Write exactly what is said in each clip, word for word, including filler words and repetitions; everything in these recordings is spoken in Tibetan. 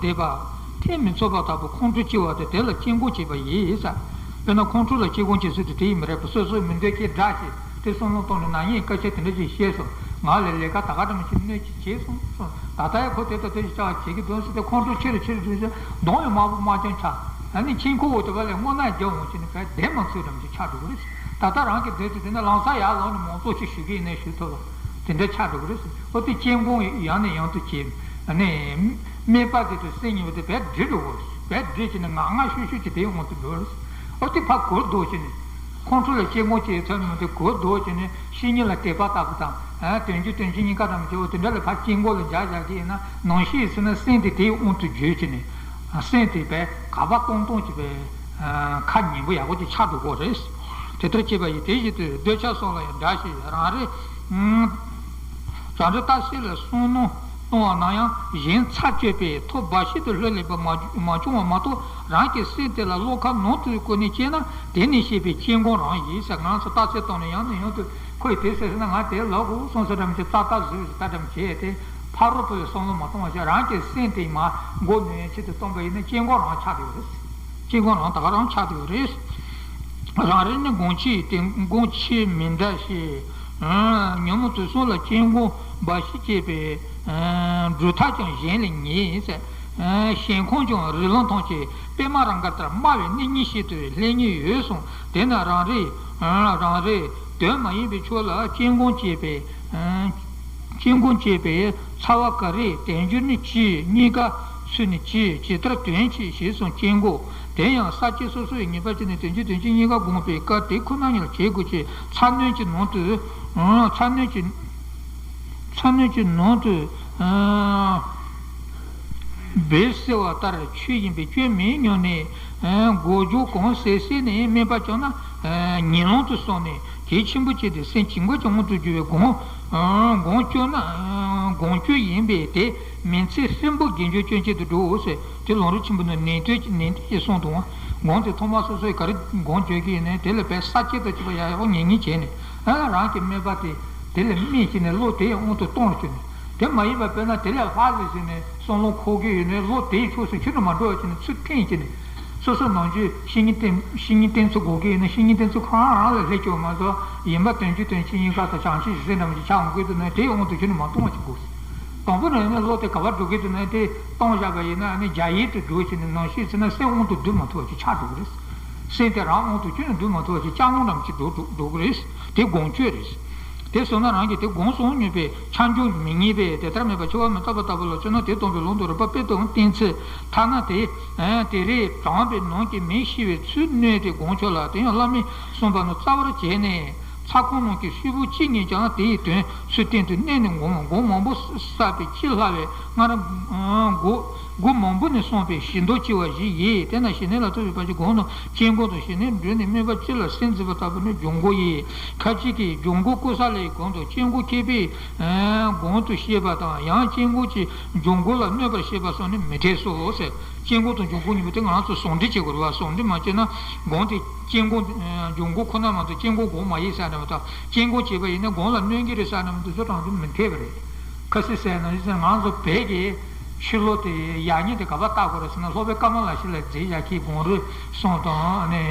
བསྡད་པ། ཐེ་མི་ཚོམ་པ་ལྟ་བུ་ཁོང་ཁྲོ་སྐྱེ་བ་དེ་དེ་ལ་སྐྱེ་སྒོ་བྱེད་པ་ཡིན་ས། དཔེར་ན་ཁོང་ཁྲོ་ལ་སྐྱེ་སྒོ་འབྱེད་ཚུལ་དེ་དེ་ཡིན་མི་རེད་པ། སོ་སོའི་མི་འདོད་ཀྱི་དགྲ་ཞིག་དེ་བསམ་བློ་བཏང་ནས་ན་ནིང་སྐད་ཆ་དེ་འདྲ་ཞིག་བཤད་སོང་། ང་ལ་ལས་ཀ་ད་ག་འདྲ་མི་ཞིག་གནོད་ཅིག་བྱས་སོང་གསུངས། ད་ལྟ་ཡང་ཁོ་དེ་དང་དེ་ཞིག་བྱ་བ་བྱེད་ཀྱི་འདུག་ཟེར་ཏེ་ཁོང་ཁྲོ་ཆེ་རུ་ཆེ་རུ་འགྲོ་ཚེ་གདོང་ཡང་དམར་པོ་དམར་རྐྱང་ཆགས། ཨ་ནི་མཆན་ཁུང་འོག་དེ་བ་ལས་སྔོ་ནག་རྒྱབ་འོང་བྱས་ནས་བས་བདེ་མ་ཚོད་འདྲ་མི་ཞིག་ཆགས་འགྲོ་གི་རེད། ད་ལྟ་རང་གི་འདོད་ཚུལ་དེ་ནས་ལམ་སང་ཡར་ལོག་ནས་མང་ཚོགས་ཤིག་ཞུ་གི་ཡིན་ནའི་ཞུ་ཐུབ་ལ། དེ་འདྲ་ཆགས་འགྲོ་གི་རེད་ཟེར། ཨོ་དེ་སྐྱེ་སྒོ་ཡང་ནས་ཡང་དུ་བྱེད། ཨ་ནི། སྨད་པ་དེ་དང་སེམས་གཉིས་པོ་དེ་བས་འདྲེས་འགྲོ་གི་རེད། བས་འདྲེས་བྱས་ནས་ངང་ངང་ཤུགས་ཤུགས་ཀྱིས་དེའི་དབང་དུ་འགྲོ་གི་རེད། ཨོ་དེ་ཕར་གོ་ལྡོག་བྱས་ནས། ཁོང་ཁྲོ་ལ་སྐྱེ་སྒོ་བྱེད་ཐབས་མི་དེ་གོ་ལྡོག་བྱས་ནས་བཤེས་གཉེན་ལ་དད་པ་ལྟ་བུ་དང་། ཨ་དོན་གྱི་དོན་གྱི་གཉིས་ཀ་དང་བྱེད་པོ་དེ་འདྲ་ལ་ཕར་སྐྱེ་སྒོ་ལ་འཇགས་བཞག་གི་ཡིན་ན་ནང་བཞིན་ཟེར་ན་སེམས་དེ་དེའི་དབང་དུ་འགྱུར་བྱས་ནས། སེམས་དེ་བས་ག་པ་སྟོང་སྟོང་བྱས་པའི་ཁ་ཉན་པོ་ཡག་པོ་ཅིག་ཆགས་འགྲོ་གི་རེད། དེ་ལྟར་བྱས་པ་ཡིན། དེ་བཞིན་དུ་འདོད་ཆགས་སོགས་ལ་ཡང་འདྲ་ཞིང་རང་རེ། རང་རེ་རྟག་གསལ་ལ་བསམ་མནོ་གཏོང་བ་ན་ཡང་གཞན་ཚར་གཅོད་པའི་ཐབས་འབའ་ཞིག་ཏུ་ལྷོད་ལེན་པ་མ་མ་བྱུང་བ་མ་གཏོགས་རང་གི་སེམས་དེ་ལ་བློ་ཁ་ནང་དུ་བཀོད་ནས་དཔྱད་ན་དེ་ནས་བཤད་པའི་སྐྱེ་སྒོ་རང་ཡིན་ཟེར། ང་ཚོ་རྟགས་གསལ་བཏང་ནས་ཡང་ནས་ཡང་དུ་ཁོས་དེ་ཟེར་ཟེར་ན་ང་དེ་ལབ་དགོས་གསུངས་ས་འདྲ་མི་ཚེ་ཏག་ཏག་བཟོས་ཟེར་ལྟ་འདྲ་མི་བྱས་ཏེ་ཕ་རོལ་པོ་ལ་བསམ་བློ་མ་གཏོང་བ་བྱས་རང་གི་སེམས་དེ་མ་མགོ་ནོན་ཆེད་དུ་བཏང་པ་ཡིན་ན་སྐྱེ་སྒོ་རང་ཆགས་ཡོད་རེད། སྐྱེ་སྒོ་རང་ད་ག་རང་ཆགས་ཡོད་རེད། རང་རེ་ནི་སྒོམ་ཆེན་དེ་སྒོམ་ཆེན་མི་འདྲ་ཞེས། ཉོན་མོངས་དུག་གསུམ་ལ་སྐྱེ་སྒོ་འབའ་ཞིག་བྱེད་པའི་སྒྲུབ་ཐབས་ཀྱང་གཞན་ལས་ངེས་ཟེར། གཞན་ཁོང་ཀྱང་རི་ལུང་ཐང་ཆེན་པད་མ་རང་དགར་ལྟར་དམའ་བའི་གནས་རྙེད་བཞིན་དུ་སླེབས་ཉེན་ཡོད་གསུངས། དེས་ན་རང་རེ་རང་རེ་དོན་མ་ཡིན་པའི་ཕྱོགས་ལ་སྐྱེ་སྒོ་བྱེད་པའི། སྐྱེ་སྒོ་བྱེད་པའི་ཚ་བ་ག་རེ་དལ་འབྱོར་ནི་ཅི། རྙེད་དཀའ་ཚུལ་ནི་ཅི། ཇི་ལྟར་དོན་བྱེད་ཞེས་གསུངས། སྐྱེ་སྒོ་དེ་ཡང་ས་བཅད་སོ་སོ་ཡི་ངེས་པ་བྱས་ནས་དོན་གྱི་དོན་གཅིག་གཉིས་ཀ་བསྒོམས་པའི་སྐབས་དེ་ཁོ་ན་ཉིད་ལ་བྱེད་དགོས་ཀྱི། ཚ་གནོན་གྱི་ནང་དུ། ཚ་གནོན་གྱི། ཚ་གནོན་གྱི་ནང་དུ། བེ་ཟེར་བ་ལྟར་ཆོས་ཡིན་པའི་སྐྱོན་མེད་སྙམ་ནས། མགོ་མཇུག་གང་ཟེར་ཟེར་ནས་སྨད་པ་བྱུང་ན། ཉིན་ལོང་དུ་སོང་ནས་གལ་ཆེན་པོ་བྱས་ཏེ་སེམས་ཅན་གྱི་དོན་དུ་གྱུར་པའི་སྒོམ། སྒོམ་སྤྱོད་ན། སྒོམ་སྤྱོད་ཡིན་པས་དེ་མིང་ཚིག་ཧྲིལ་པོ་དགེ་སྦྱོར་སྐྱོན་ཅན་དུ་འགྲོའོ་ཟེར། དེ་ལམ་རིམ་ཆེན་པོ་ནི་ནན་ཏན་ནན་ཏན་གྱིས་གསུངས་འདུག། སྒོམ་དེ་ཐོག་མར་སོ་སོས་ག་རེ་སྒོམ་བྱེད་ཀྱི་ཡིན་ནའི་དེ་ལ་བས་ས་བཅད་དང་བཅས་པ་ཡག་ཡག་པོ་ཉན་ཉན་བྱས་ནས། རང་གི་སྨད་པ་དེ་དེ་ལ་སྨད་བྱས་ནས་བློ་དེ་ཡང་དབང་དུ་གཏོང་བྱས་ནས། དེ་མ་ཡིན་པ་དཔེར་ན་དེ་ལས་ལྷག་ཟེར་ཟེར་ནས་བསམ་བློ་འཁོར་གྱི་ཡོད་ནའི་བློ་དེའི་ཕྱོགས་སུ་ཁྱོན་ནས་མ་འགྲོ་བ་བྱས་ནས་ཚུར་འཐེན་བྱས་ནས། སོ་སོ་ནང་ཆོས་བཤེས་གཉེན་བསྟེན་བཤེས་གཉེན་བསྟེན་ཚུལ་དགོས་ཀྱི་ཡོད་ན་བཤེས་གཉེན་བསྟེན་ཚུལ་ཁོ་རང་རང་ལ་སླེབས་ཀྱི་ཡོད་མ་གཏོགས་ཡིན་པ་དོན་གྱི་དོན་གཅིག་གཉིས་ཀ་དང་བྱང་ཆུབ་ཟེར་འདྲ་མི་ཅིག་ཆགས་འོང་གི་འདུག་ན་དེའི་དབང་དུ་ཁྱོན་ནས་མ་གཏོང་བ་ཅིག་དགོས། དང་པོ་ནས་ནི་བློ་དེ་ག་པར་འགྲོ་གི་འདུག་ན་དེ་གཏོང་བཞག་པ་ཡིན་ན་ནི་རྒྱ་ཡན་དུ་འགྲོ་བྱས་ནས་ནང་བཞིན་བྱས་ན་སེམས་དབང་དུ་བསྡུ་མ་ཐུབ་པ་ཅིག་ཆགས་འགྲོ་གི་རེད། སེམས་དེ་རང་དབང་དུ་ཁྱོན་ནས་བསྡུ་མ་ཐུབ་པ་ཅིག་ཅག་ལོང་འདྲ་མི་ཅིག་འགྲོ་འགྲོ་འགྲོ་གི་རེད། དེ་སྒོམ་སྤྱོད་རེད། དེ་སོང་ན་རང་གིས་དེ་སྒོམ་སོང་མྱོང་བས་ཆ་འཇོག་མི་ཉན་པས་དེ་ལྟར་མེད་པར་འཆི་བ་མི་རྟག་པ་ལྟ་བུ་ལ་མཚོན་ན་དེ་སྟོན་པའི་ལུང་དུ་རིགས་པ་དཔེ་དང་བསྟན་ཚུལ་ཐ་ན་དེ་དེ་རེས་དྲངས་པའི་ནང་གི་མེ་ཤི་བའི་ཚུལ་མནོས་ཏེ་སྒོམ་ཆོག་ལ། དེ་ཡང་བླ་མས་གསུངས་པ་ནི་རྩ་བར་བྱས་ནས་ཚ་ཁོང་ནང་གི་ཤོག་བུ་གཅིག་ཉིད་ཀྱང་དེའི་དོན་ཚུལ་བསྟན་དུ་གནས་ནས་སྒོམ། སྒོམ་མང་པོ་བསགས་པས་ཅི་སླ་བའི་སྔར་མགོ་མགོ་མང་པོ་ནས་གསུངས་པའི་བཞི་མདོ་ལྕི་བ་བཞི་ཡིས། དེས་ན་ཞི་གནས་ལ་ཐུག་པའི་བར་གྱི་སྒོམ་རྣམས་སྐྱེ་སྒོ་དང་ཞི་གནས་འགྲོས་ནས་སྨོན་པ་སྤྱི་ལ་སེམས་འཛིན་པ་ལྟ་བུ་ནི་སྦྱོང་སྒོ་ཡིན། ཁ་ཅིག་གིས་སྦྱོང་སྒོ་ཀུ་ས་ལའི་སྒོམ་དང་སྐྱེ་སྒོ་མཁས་པའི་སྒོམ་དུ་བཤད་པ་དང་། ཡང་སྐྱེ་སྒོ་གྱི་སྦྱོང་སྒོ་ལ་གནོད་པར་བཤད་པ་སོགས་ནི་མི་འཐད་སོ་ཟེར། སྐྱེ་སྒོ་དང་སྦྱོང་སྒོ་གཉིས་པོ་དེ་ང་ཚོ་ཟུང་འབྲེལ་བྱེད་དགོས་རེད་བ། ཟུང་འབྲེལ་མ་བྱས་ན་སྒོམ་དེ་སྐྱེ་སྒོ་སྦྱོང་སྒོ་ཁོ་ན་མ་གཏོགས་སྐྱེ་སྒོ་སྒོམ་མ་ཡིན་ཟེར་ནས་མ་གཏོགས། སྐྱེ་སྒོ་བྱས་པ་ཡིན་ན་སྒོམ་ལ་གནོད་ཀྱི་རེད་ཟེར་ནས་མ་གཏོགས་དེ་ཚོ་དྲང་དུ་མི་འཐད་པ་རེད། ཁ་སི་ཟེར་ན་ང་ཚོ་བོད་ཀྱི་ཕྱི་ལོ་དེ་ཡག་ཉེས་དེ་ག་པར་བལྟ་དགོས་རེད་ཟེར་ན། སློབ་དཔོན་ཀ་མ་ལ་ཤཱི་ལ་མཛད་བཞག་མཁན་གངས་རི་གསུམ་དང་ནི།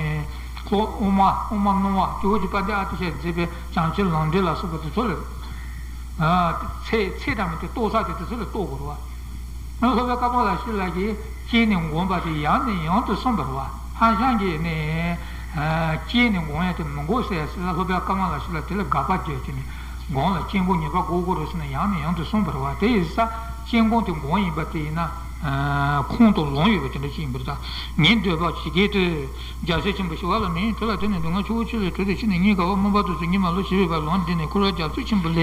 ལྷོ་དབུ་མ་དབུ་མ་སྣང་བ་ཇོ་བོ་རྗེ་དཔལ་ལྡན་ཨ་ཏི་ཤས་མཛད་པའི་བྱང་ཆུབ་ལམ་འབྲས་ལ་སོགས་པ་དེ་ཚོ་ལ། ཚེ་ཚེ་དང་མི་དེ་རྟོགས་ས་དེ་དེ་ཚོ་ལ་རྟོགས་དགོས་རེད་བ། སློབ་དཔོན་ཀ་མ་ལ་ཤཱི་ལ་གིས་སྐྱེས་ནས་སྒོམ་པ་དེ་ཡང་ནས་ཡང་དུ་གསུངས་པ་རེད་བ། ཧ་ཤང་གིས་ནི། སྐྱེས་ནས་སྒོམ་ཡ་དེ་མི་དགོས་ཟེར་ཟེར་ལ། སློབ་དཔོན་ཀ་མ་ལ་ཤཱི་ལ་དེ་ལ་དགག་པ་བརྗོད་ཀྱི་ནི། སྒོམ་ལ་སྐྱེ་སྒོ་ངེས་པར་དགོས་དགོས་རེད་ཟེར་ན་ཡང་ནས་ཡང་དུ་གསུངས་པ་རེད་བ། དེ་ཡིན་ས་སྐྱེ་སྒོ་དེ་སྒོམ་ཡིན་པ་དེ་ཡིན་ན། ཁོང་དུ་ལོང་ཡོད་པ་དེ་འདྲ་ཞིག་ཡིན་པ་རེད། ད་ངས་འདོད་པ་ཇི་སྐད་དུ། རྒྱལ་སྲས་ཆེན་པོ་ཞི་བ་ལྷ་མི་ཡི་དྲོད་ལ་བརྟེན་ནས་སྡུག་བསྔལ་ཆུ་བོ་ཆེ་ལས་གྲོལ་ཏེ་ཕྱིན་ནས་སྙིང་ག་བ་སྨོན་པ་དང་ཚུལ་གཉིས་མ་ལུས་ཞི་བའི་བར་ལམ་འདི་ནི་འཁོར་བའི་རྒྱ་མཚོ་ཆེན་པོ་ལས་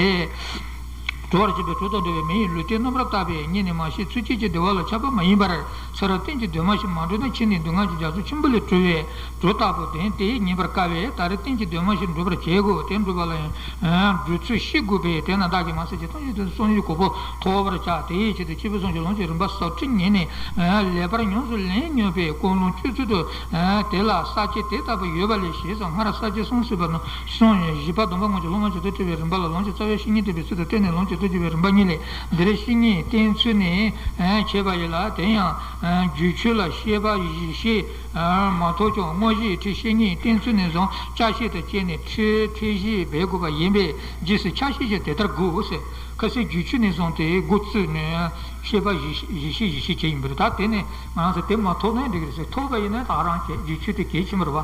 གྲོལ་བར་བྱེད་པའི་གྲོགས་དང་འབྲེལ་བའི་མི་ཡི་ལུས་རྟེན་རྣམ་པར་བརྟགས་པས་རྙེད་ནས་མ་ཤེས་ཚུལ་གྱིས་ཀྱང་བདེ་བ་ལ་ཆགས་པ་མ་ཡིན་པར་ཚེ་རབས་གཏན་གྱི་འདུན་མ་ཞིག་མ་གྲོལ་ན་ཕྱིན་ནས་སྡུག་བསྔལ་གྱི་རྒྱ་མཚོ་ཆེན་པོ་ལས་གྲོལ་བའི་གྲོགས་ལྟ་བུ་དེ་དེས་རྙེད་པར་དཀའ་བས། ད་རེས་གཏན་གྱི་འདུན་མ་ཞིག་འགྲུབ་པར་བྱེད་དགོས། དེ་འགྲུབ་པ་ལ་ཡང་སྒྲུབ་ཚུལ་ཤེས་དགོས་པས། དེས་ན་བདག་གིས་མ་ཟད་ཀྱི་ཐམས་ཅད་དུ་བསམ་ཡུལ་གོ་འཕང་ཐོབ་པར་བྱ། དེའི་ཆེད་དུ་སྐྱེས་བུ་སངས་རྒྱས་ལམ་གྱི་རིམ་པ་ཟབ་ཁྲིད་ཉན་ནས་ལེགས་པར་ཉམས་སུ་ལེན་སྙམ་པའི་ཀུན་སློང་སྤྱོད་ཚུལ་དུ། དེ་ལ་ས་བཅད་དེ་ལྟ་བུ་ཡོད་པ་ལས་ཞེས་སོགས་སྔར་ས་བཅད་གསུམ་ཞུས་པ་ནི་གསུངས་ཡོད། བཞི་པ་སྡོམ་པ་དངོས་ཀྱི་སློབ་མ་ཇི་ལྟར་བཀྲི་བའི་རིམ་པ་ལ་ལམ་གྱི་རྩ་བའི་བཤེས་གཉེན་བསྟེན་པའི་ཚུལ་དང་བསྟེན་ནས་ལམ་གྱི་ ཚུལ་འགྱུར་བའི་རིམ་པ་གཉིས་ལས། འདིར་བཤེས་གཉེན་བསྟེན་ཚུལ་ནི་ཨ་འཆད་པ་ཡིན་ལ། དེ་ཡང་ཨ་རྒྱུད་ཆོས་ལ་བཤད་པ་བཞི་བཤད་ཨ་མ་ཐོབ་ཀྱང་དངོས་གཞིའི་ཁྲིད་བཤེས་གཉེན་བསྟེན་ཚུལ་ནས་བཟུང་ཆ་ཤས་དང་བཅས་ནས་ཁྲིད་ཁྲིད་གཞི་འབད་དགོས་པ་ཡིན་པས། རྗེས་སུ་ཆ་ཤས་ཀྱང་དེ་ལྟར་དགོས་ཟེར། ཁ་སང་རྒྱུད་ཆོས་ནས་བཟུང་སྟེ་འགོ་བཙུགས་ནས་བཤད་པ་བཞི་བཤད་བཞི་བཤད་བྱས་ཡིན་པ་རེད། ད་དེ་ནས་ང་རང་ཚོ་དེ་མ་ཐོབ་ན་འགྲིག་གི་རེད་ཟེར། ཐོབ་པ་ཡིན་ན་ད་རང་གི་རྒྱུད་ཆོས་དེ་གལ་ཆེན་པོ་རེད་བ།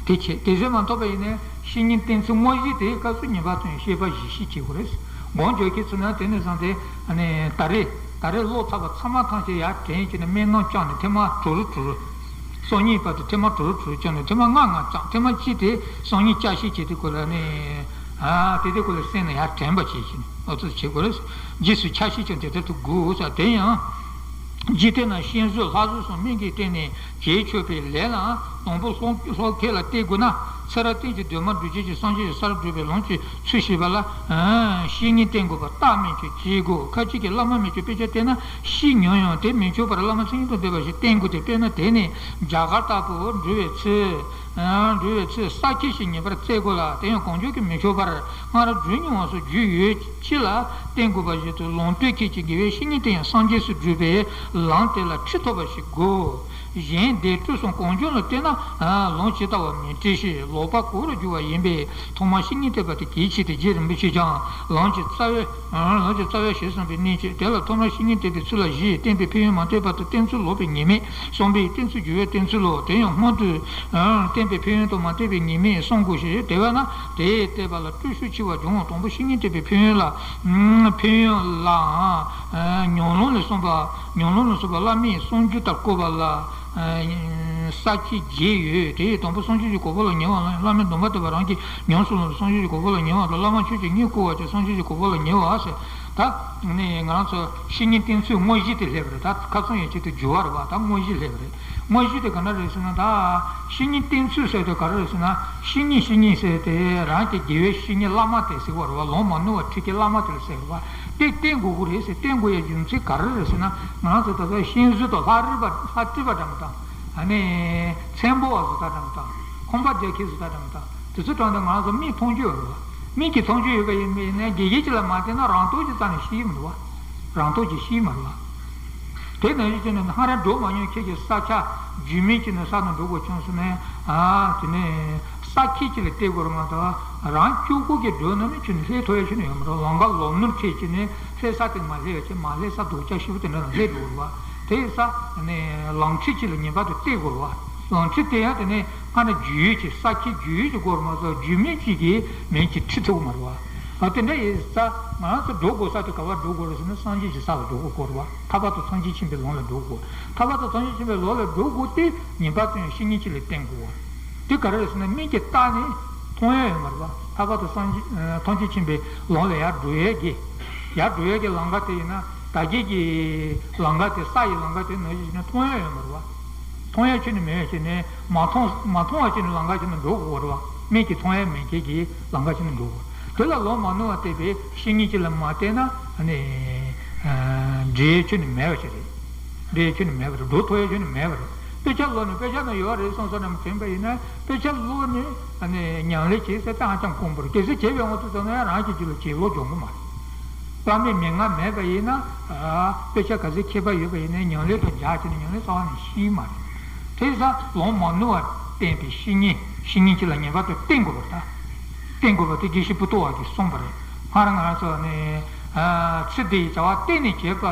དེ་བྱས་དེ་ཚོ་མ་ཐོབ་པ་ཡིན་ན་བཤེས་གཉེན་བསྟེན་ཚུལ་དངོས་གཞི་དེའི་སྐབས་སུ་ངེས་པར་དུ་བཤད་པ་བཞི་བཤད་བྱེད་དགོས་རེད། དགོངས་འཇོག་གི་ཚུལ་ན་དེ་ནས་བཟུང་སྟེ་ཨ་ནི་ད་རེས་ད་རེས་ཀློག་ཚར་བ་ཚང་མ་ཐམས་ཅད་ཡར་དྲན་བྱས་ནས་སྨན་རྣམས་བཅངས་ནས་ཐེངས་མ་དྲུག་རེ་དྲུག་རེ། སང་ཉིན་བར་དུ་ཐེངས་མ་དྲུག་རེ་དྲུག་རེ་བཅངས་ནས་ཐེངས་མ་ལྔ་ལྔ་བཅངས། ཐེངས་མ་གཅིག་དེ་སང་ཉིན་བསྐྱར་བཤད་བྱེད་དུས་སྐོར་ལ་ནི། ཨ་དེ་དེ་སྐོར་ལ་གསན་ནས་ཡར་དྲན་པ་བྱེད་ཀྱི་ནི་ཨོ་ཚོད་བྱེད་དགོས་རེད། རྗེས་སུ་ཆ་ཤས་ཀྱང་དེ་ལྟར་དུ་དགོས་ས། དེ་ཡང་འཇིག་རྟེན་ན་ཤིང་བཟོས་ལྷ་བཟོས་སོགས་སྨན་གྱིས་བསྟེན་ནས་བྱེད་ཆོག་པའི་ལས་ལའང་དང་པོ་ལྷོ་ལྷོ་ཁ་ལ་བལྟ་དགོས་ན། ཚེ་རབས་གཏན་གྱི་འདུན་མ་སྒྲུབ་བྱེད་ཀྱི་སངས་རྒྱས་ཀྱི་སར་བགྲོད་པའི་ལམ་གྱི་ཚུལ་ཤེས་པ་ལ་ཨ་བཤེས་གཉེན་བསྟེན་དགོས་པ་རྟགས་མན་ཆད་བྱེད་དགོས། ཁ་ཅིག་གིས་བླ་མ་མི་ཆོག་དཔེ་ཆ་བལྟས་ན་ཤི་མྱོང་ཡང་དེ་མི་ཆོག་པར་བླ་མ་མཚན་ཉིད་དང་ལྡན་པ་ཞིག་བསྟེན་དགོས་ཏེ། དཔེར་ན་དེ་ནི་རྒྱ་གར་ལྟ་བུར་འགྲོ་བའི་ཚེ། ཨ་འགྲོ་བའི་ཚེ་ས་ཁྱི་ཞིག་ངེས་པར་བཙལ་དགོས་ལ། དེ་ཡང་གང་བྱུང་གིས་མི་ཆོག་པར་སྔར་བགྲོད་མྱོང་བ་སོགས་རྒྱུས་ཡོད་ཅི་ལ་བསྟེན་དགོས་པ་བཞིན་དུ། ལོངས་སྤྱོད་ཁྱད་ཀྱིས་དགེ་བའི་བཤེས་གཉེན་དེ་ཡང་སངས་རྒྱས་སུ་བགྲོད་པའི་ལམ་དེ་ལ་ཁྲིད་ཐུབ་པ་ཞིག་དགོས། གཞན་སྡེ་གྲོགས་སམ་གང་བྱུང་ལ་བསྟེན་ན་ལམ་ཇི་ལྟ་བ་མི་འཁྲིད་ཞིང་ལོག་པ་གོ་རུ་འགྱུར་བ་ཡིན་པས། ཐོག་མར་བཤེས་གཉེན་བསྟེན་པ་དེ་གལ་ཆེ་སྟེ། རྗེ་རིན་པོ་ཆེས་ཀྱང་ལམ་གྱི་རྩ་བའི་ལམ་གྱི་རྩ་བའི་ཞེས་གསུངས་པའི་གནད་ཀྱིས། དེ་ལ་ཐོག་མར་བཤེས་གཉེན་བསྟེན་པའི་ཚུལ་ལ་བཞི། བསྟེན་པའི་ཕན་ཡོན་མ་བསྟེན་བར་དུ་བསྟེན་ཚུལ་ལོག་པའི་ཉེས་དམིགས་གསུམ་པས། བསྟེན་ཚུལ་འགྱུར་བའི་བསྟེན་ཚུལ་ལོ། དེ་ཡང་སྔོན་དུ་བསྟེན་པའི་ཕན་ཡོན་དང་མ་བསྟེན་པའི་ཉེས་དམིགས་གསུང་དགོས་ཤིང་། དེ་བས་ན་དེ་བསྟེན་པ་ལ་སྤྲོ་ཤུགས་ཆེ་བ་འབྱུང་ངོ་། དང་པོ་བཤེས་གཉེན་བསྟེན་པའི་ཕན་ཡོན་ལ་ཕན་ཡོན་ལའང་ཉམས་ལེན་ལས་གསུངས་པ་ཉམས་ལེན་ལས་གསུངས་པ་བླ་མའི་གསུང་རྒྱུན་ལྟར་བཀོད་པ་ལ། ས་བཅད་བརྒྱད་ཡོད། དེ་ཡི་དང་པོ་སངས་རྒྱས་ཀྱི་གོ་འཕང་ལ་ཉེ་བ་ལ། བླ་མའི་སྡོམ་པ་བསྟེན་པ་རང་གི་ཉམས་སུ་ལེན་པ་སངས་རྒྱས་ཀྱི་གོ་འཕང་ལ་ཉེ་བ་དང་། བླ་མ་ཆོས་ཀྱི་གཉེན་བསྐུལ་བ་དེ་སངས་རྒྱས་ཀྱི་གོ་འཕང་ལ་ཉེ་བ་ཟེར། ད་ནི་ང་རང་ཚོ་བཤེས་གཉེན་བསྟེན་ཚུལ་དངོས་གཞི་དེ་སླེབས་པ་རེད། ད་ཁ་སང་ཡན་ཆད་དུ་འགྱུར་བ་རེད་བ། ད་དངོས་གཞི་སླེབས་པ་རེད། དངོས་གཞི་དེ་ག་འདྲ་རེད་ཟེར་ན། ད་བཤེས་གཉེན་བསྟེན་ཚུལ་ཟེར་དུས་ག་རེ་རེད་ཟེར་ན། བཤེས་གཉེན་བཤེས་གཉེན་ཟེར་དེ་རང་གི་དགེ་བའི་བཤེས་གཉེན་བླ་མ་དེ་ཟེར་བ་རེད་བ། ལམ་མ་ནོར་བ་ཁྲིད་མཁན་བླ་མ་དེ་ལ་ཟེར་བ། དེ་བསྟེན་དགོས་ཀྱི་རེད་ཟེར། བསྟེན་དགོས་ཡ་རྒྱུ་མཚན་ག་རེ་རེད་ཟེར་ན། ང་རང་ཚོ་ད་ལྟ་ཤིང་བཟོ་དང་ལྷ་རི་པ་ལྷ་བྲིས་པ་འདྲ་མི་འདྲ། ཨ་ནི་ཚེམ་པོ་བ་བཟོ་ལྟ་འདྲ་མི་འདྲ། ཁང་པ་རྒྱག་མཁན་བཟོ་ལྟ་འདྲ་མི་འདྲ། དེ་ཚོ་དྲངས་ཏེ་ང་རང་ཚོ་མིག་མཐོང་རྒྱུ་ཡོད་རེད་བ། མིག་གིས་མཐོང་རྒྱུ་ཡོད་པ་ཡིན་པས་ན་དགེ་རྒན་གཅིག་ལ་མ་བསྟེན་ན་རང་རྟོགས་ཀྱི་རྩ་ནས་ཤེས་ཀྱི་མི་འདུག་བ། རང་རྟོགས་ཀྱིས་ཤེས་ཀྱི་མ་རེད་བ། དེ་ནང་བཞིན་བྱས་ནས་སྔར་འགྲོ་མ་མྱོང་ཁྱེད་ཀྱི་ས་ཆ་རྒྱུས་མེད་ཅིག་ནས་ས་ནས་འགྲོ་དགོས་བྱུང་ཟེར་ནས། ཨ་དེ་ནས་ས་ཁྱི་གཅིག་ལ་བལྟས་དགོས་རེད་མ་གཏོགས། རང་སྤྱོད་སྒོ་གི་འགྲོ་ན་ནི་ཁྱོད་ནི་སླེབས་ཐུབ་ཡ་ཁྱོད་ནི་ཡོད་མ་རེད། ལམ་ཁ་ལམ་ནོར་ཁྲིད་ཀྱི་ནི་སླེབས་ས་དེ་མ་སླེབས་ཡ་ཁྱེད་མ་སླེབས་ས་རྡོ་ལྕགས་ཤུབ་དེ་འདྲ་ལ་སླེབས་འགྲོ་གི་རེད་བ། དེ་ཡིན་ས་ནས་ལམ་ཁྲིད་ཅིག་ལ་ངེས་པར་དུ་བལྟས་དགོས་རེད་བ། ལམ་ཁྲིད་དེ་ཡང་དེ་ནས་སྔར་ནས་རྒྱུས་ཡོད་ཀྱི་ས་ཁྱི་རྒྱུས་ཡོད་ཀྱི་དགོས་རེད་མ་གཏོགས་རྒྱུས་མེད་ཅིག་གིས་མིང་ཅིག་ཁྲིད་ཐུབ་ཀྱི་མ་རེད་བ། ཨ་དེ་འདྲ་ཡིན་ཙང་ང་རང་ཚོ་འགྲོ་དགོས་ས་དེ་ག་པར་འགྲོ་དགོས་རེད་ཟེར་ན། སངས་རྒྱས་ཀྱི་ས་ལ་འགྲོ་དགོས་སྐོར་བ། ཐར་པ་དང་སངས་རྒྱས་ཆེན་པོའི་ལམ་ལ་འགྲོ་དགོས། ཐར་པ་དང་སངས་རྒྱས་ཆེན་པོའི་ལམ་ལ་འགྲོ་དགོས་ཏེ་ངེས་པར་དུ་ཡང་བཤེས་གཉེན་གཅིག་ལ་བསྟེན་དགོས་བ། དེ་ག་རེ་རེད་ཟེར་ན། མིག་གིས་བལྟས་ནས་མཐོང་ཡ་ཡོད་མ་རེད་བ། ཐར་པ་དང་སངས་རྒྱས་ཐམས་ཅད་མཁྱེན་པའི་ལམ་ལ་ཡར་འགྲོ་ཡས་ཀྱི་ཡར་འགྲོ་ཡས་ཀྱི་ལམ་ཁ་དེ་ཡིན་ན། ད་གིན་གྱི་ལམ་ཁ་དེ་ས་ཡི་ལམ་ཁ་དེ་ནང་བཞིན་ནས་མཐོང་ཡ་ཡོད་མ་རེད་བ། མཐོང་ཡ་ཁྱོན་ནས་མེད་པ་བྱས་ནས་མ་མཐོང་མ་མཐོང་བ་བྱས་ནས་ལམ་ཁ་ཁྱོན་ནས་འགྲོ་དགོས་རེད་བ། མིག་གིས་མཐོང་ཡ་མེད་མཁན་གྱི་ལམ་ཁ་ཁྱོན་ནས་འགྲོ་དགོས། དེ་ལ་ལམ་མ་ནོར་བ་བསྟེན་པའི་བཤེས་གཉེན་གཅིག་ལ་མ་བསྟེན་ན་ནི་འགྲོ་ཡ་ཁྱོན་ནས་མེད་པ་ཞིག་རེད། འགྲོ་ཡ་ཁྱོན་ནས་མེད་པ་རེད། འགྲོ་ཐུབ་ཡ་ཁྱོན་ནས་མེད་པ་རེད། དཔེ་ཆ་ཀློག་ནས་དཔེ་ཆ་ནང་ཡོད་རེད་བསམ་བསམ་ནས་དྲན་པ་ཡིན་ན། དཔེ་ཆ་ཀློག་ནས་ཉམས་ལེན་བྱེད་ཟེར་ཏེ་ཧ་ཅང་དཀོན་པོ་རེད། གལ་སྲིད་བྱས་པའི་དབང་དུ་བཏང་ན་ཡང་རང་གི་རྒྱུད་ལ་བྱིན་རླབས་འབྱུང་གི་མ་རེད། བླ་མའི་མན་ངག་མེད་པ་ཡིན་ན། ཨ་དཔེ་ཆ་ག་ཚོད་མཁས་པ་ཡོད་པ་ཡིན་ན་ཉམས་ལེན་དང་སྦྱར་བྱས་ནས་ཉམས་ལེན་རྩ་བ་ནས་ཤེས་མ་རེད། དེ་ཡིན་ཙང་ལམ་མ་ནོར་བར་བསྟེན་པའི་བཤེས་གཉེན་བཤེས་གཉེན་གཅིག་ལ་ངེས་པར་དུ་བསྟེན་དགོས་པ་རེད། ད་བསྟེན་དགོས་པ་དེ་དགེ་བཤེས་པོ་ཏོ་བ་གིས་གསུངས་པ་རེད། སྔར་ང་རང་ཚོ་ནི་ཨ་ཚེ་འདིའི་བྱ་བ་གཏན་ནས་བྱེད་པ་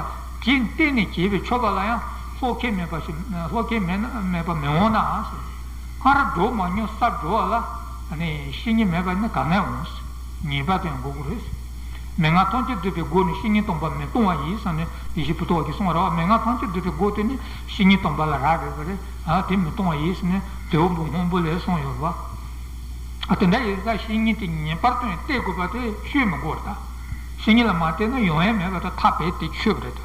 གཏན་ནས་བྱེད་པའི་ཆོག་པ་ལ་ཡང་བློ་ཁེལ་མེད་པ་ཞིག་བློ་ཁེལ་མེད་ན་མེད་པ་མི་འོང་ན་ཟེར། སྔར་འགྲོ་མ་མྱོང་ས་འགྲོ་བ་ལ་ནི་བཤེས་གཉེན་མེད་པ་ནི་ག་ནས་འོང་ཟེར། ངེས་པར་དུ་ཡང་དགོས་ཀྱི་རེད། མན་ངག་ཐམས་ཅད་བསྡུས་པའི་སྒོ་ནས་བཤེས་གཉེན་སྟོང་པ་མི་གཏོང་བ་ཡིན་ཟེར་ནས་དགེ་བཤེས་པོ་ཏོ་བ་གིས་གསུངས་པ་རེད་བ། མན་ངག་ཐམས་ཅད་བསྡུས་པའི་སྒོ་དེ་ནི་བཤེས་གཉེན་སྟོང་པ་ལ་རག་ལས་པ་རེད། ཨ་དེ་མི་གཏོང་བ་ཡིན་ཟེར་ནས་དེའུ་འབུམ་སྔོན་པོ་ལས་གསུངས་ཡོད་རེད་བ། ཨ་དེ་འདྲ་ཡིན་ཙང་བཤེས་གཉེན་དེ་ངེས་པར་དུ་ཡང་བསྟེན་དགོས་པ་དེ་བཤད་མི་དགོས་རེད་ད། བཤེས་གཉེན་ལ་མ་བསྟེན་ན་ཡོང་ཡ་མེད་པ་དང་ཐག་རྦད་དེ་ཆོད་པ་རེད་ད།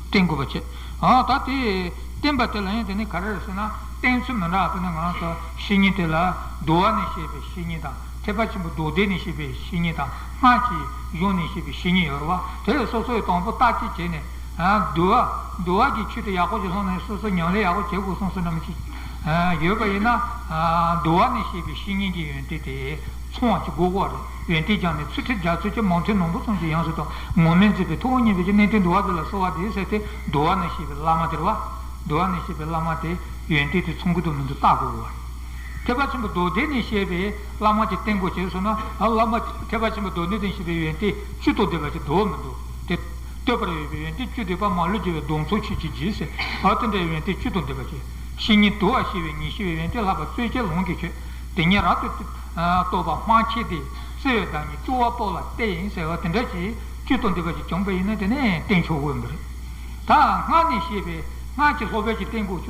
བསྟེན་དགོས་པ་བྱེད། ཨ་ད་དེ་བསྟེན་པ་དེ་ལ་ཡང་དེ་ནི་ག་རེ་རེད་ཟེར་ན། བསྟེན་ཚུལ་མི་འདྲ་བ་དེ་ནི་ང་རང་ཚོ་བཤེས་གཉེན་དེ་ལ་འདུལ་བ་ནས་བཤད་པའི་བཤེས་གཉེན་དང་། ཐེག་པ་ཆེན་པོའི་མདོ་སྡེ་ནས་བཤད་པའི་བཤེས་གཉེན་དང་། སྔགས་ཀྱི་གཞུང་ནས་བཤད་པའི་བཤེས་གཉེན་ཡོད་རེད་བ། དེ་ལ་སོ་སོ་ཡི་དང་པོ་བརྟག་དཔྱད་བྱས་ནས། ཨ་འདུལ་བ་འདུལ་བ་གི་ཆོས་དེ་ཡག་པོ་ཞིག་ལྷུང་ནས་སོ་སོ་ཉམས་ལེན་ཡག་པོ་བྱེད་དགོས་བསམ་བསམ་ནམ་ཞིག་ཨ་ཡོད་པ་ཡིན་ན། ཨ་འདུལ་བ་ནས་བཤད་པའི་བཤེས་གཉེན་གྱི་ཡོན་ཏན་དེ་ ཚོང་བ་ཅིག་དགོས་ཀྱི་རེད། ཡོན་ཏན་སྦྱངས་ནས་ཚུལ་ཁྲིམས་རྒྱ་མཚོ་ཆེ་མང་ཐོས་ནོར་བུ་གསུམ་གྱི་ཡང་སྲིད་དུ་ངོམས་མེད་མཛད་པའི་ཐུབ་དབང་བརྙེས་པའི་གནས་བརྟན་འདུལ་བ་འདི་ལ་གསོལ་བ་འདེབས་ཟེར་ཏེ་འདུལ་བ་ནས་བཤད་པའི་བླ་མ་དེ་རེད་བ། འདུལ་བ་ནས་བཤད་པའི་བླ་མ་དེ་ཡོན་ཏན་དེ་ཚང་གི་འདུག་མི་འདུག་བལྟ་དགོས་ཀྱི་རེད། ཐེག་པ་ཆེན་པོ་མདོ་སྡེ་ནས་བཤད་པའི་བླ་མ་ཅིག་བསྟེན་དགོས་ཞེས་གསུངས་ན། ཨ་བླ་མ་ཐེག་པ་ཆེན་པོ་མདོ་སྡེ་ནས་བཤད་པའི་ཡོན་ཏན་བཅུ་དང་ལྡན་པ་ཅིག་འདུག་མི་འདུག་དེ། བསྟོད་པར་འོས་པའི་ཡོན་ཏན་བཅུ་ལྡན་པ་མ་ལུས་རྒྱལ་བའི་གདུང་འཚོབ་ཆོས་ཀྱི་རྗེ་ཟེར། ཨ་དེ་འདྲའི་ཡོན་ཏན་བཅུ་དང་ལྡན་པ་ཅིག། བཤེས་གཉེན་དུལ་བ་ཞི་བའི་ཉེར་ཞི་བའི་ཡོན་ཏན་ལྷག་པ་རྩོད་བཅས་ལོངས་སྐུའི་ཆོས། དེ་ཉིད་རབ་ཏུ་རྟོགས་པ་སྨྲ་མཁས་ཏེ། བརྩེ་བའི་བདག་ཉིད་སྐྱོ་བ་པོ་ལ་བསྟེན་ཟེར་བ་དེ་འདྲ་ཞིག་བཅུ་དང་ལྡན་པ་ཞིག་བྱུང་བ་ཡིན་ན་དེ་ནས་བསྟེན་ཆོག་གི་ཡོད་མ་རེད། ད་སྔར་ནས་བཤད་པའི་སྔར་གྱི་སློབ་དཔོན་གྱིས་བསྟེན་དགོས་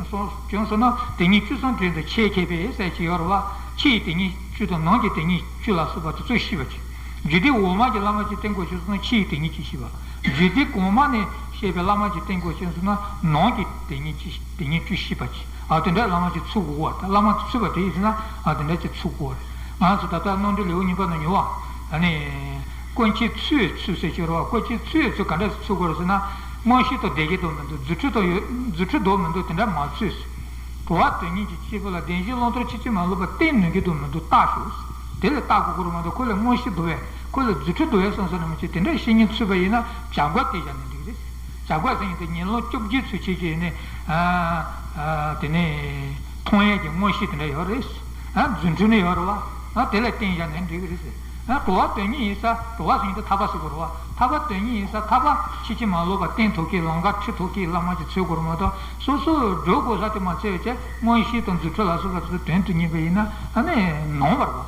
བྱུང་སོང་ན་དེ་ཉིད་བཅུ་གསུམ་དོན་དུ་ཆེད་མཁས་པས་ཟེར་གྱི་ཡོད་རེད་བ། ཕྱི་ཡི་དེ་ཉིད་བཅུ་དང་ནང་གི་དེ་ཉིད་བཅུ་ལ་སོགས་པ་དེ་ཚོ་ཤེས་པ་བྱེད། རྒྱུད་སྡེ་འོག་མ་གི་བླ་མ་གཅིག་བསྟེན་དགོས་བྱུང་སོང་ན་ཕྱི་ཡི་དེ་ཉིད་གཅིག་ཤེས་པ། རྒྱུད་སྡེ་གོང་མ་ནས་བཤད་པའི་བླ་མ་གཅིག་བསྟེན་དགོས་བྱུང་སོང་ན་ནང་གི་དེ་ཉིད་གཅིག་དེ་ཉིད་བཅུ་ཤེས་པ་གཅིག། ཨ་དེ་འདྲའི་བླ་མ་གཅིག་ཚུགས་དགོས་པ། བླ་མ་ཚུགས་པ་དེ་ཡིན་ཟེར་ན་ཨ་དེ་འདྲ་གཅིག་ཚུགས་དགོས་པ་རེད། ང་ཚོ་ད་ལྟ་རྣམ་འགྲེལ་ལེའུ་གཉིས་པ་ནང་ཉོ་བ། ཨ་ནི། ཀུན་མཁྱེན་ཚུལ་ཚུལ་ཟེར་གྱི་རེད་བ། ཀུན་མཁྱེན་ཚུལ་ཚུལ་ག་འདྲ་ཚུགས་དགོས་རེད་ཟེར་ན། མངོན་ཤེས་དང་ལྡན་གྱི་འདུག་མི་འདུག་རྫུ་འཕྲུལ་དང་ཡོད་རྫུ་འཕྲུལ་འདུག་མི་འདུག་དེ་འདྲ་མ་ཚུགས། གྲུབ་པ་དོན་གཉེར་གྱི་སྐྱེས་བུ་ལ་བདེན་བཞིའི་ཀློང་དོན་ཆེས་ཆེར་མ་ལོག་པར་བསྟན་ནུས་ཀྱི་འདུག་མི་འདུག་བལྟ་ཤོག། དེ་ལས་བལྟ་དགོས་ཀྱི་རེད་མ་གཏོགས་ཁོ་ལ་མངོན་ཤེས་འདུག་པས་ཁོ་ལ་རྫུ་འཕྲུལ་འདུག་པས་བསམ་བསམ་ནས་མི་བྱེད། དེ་འདྲ་བཤེས་གཉེན་ཚུད་པ་ཡིན་ན་བྱ་དགའ་སྟེར་བཞག་ན་འགྲིག་རེད། བྱ་དགའ་ཟེར་ཡིན་དུས་ཉིན་ལོ་བཅོ་བརྒྱད་ཚུན་ཆད་ཀྱི་ནི། ཨ་ཨ་དེ་ནས་མཐོང་ཡས་ཀྱི་མངོན་ཤེས་དེ་འདྲ་ཡོད་རེད། ཨ་རྫུ་འཕྲུལ་ནི་ཡོད་རེད་བ། ཨ་དེ་ལ་བརྟེན་བཞག་ནས་འགྲིག་གི་རེད་ཟེར། ཨ་གྲུབ་པ་དོན་གཉེར་ཡིན་ས། གྲུབ་པ་ཟེར་ཡིན་དུས་ཐར་པ་ཟེར་དགོས་རེད་བ། ཐར་པ་དོན་གཉེར་ཡིན་ས། ཐར་པ་ཆེས་ཆེར་མ་ལོག་པར་བསྟན་ཐུབ་མཁན་ལམ་ཁ་ཁྲིད་ཐུབ་མཁན་བླ་མ་ཅིག་འཚོལ་དགོས་རེད་མ་གཏོགས་སོ་སོ་འགྲོ་དགོས་ས་དེ་མ་འཚོལ་བའི་ཆེད་མངོན་ཤེས་དང་རྫུ་འཕྲུལ་ལ་སོགས་པ་དེ་ཚོ་དོན་དུ་གཉེར་བ་ཡིན་ན་ཨ་ནི་ནོར་བ་རེད་བ།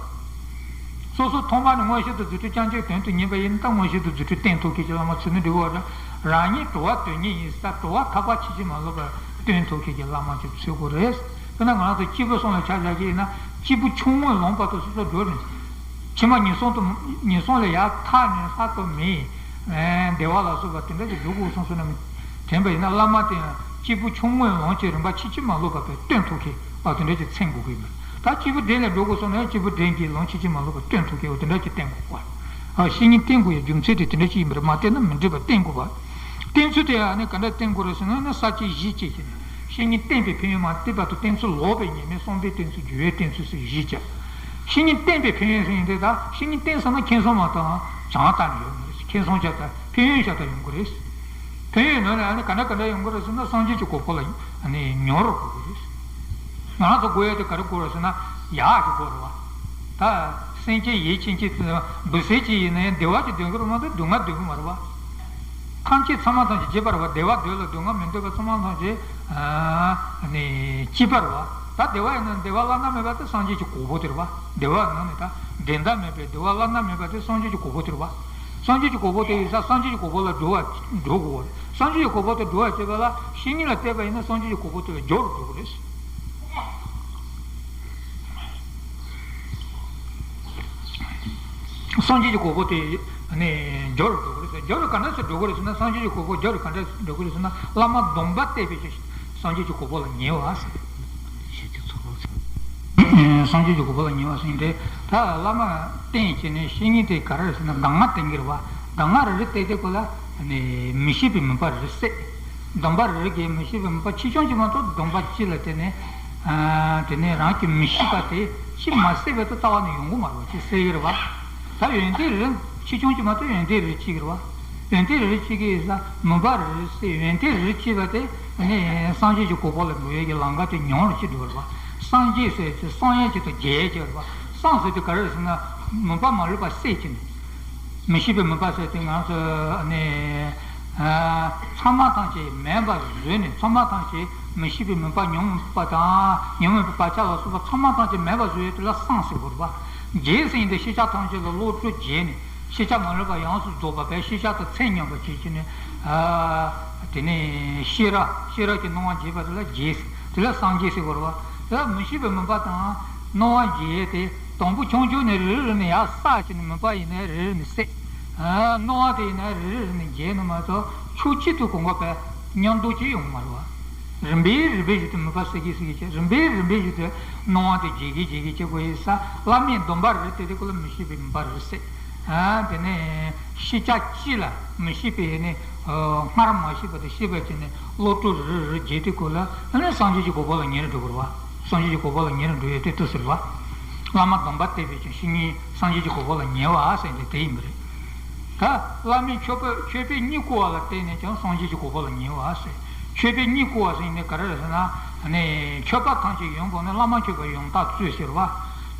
སོ་སོ་ཐོག་མ་ནས་མངོན་ཤེས་དང་རྫུ་འཕྲུལ་རྐྱང་རྐྱང་དོན་དུ་གཉེར་བ་ཡིན་ན་ད་མངོན་ཤེས་དང་རྫུ་འཕྲུལ་བསྟན་ཐུབ་མཁན་གྱི་བླ་མ་ཚུལ་ནི་འགྲིག་གི་རེད། རང་ཉིད་གྲུབ་པ་དོན་གཉེར་ཡིན་ས། གྲུབ་པ་ཐར་པ་ཆེས་ཆེར་མ་ལོག་པར་སྟོན་ཐུབ་མཁན་གྱི་བླ་མ་ཅིག་འཚོལ་དགོས་རེད། དཔེར་ན་ང་རང་ཚོ་སྐྱེས་བུ་གསུམ་ལ་ཆ་བཞག་གི་ཡིན་ན་སྐྱེས་བུ་ཆུང་ངུའི་ལུང་བར་དུ་སོ་སོ་འགྲོ་རིང་། ཕྱི་མ་ངན་སོང་དུ་ངན་སོང་ལས་ཡར་ཐར་ནས་ལྷ་དང་མི། བདེ་བ་ལ་སོགས་པ་དེ་འདྲ་ཅིག་འགྲོ་དགོས་སོང་སོང་ན་མི། དྲན་པ་ཡིན་ན་བླ་མ་དེ་ཡང་སྐྱེས་བུ་ཆུང་ངུའི་ལུང་གི་རིམ་པ་ཆེས་ཆེར་མ་ལོག་པ་བས་སྟོན་ཐུབ་མཁན་ཨ་དེ་འདྲ་ཅིག་མཚོན་དགོས་ཀྱི་ཡིན་པ། ད་སྐྱེས་བུ་འབྲིང་ལས་འགྲོ་དགོས་སོང་ན་ཡང་སྐྱེས་བུ་འབྲིང་གི་ལུང་ཆེས་ཆེར་མ་ལོག་པ་སྟོན་ཐུབ་མཁན་འོ་དེ་འདྲ་ཅིག་བསྟེན་དགོས་པ། བཤེས་གཉེན་བསྟེན་དགོས་ཡ་རྒྱུ་མཚན་དེ་དེ་འདྲ་ཅིག་ཡིན་པ་རེད། མ་བསྟེན་ན་མི་འགྲིག་པ་བསྟེན་དགོས་པ། བསྟེན་ཚུལ་དེ་ཡང་ནི་ག་འདྲ་བསྟེན་དགོས་རེད་ཟེར་ན་ནི་ས་བཅད་བཞི་བཅས་ཀྱིས་ནི། བཤེས་གཉེན་བསྟེན་པའི་ཕན་ཡོན་མ་བསྟེན་པ་དང་བསྟེན་ཚུལ་ལོག་པའི་ཉེས་དམིགས་བསམ་པའི་བསྟེན་ཚུལ་འགྱུར་བའི་བསྟེན་ཚུལ་ཟེར་བཞི་བཅས། བཤེས་གཉེན་བསྟེན་པའི་ཕན་ཡོན་ཟེར་ཡིན་དུས་ད་བཤེས་གཉེན་བསྟེན་ཟེར་ན་ཁེ་བཟང་མ་གཏོགས་བྱང་ལྟ་ནས་ཡོད་མ་རེད། ཁེ་བཟང་བྱ་ལྟ་ཕན་ཡོན་བྱ་ལྟ་ཡོང་གི་རེད། ཕན་ཡོན་ནང་ནས་ཨ་ནི་ག་འདྲ་ག་འདྲ་ཡོང་གི་རེད་ཟེར་ན་སངས་རྒྱས་ཀྱི་གོ་འཕང་ལ་ཨ་ནི་མྱུར་རུ་འགྲོ་གི་རེད། ང་རང་ཚོ་དགོས་ཡ་དེ་ག་རེ་དགོས་རེད་ཟེར་ན་ཡག་ཞིག་དགོས་རེད་བ། ད་སེམས་ཅན་ཡིད་ཆེས་ཅིག་འབུ་སྲིན་ཅིག་ཡིན་ན་ཡང་བདེ་བ་ཅིག་འདོད་ཀྱི་རེད་མ་གཏོགས་སྡུག་བསྔལ་འདོད་ཀྱི་མ་རེད་བ། ཐམས་ཅད་ཚང་མ་ཐམས་ཅད་གཅིག་པ་རེད་བ། བདེ་བ་འདོད་ལ་སྡུག་བསྔལ་མི་འདོད་པ་ཚང་མ་ཐམས་ཅད་ཨ་ནི་གཅིག་པ་རེད་བ། ད་བདེ་བ་ཡིན་ན་བདེ་བ་བླ་ན་མེད་པ་དེ་སངས་རྒྱས་ཀྱི་གོ་འཕང་དེ་རེད་བ། བདེ་བ་ནང་ནས་ད་འགྲན་ཟླ་མེད་པའི་བདེ་བ་བླ་ན་མེད་པ་དེ་སངས་རྒྱས་ཀྱི་གོ་འཕང་དེ་རེད་བ། སངས་རྒྱས་ཀྱི་གོ་འཕང་དེ་ཡིན་ཙང་སངས་རྒྱས་ཀྱི་གོ་འཕང་ལ་འགྲོ་བ་འགྲོ་དགོས་པ་རེད། སངས་རྒྱས་ཀྱི་གོ་འཕང་དེ་འགྲོ་བ་བྱེད་པ་ལ་བཤེས་གཉེན་ལ་བལྟས་པ་ཡིན་ན་སངས་རྒྱས་ཀྱི་གོ་འཕང་དེ་ལ་རྒྱུར་འགྲོ་གི་རེད། སངས་རྒྱས་ཀྱི་གོ་འཕང་དེ་ནི་རྒྱུར་འགྲོ་གི་རེད་ཟེར། རྒྱུར་ག་འདྲ་སེ་འགྲོ་གི་རེད་ཟེར་ན། སངས་རྒྱས་ཀྱི་གོ་འཕང་རྒྱུར་ག་འདྲ་སེ་འགྲོ་གི་རེད་ཟེར་ན། བླ་མ་སྡོམ་པ་བསྟེན་པའི་ཕྱིར་སངས་རྒྱས་ཀྱི་གོ་འཕང་ལ་ཉེ་བ་ཟེར། སངས་རྒྱས་ཀྱི་གོ་འཕང་ལ་ཉེ་བ་ཟེར་ཡིན་ཏེ། ད་བླ་མ་བསྟེན་བྱས་ནས་བཤེས་གཉེན་དེ་ག་རེ་རེད་ཟེར་ན་གདམས་ངག་བསྟེན་གྱི་རེད་བ། གདམས་ངག་རེ་རེ་བསྟེན་དུས་སྐབས་ལ་ནི་མི་ཤེས་པའི་མུན་པ་རེ་རེ་བསལ། སྡོམ་པ་རེ་རེ་གིས་མི་ཤེས་པའི་མུན་པ་ཆེ་ཆུང་གཅིག་མ་གཏོགས་སྡོམ་པ་གཅིག་ལ་བརྟེན་ནས། ཨ་དེ་ནས་རང་གི་མི་ཤེས་པ་དེ་ཅིག་མ་བསལ་བའི་ཐོག་རྩ་བ་ནས་ཡོང་གི་མ་རེད་བ། ཅིག་བསལ་གྱི་རེད་བ། ད་ཡོན་ཏན་རེ་ཆེ་ཆུང་གཅིག་མ་གཏོགས་ཡོན་ཏན་རེ་གཅིག་གི་རེད་བ། ཡོན་ཏན་རེ་གཅིག་གི་ས་མུན་པ་རེ་བསལ། ཡོན་ཏན་རེ་གཅིག་པ་དེ་ནི་སངས་རྒྱས་ཀྱི་གོ་འཕང་ལ་འགྲོ་ཡས་ཀྱི་ལམ་ཁ་དེ་ཉུང་རུ་ཅིག་འགྲོ་གི་རེད་བ། སངས་རྒྱས་ཟེར་ཚེ་སངས་ཡས་ཅིག་དང་རྒྱས་ཡས་ཅིག་རེད་བ། སངས་ཟེར་དུས་ག་རེ་རེད་ཟེར་ན་མུན་པ་མ་ལུས་པ་བསལ་བྱས་ནས། མི་ཤེས་པའི་མུན་པ་ཟེར་དེ་ང་ཚོ་ནི། ཨ་ཚང་མ་ཐམས་ཅད་མེད་པ་བཟོས་ནས། ཚང་མ་ཐམས་ཅད་མི་ཤེས་པའི་མུན་པ་ཉོན་མོངས་པ་དང་ཉོན་མོངས་པའི་བག་ཆགས་ལ་སོགས་པ་ཚང་མ་ཐམས་ཅད་མེད་པ་བཟོས་ཡོད་དེ་ལ་སངས་ཟེར་དགོས་རེད་པ། རྒྱས་ཟེར་ཡིན་ཏེ་ཤེས་བྱ་ཐམས་ཅད་ལ་བློ་གྲོས་རྒྱས་ནས་ཤེས་བྱ་མ་ལུས་པ་ཡོངས་སུ་རྫོགས་པ་བས་ཤེས་བྱ་དང་མཚན་མཉམ་པ་བྱེད་ཀྱི་ནི། ཨ་དེ་ནས་ཤེས་རབ་ཤེས་རབ་ཀྱི་སྣང་བ་རྒྱས་པ་དེ་ལ་རྒྱས་ཟེར། དེ་ལ་སངས་རྒྱས་ཟེར་དགོས་རེད་པ། དེ་ལ་མི་ཤེས་པའི་མུན་པ་དང་སྣང་བ་རྒྱས་ཏེ། དང་པོ་ཆུང་ཆུང་ནས་རེ་རེ་ནས་ཡར་བསགས་བྱས་ནས་མུན་པ་ཡིན་ན་རེ་རེ་ནས་བསལ། ཨ་སྣང་བ་དེ་ཡིན་ན་རེ་རེ་ནས་རྒྱས་ནས་མ་གཏོགས་ཕྱོགས་གཅིག་ཏུ་གང་ག་བས་མཉམ་དུ་ཅིག་ཡོང་མ་རེད་བ། རིམ་པས་རིམ་པས་བཞིན་དུ་མུན་པ་བསལ་གྱིན་བསལ་གྱིན་བྱས། རིམ་པས་རིམ་པས་བཞིན་དུ་སྣང་བ་དེ་རྒྱས་གྱིན་རྒྱས་གྱིན་བྱེད་དགོས་ཡིན་ས། བླ་མས་སྡོམ་པ་རེ་སྟེ་དེ་ཀུན་ལ་མི་ཤེས་པའི་མུན་པ་རེ་བསལ། ཨ་དེ་ནས་ཤེས་བྱ་གཅིག་ལ་མི་ཤེས་པའི་ནི་སྔར་མ་ཤེས་པ་དེ་ཤེས་པ་བྱས་ནས་བློ་གྲོས་རེ་རེ་རེ་རྒྱས་དེ་ཀུན་ལ་ཨ་ནི་སངས་རྒྱས་ཀྱི་གོ་འཕང་ལ་ཉེ་རུ་འགྲོ་དགོས་རེད་བ། སངས་རྒྱས་ཀྱི་གོ་འཕང་ལ་ཉེ་རུ་འགྲོ་ཡས་དེ་ལྟོས་ཟེར་བ། བླ་མ་སྡོམ་པ་བརྟན་པས་ཀྱང་བཤེས་གཉེན་སངས་རྒྱས་ཀྱི་གོ་འཕང་ལ་ཉེ་བ་ཟེར་ཏེ་དེ་ཡིན་པ་རེད། ད་བླ་མས་མཆོད་པ་མཆོད་པས་གཉིད་ཁུག་པ་ལ་བརྟེན་ནས་ཀྱང་སངས་རྒྱས་ཀྱི་གོ་འཕང་ལ་ཉེ་བ་ཟེར། མཆོད་པས་གཉིད་ཁུག་པ་ཟེར་ནས་ག་རེ་རེད་ཟེར་ན། ནས་མཆོད་པ་ཐམས་ཅད་ཡོན་པོ་ནི་བླ་མ་མཆོད་པ་ཡང་དག་སྩོལ་ཟེར་བ།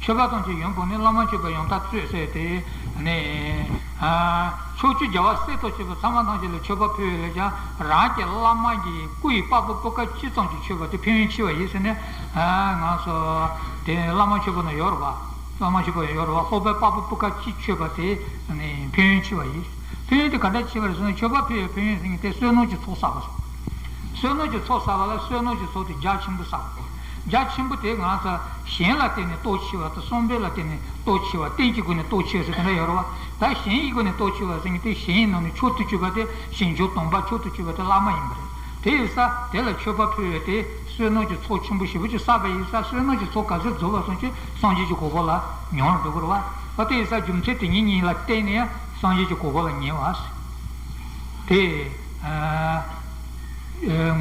མཆོད་པ་ཐམས་ཅད་ཡོན་པོ་ནི་བླ་མ་མཆོད་པ་ཡང་དག་སྩོལ་ཟེར་ཏེ། ནས་ཕྱོགས་བཅུའི་རྒྱལ་བ་སྲས་དང་བཅས་པ་ཚང་མ་ཐམས་ཅད་ལ་མཆོད་པ་ཕུལ་བས་ཀྱང་རང་གི་བླ་མ་གི་སྐུ་ཡི་པགས་པ་སྤུ་ཁ་གཅིག་ཙམ་གྱིས་མཆོད་པ་དེ་ཕན་ཡོན་ཆེ་བ་ཡིན་ཟེར་ནས། ང་ཚོ་དེ་བླ་མ་མཆོད་པ་ན་ཡོད་རེད་བ། བླ་མ་མཆོད་པ་ཡོད་རེད་བ། ལྷོ་པའི་པགས་པ་སྤུ་ཁ་གཅིག་མཆོད་པ་དེ་ནི་ཕན་ཡོན་ཆེ་བ་ཡིན། ཕན་ཡོན་དེ་ག་འདྲ་ཆེ་བ་རེད་ཟེར་ན། མཆོད་པ་ཕུལ་བའི་ཕན་ཡོན་ཟེར་མཁན་དེ་བསོད་ནམས་ཀྱི་ཚོགས་བསགས་པ་སོགས། བསོད་ནམས་ཀྱི་ཚོགས་བསགས་པ་ལ་བསོད་ནམས་ཀྱི་ཚོགས་དེ་རྒྱ་ཆེན་པོ་བསགས་པ་དགོས། རྒྱ་ཆེན་པོ་དེ་ང་ཚོ་གཞན་ལ་བརྟེན་ནས་སྟོབས་ཆེ་བ་དང་། བསམ་པའི་ལ་བརྟེན་ནས་སྟོབས་ཆེ་བ། རྟེན་གྱི་སྒོ་ནས་སྟོབས་ཆེ་བ་ཟེར་དེ་འདྲ་ཡོད་རེད་བ། ད་གཞན་གྱི་སྒོ་ནས་སྟོབས་ཆེ་བ་ཟེར་མཁན་དེ་གཞན་ནང་ནས་མཆོག་ཏུ་གྱུར་པ་དེ་ཞིང་བཅུ་སྡོམ་པ་མཆོག་ཏུ་གྱུར་པ་དེ་བླ་མ་ཡིན་པ་རེད། དེ་ཡིན་ཙང་དེ་ལ་མཆོད་པ་ཕུལ་བས་དེ་བསོད་ནམས་ཀྱི་ཚོགས་ཆེན་པོ་ཞེ་པོ་ཅིག་བསགས་པ་ཡིན་ཙང་། བསོད་ནམས་ཀྱི་ཚོགས་ག་ཚོད་རྫོགས་པ་སོང་ཅི་སངས་རྒྱས་ཀྱི་གོ་འཕང་ལ་ཉེ་བར་འགྲོ་དགོས་རེད་བ། ཨ་དེ་ཡིན་ཙང་རྒྱུ་མཚན་དེ་གཉིས་གཉིས་ལ་བརྟེན་ནས་སངས་རྒྱས་ཀྱི་གོ་འཕང་ལ་ཉེ་བ་ཟེར། དེ་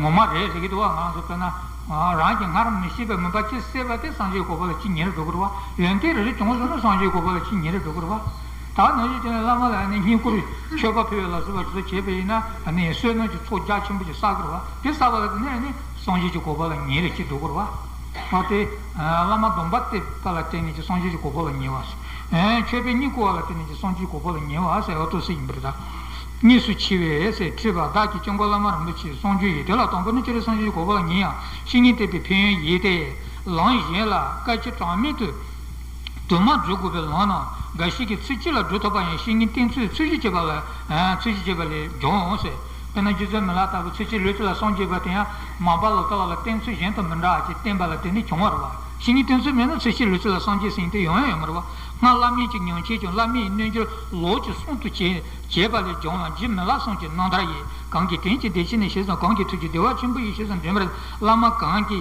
ངོ་མ་རེད་ཟེར་གྱི་འདུག་བ། ང་ཚོ་དཔེར་ན་རང་གི་སྔར་མི་ཤེས་པའི་མུན་པ་ཅིག་བསལ་བ་དེ་སངས་རྒྱས་ཀྱི་གོ་འཕང་ལ་ཅིག་ཉེ་རུ་འགྲོ་དགོས་རེད་བ། ཡོན་ཏན་རེ་རེ་བྱུང་སོང་ན་སངས་རྒྱས་ཀྱི་གོ་འཕང་ལ་ཅིག་ཉེ་རུ་འགྲོ་དགོས་རེད་བ། ད་ནང་བཞིན་བྱས་ན་བླ་མ་ལ་ནི་བསྙེན་བཀུར་མཆོད་པ་ཕུལ་བ་ལ་སོགས་པ་དེ་ཚོ་བྱས་པ་ཡིན་ན། ནི་བསོད་ནམས་ཀྱི་ཚོགས་རྒྱ་ཆེན་པོ་ཅིག་བསགས་ཀྱི་རེད་བ། དེ་བསགས་པ་ལ་བརྟེན་ནས་ནི་སངས་རྒྱས་ཀྱི་གོ་འཕང་ལ་ཉེ་རུ་ཅིག་འགྲོ་གི་རེད་བ། འོ་དེ་བླ་མ་སྡོམ་པ་བརྟན་པ་ལ་བརྟེན་ནས་ཀྱི་སངས་རྒྱས་ཀྱི་གོ་འཕང་ལ་ཉེ་བ་ཟེར། མཆོད་པས་གཉིད་ཁུག་པ་ལ་བརྟེན་ནས་ཀྱི་སངས་རྒྱས་ཀྱི་གོ་འཕང་ལ་ཉེ་བ་ཟེར། འོ་དེ་ཟེར་ཡིན་པ་རེད་ད། གཉིས་སུ་མཆི་བས་ཟེར་དྲིས་པ། བདག་གིས་སྐྱབས་མགོན་བླ་མ་རིན་པོ་ཆེའི་གསུང་རྒྱུན་ཡིན། དེ་ལ་དང་པོ་ནི་སྤྱིར་སངས་རྒྱས་ཀྱི་གོ་འཕང་ལ་ཉེ་ཡང་བཤེས་གཉེན་བསྟེན་པའི་ཕན་ཡོན་ཡིན་ཏེ། ལམ་གཞན་ལ་བཀའ་ཁྱི་གྲངས་མེད་དུ་དུ་མ་སྒྲུབ་དགོས་པའི་ལམ་རྣམས་འགའ་ཞིག་གིས་ཚེ་གཅིག་ལ་སྒྲུབ་ཐུབ་པ་ཡང་བཤེས་གཉེན་བསྟེན་ཚུལ་ཚུལ་བཞིན་བྱེད་པ་ལ། ཚུལ་བཞིན་བྱེད་པ་ལས་འབྱུང་ཟེར། དཔེར་ན་རྗེ་བཙུན་མི་ལ་དྭགས་པོ་ཚེ་གཅིག་ལུས་གཅིག་ལ་སངས་རྒྱས་པ་དེ་ཡང་མ་པ་ལོ་ཙཱ་བ་ལ་བསྟེན་ཚུལ་གཞན་དང་མི་འདྲ་བ་ཅིག་བསྟེན་པ་ལ་བརྟེན་ནས་བྱུང་བ་རེད་བ། བཤེས་གཉེན་བསྟེན་ཚུལ་མེད་ན་ཚེ་གཅིག་ལུས་གཅིག་ལ་སངས་རྒྱས་ཟེར་མཁན་དེ་ཡོང་ཡང་ཡོང་མི་རེད་བ། སྔར་བླ་མེད་ཀྱི་ཉམས་བྱས་ཀྱང་བླ་མའི་རྣལ་འབྱོར་ལོགས་ཀྱི་གསུང་དུ་བྱས། བྱས་པ་ལས་བྱུང་བ་རྗེ་མི་ལ་གསུམ་གྱི་རྣམ་ཐར་ཡིན། གང་གིས་དྲིན་གྱིས་བདེ་ཆེན་ནི་ཞེས་སམ། གང་གིས་ཐུགས་ཀྱིས་བདེ་བ་ཆེན་པོ་ཡིན་ཞེས་སམ་འདྲེན་པར། བླ་མ་གང་གི་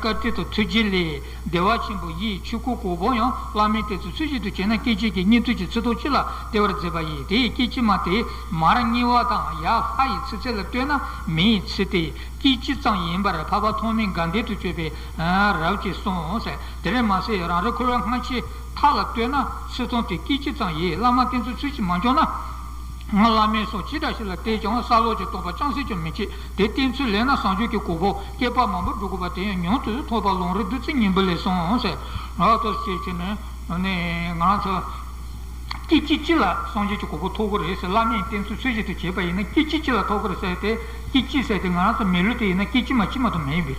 བཀའ་དྲིན་དང་ཐུགས་རྗེ་ལས་བདེ་བ་ཆེན་པོ་ཡི་ཆོས་སྐུ་གོ་འཕང་ཡང་བླ་མའི་བསྟེན་ཚུལ་ཚུལ་བཞིན་དུ་བྱས་ན་སྐད་ཅིག་གིས་གཉིད་དུས་ཀྱི་ཚིག་ཐོག་གཅིག་ལ་བདེ་བར་མཛད་པ་ཡིན། དེ་ཡི་སྐད་ཅིག་མ་དེ་མར་དམྱལ་བ་དང་ཡར་ལྷ་ཡི་ཚིག་ཚད་ལ་ལྟོས་ན་མེ་ཡི་ཚིག་སྟེ་སྐད་ཅིག་ཙམ་ཡིན་པར་འཕགས་པ་ཐོགས་མེད་དགའ་ལྡན་དུ་སྤྱོད་པའི་རབ་ཅེས་གསུངས་ཟེར། དེར་མ་ཟད་རང་རིག་འཁོར་བའི་སྔ་ཕྱི་མཐའ་ལ་ལྟོས་ན་ཚིག་ཐོག་དེ་སྐད་ཅིག་ཙམ་ཡིས་བླ་མ་བསྟེན་ཚུལ་ཚུལ་བཞིན་མ་བྱུང་ན། སྔར་བླ་མའི་གསུང་ཇི་འདྲ་ཞིག་ལ་བལྟས་ཀྱང་ས་ལོག་གི་རྟོགས་པ་ཅུང་ཟད་ཀྱང་མི་སྐྱེ། དེ་བསྟེན་ཚུལ་ལེགས་ན་བྱང་ཆུབ་ཀྱི་གོ་འཕང་བསྐལ་པ་མང་པོ་སྒྲུབ་དགོས་པ་དེ་ཡང་མྱུར་དུ་ཐོབ་པ་ལམ་རིམ་བདུད་རྩི་སྙིང་པོ་ལས་གསུངས་ཟེར། ང་ཚོ་སྐད་ཅིག་ནི་ནི་ང་ཚོ་སྐད་ཅིག་གཅིག་ལ་སངས་རྒྱས་ཀྱི་གོ་འཕང་ཐོབ་ཀྱི་རེད་ཟེར། བླ་མའི་བསྟེན་ཚུལ་ཚུལ་བཞིན་དུ་བྱས་པ་ཡིན་ན་སྐད་ཅིག་གཅིག་ལ་ཐོབ་ཀྱི་རེད་ཟེར་ཏེ། སྐད་ཅིག་ཟེར་ཏེ་ང་རང་ཚོ་མི་ལུས་དེ་ཡིན་ན་སྐད་ཅིག་མ་གཅིག་མ་གཏོགས་མེད་པས།